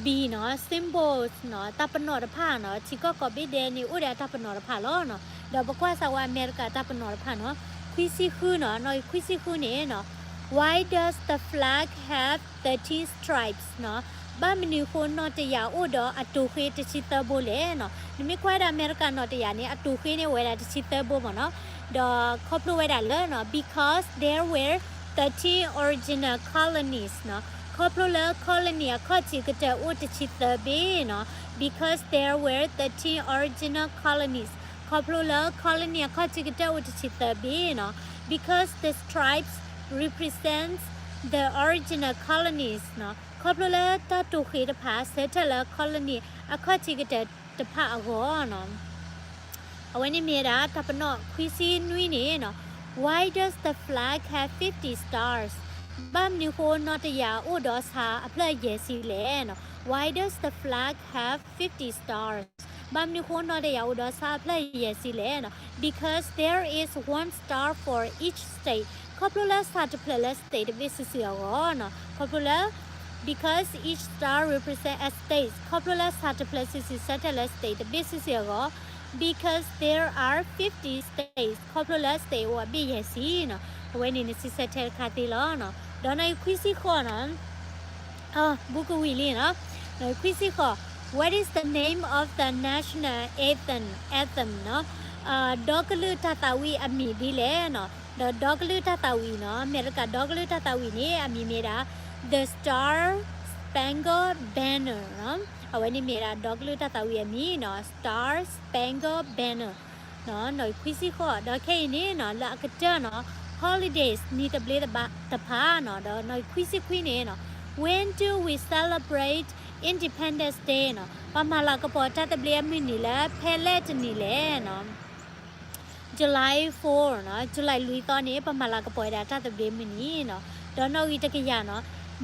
B နီၤ, symbols နီၤ, တၢ်ပနီၣ်တဖၣ်နီၤ, ထံကီၢ်ကိးဘ့ၣ်ဒဲးန့ၣ် အိၣ်ဒီးတၢ်ပနီၣ်တဖၣ်လီၤနီၤ. ဒီးပကွၢ်စၢ်ဝဲအမဲရကၤတၢ်ပနီၣ်တဖၣ်နီၤ, ခွံဆံဃုနီၤ, နီၣ်ဂံၢ်ခွံဆံဃုန့ၣ်နီၤ, Why does the flag have thirteen stripes နီၤ, ဘၣ်မနုၤဃိနီၣ်တယာ်အိၣ်ဒီးအတိၤဃ့တဆံသၢဘိလဲၣ်နီၤ. နမ့ၢ်ကွၢ်ဝဲဒၣ်အမဲရကၤနီၣ်တယာ်န့ၣ် အတိၤဃ့န့ၣ်အိၣ်ဝဲဒၣ်တဆံသၢဘိမ့ၢ်နီၤ. ဒီးခီဖျိဝဲဒၣ်လၢနီၤ, because there were thirteen original colonies နီၤ, ခီဖျိလၢ colony အခီၣ်ထံးကတၢၢ်အိၣ်တဆံသၢဘ့ၣ်နီၤ. Because there were thirteen original colonies, ခီဖျိလၢ colony အခီၣ်ထံးကတၢၢ်အိၣ်တဆံသၢဘ့ၣ်နီၤ. Because the stripes represents the original colonies နီၤ, ခီဖျိလၢတၢ်တိၤဃ့တဖၣ် ဆၢထၢၣ်လၢ colony အခီၣ်ထံးကတၢၢ်တဖၣ်အဂီၢ်နီၤ. အဝဲန့ၣ်မ့ၢ်ဝဲဒၣ်တၢ်ပနီၣ်. ခွံဆံနွံန့ၣ်နီၤ, Why does the flag have fifty stars? ဘၣ်မနုၤဃိနီၣ်တယာ်အိၣ်ဒီးဆၣ်အဖျၢၣ်ယဲၢ်ဆံလဲၣ်နီၤ. Why does the flag have fifty stars? ဘၣ်မနုၤဃိနီၣ်တယာ်အိၣ်ဒီးဆၣ်အဖျၢၣ်ယဲၢ်ဆံလဲၣ်နီၤ. Because there is one star for each state, ခီဖျိလၢဆၣ်တဖျၢၣ်လၢ state တဘ့ၣ်စုာ်စုာ်အဂီၢ်နီၤ. ခီဖျိလၢ because each star represent a state, ခီဖျိလၢဆၣ်တဖျၢၣ်စုာ်စုာ်ဆၢထၢၣ်လၢ state တဘ့ၣ်စုာ်စုာ်အဂီၢ်. Because there are fifty states, ခီဖျိလၢ state အိၣ်အဘ့ၣ်ယဲၢ်ဆံနီၤ. အဝဲန့ၣ်နစံးဆၢထဲတခါသ့လီၤနီၤ. ဒီးနီၣ်ဂံၢ်ခွံဆံဃိးနီၤ, ဘူးကဝံၤလံနီၤ. နီၣ်ဂံၢ်ခွံဆံဃိး, What is the name of the national anthem, anthem နီၤ, ဒီကလုာ်တၢ်သးဝံၣ်အမံၤဒ်လဲၣ်နီၤ. ဒီးဒီကလုာ်တၢ်သးဝံၣ်နီၤ, အမဲရကၤဒီကလုာ်တၢ်သးဝံၣ်န့ၣ် အမံၤမ့ၢ်ဒၣ် The Star Spangled Banner နီၤ. အဝဲန့ၣ်မ့ၢ်ဒၣ်ဒီကလုာ်တၢ်သးဝံၣ်အမံၤနီၤ, Star Spangled Banner နီၤ. နီၣ်ဂံၢ်ခွံဆံဃိး, ဒီးခဲအံၤန့ၣ်နီၤ လၢအကတၢၢ်နီၤ, holidays နံၤသဘျ့တဖၣ်နီၤ. ဒီးနီၣ်ဂံၢ်ခွံဆံခွံန့ၣ်နီၤ, When do we celebrate Independence Day နီၤ, ပမၤလၤကပီၤတၢ်သဘျ့အမုၢ်နံၤလၢဖဲလဲၣ်တနံၤလဲၣ်နီၤ. July four နီၤ, July လွံၢ်သီန့ၣ် ပမၤလၤကပီၤဝဲဒၣ်တၢ်သဘျ့မုၢ်နံၤနီၤ. ဒီးနီၣ်ဂံၢ်တကယၤနီၤ,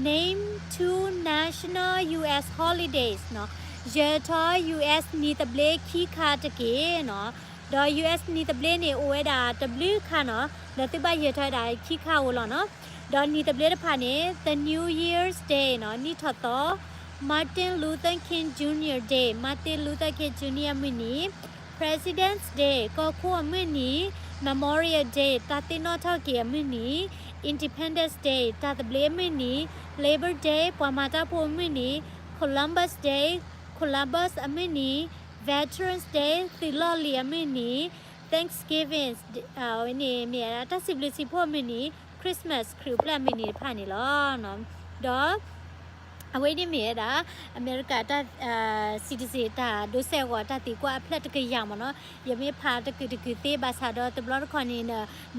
Name two national U S holidays နီၤ, ယၢၤထီၣ် U S နံၤသဘျ့ခံခါတက့ၢ်နီၤ. ဒီး U S နံၤသဘျ့န့ၣ် အိၣ်ဝဲဒၣ်တဘျုးခါနီၤ, ဒီးသုဘၣ်ယၢၤထီၣ်ဝဲဒၣ်ခံခါဧိၤလီၤနီၤ. ဒီးနံၤသဘျ့တဖၣ်န့ၣ် the New Year's Day နီၤ, နံၣ်ထီၣ်သီ Martin Luther King Junior Day, Martin Luther King Junior အမုၢ်နံၤ, President's Day ကီၢ်ခိၣ်အမုၢ်နံၤ, Memorial Day တၢ်သ့ၣ်နီၣ်ထီၣ်က့ၤအမုၢ်နံၤ, Independence Day တၢ်သဘျ့အမုၢ်နံၤ, Labor Day ပှၤမၤတၢ်ဖိအမုၢ်နံၤ, Columbus Day Columbus အမုၢ်နံၤ, Veterans Day သုးလီၢ်လံၤအမုၢ်နံၤ, Thanksgiving န့ၣ်မ့ၢ်ဝဲဒၣ်တၢ်စံးဘျုးစံးဖှိၣ်အမုၢ်နံၤ, Christmas ခရံာ်အိၣ်ဖျဲၣ်အမုၢ်နံၤတဖၣ်န့ၣ်လီၤ. ဒီး အဝဲန့ၣ်မ့ၢ်ဝဲဒၣ် အမဲရကၤတၢ် citizen တၢ်ဒိးစဲးအဂီၢ် တၢ်သံကွၢ်အဖျၢၣ်တကယၤမ့ၢ်နီၤ. ယမ့ၢ်ဖးတကုာ်တကုာ်သ့ဘၣ်ဆၣ်ဒီးတဘျီတခီၣ်န့ၣ်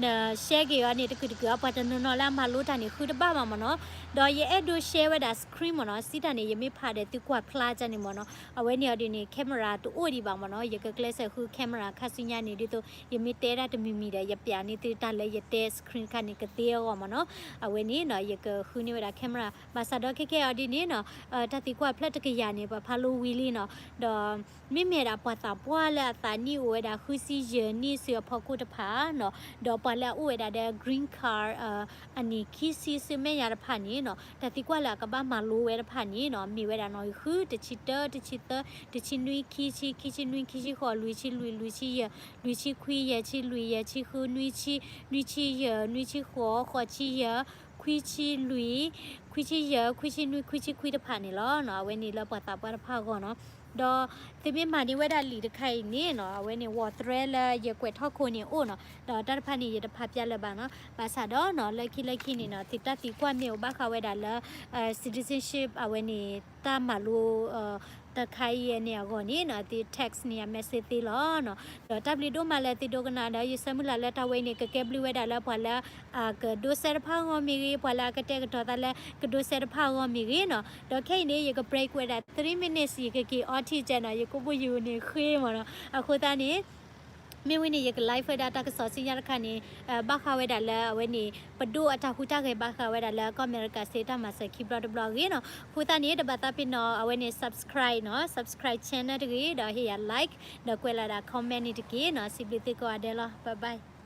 န share က့ၤအီၤန့ၣ် တကုာ်တကုာ်အပှၤတနီၤနီၤလၢအမၤလိတၢ်န့ၣ် ဃုတဘၣ်ဘၣ်မ့ၢ်နီၤ. ဒီးယအဲၣ်ဒိး share ဝဲဒၣ် screen မ့ၢ်နီၤ. စံးတၢ်န့ၣ် ယမ့ၢ်ဖးဒီးသုကွၢ်ဖျါကန့ၣ်မ့ၢ်နီၤ. အဝဲန့ၣ်အီၤဒ်န့ၣ် camera တအိၣ်ဒံးဘၣ်မ့ၢ်နီၤ. ယကကျဲးစၢးဃု camera ခါဆူညါန့ၣ် ဒ်သိး ယမ့ၢ်တဲဒၣ်တမံၤမံၤဒီး ယပျးန့ၢ်သုတၢ်လၢယတဲ screen တခါန့ၣ် ကသ့အဂီၢ်မ့ၢ်နီၤ. အဝဲန့ၣ်နီၤ ယကဃုန့ၢ်ဝဲဒၣ် camera ဘၣ်ဆၣ်ဒီးခဲကဲအီၤဒ်န့ၣ်နီၤ တၢ်သံကွၢ်အဖျၢၣ်တကယၤန့ၣ် ပှၤဖးလိဝံၤလံနီၤ. ဒီး မ့မ့ၢ်ဒၣ်ပှၤသးပှၢ်လၢအသးနံၣ်အိၣ်ဝဲဒၣ်ဃုဆံယဲၢ်နံၣ်ဆူအဖီခိၣ်တဖၣ်နီၤ, ဒီးပှၤလၢအအိၣ်ဝဲဒၣ်ဒီး green card အနံၣ်ခံဆံဆူမဲာ်ညါတဖၣ်န့ၣ်နီၤ, တၢ်သံကွၢ်လၢအကဘၣ်မၤလိဝဲတဖၣ်န့ၣ်နီၤ, မ့ၢ်ဝဲဒၣ်နီၤ ဃု, တဆံတၢ, တဆံသၢ, တဆံနွံ, ခံဆံ, ခံဆံနွံ, ခံဆံဃိး, လွံၢ်ဆံလွံၢ်, လွံၢ်ဆံယဲၢ်, လွံၢ်ဆံခွံ, ယဲၢ်ဆံလွံၢ်, ယဲၢ်ဆံဃု, နွံဆံ, နွံဆံယဲၢ်, နွံဆံဃိး, ဃိးဆံယဲၢ်, ခွံဆံလွံၢ်, ခွံဆံယဲၢ်, ခွံဆံနွံ, ခွံဆံခွံတဖၣ်န့ၣ်လီၤ. အဝဲန့ၣ်လၢပှၤသးပှၢ်တဖၣ်အဂီၢ်နီၤ. ဒီးသုမ့ၢ်မၤန့ၢ်ဝဲဒၣ်လံာ်တခါအံၤန့ၣ်နီၤ, အဝဲန့ၣ် ဝီၢ်သရဲလၢယကွဲးထီၣ်ခိၣ်န့ၣ်အိၣ်နီၤ, ဒီးတၢ်တဖၣ်န့ၣ် ယတဖးပျၢ်လၢၤဘၣ်နီၤ. ဘၣ်ဆၣ်ဒီးနီၤ လၢခံလၢခံန့ၣ်နီၤ သုတၢ်သံကွၢ်မ့ၢ်အိၣ်ဘၣ်ဃးဝဲဒၣ်လၢ citizenship အဝဲန့ၣ် တၢ်မၤလိ တခါအံၤန့ၣ်အဂီၢ်န့ၣ်နီၤ သု text န့ၣ် အ message သ့လီၤနီၤ. ဒီးတၢ်ဘျုးဒိၣ်မးလၢသုဒိကနၣ်ဒီး ယဆၢမုၢ်လၢ်လၢတၢ်ဝဲအံၤန့ၣ် ကကဲဘျုးဝဲဒၣ်လၢပှၤလၢ အကဒိးစဲးတဖၣ်အဂီၢ်မ့ၢ်ဂ့ၤ, ပှၤလၢအကတဲာ်ကတီၤသးလၢကဒိးစဲးတဖၣ်အဂီၢ်မ့ၢ်ဂ့ၤနီၤ. ဒီးခဲအံၤန့ၣ် ယက break ဝဲဒၣ် three minutes ယကက့ၤ oxygen နီၤ, ယကိာ်ဘိယူၤန့ၣ်ဃ့မ့ၢ်နီၤ. အဃိသတးန့ၣ် မ့ၢ်ဝံၤန့ၣ် ယက live ဝဲဒၣ်တၢ်ကစီၣ်ဆူညါတခါန့ၣ် ဘၣ်ဃးဝဲဒၣ်လၢအဝဲန့ၣ် ပဒိၣ်အတၢ်ဟူးတၢ်ဂဲၤဘၣ်ဃးဝဲဒၣ်လၢကီၢ်အမဲရကၤစ့တၢ်မၤစၢၤခံဘျီတဘျီအဂ့ၢ်နီၤ. အဃိသတးန့ၣ် တဘၣ်သးပ့ၤနီၣ် အဝဲန့ၣ် subscribe နီၤ, subscribe channel တဂ့ၤ, ဒီးဟ့ၣ်ယၤ like ဒီးကွဲးလီၤဒၣ် comment န့ၣ်တက့ၢ်နီၤ. စံးဘျုးသုကိးဂၤဒဲးလီၤ. Bye bye.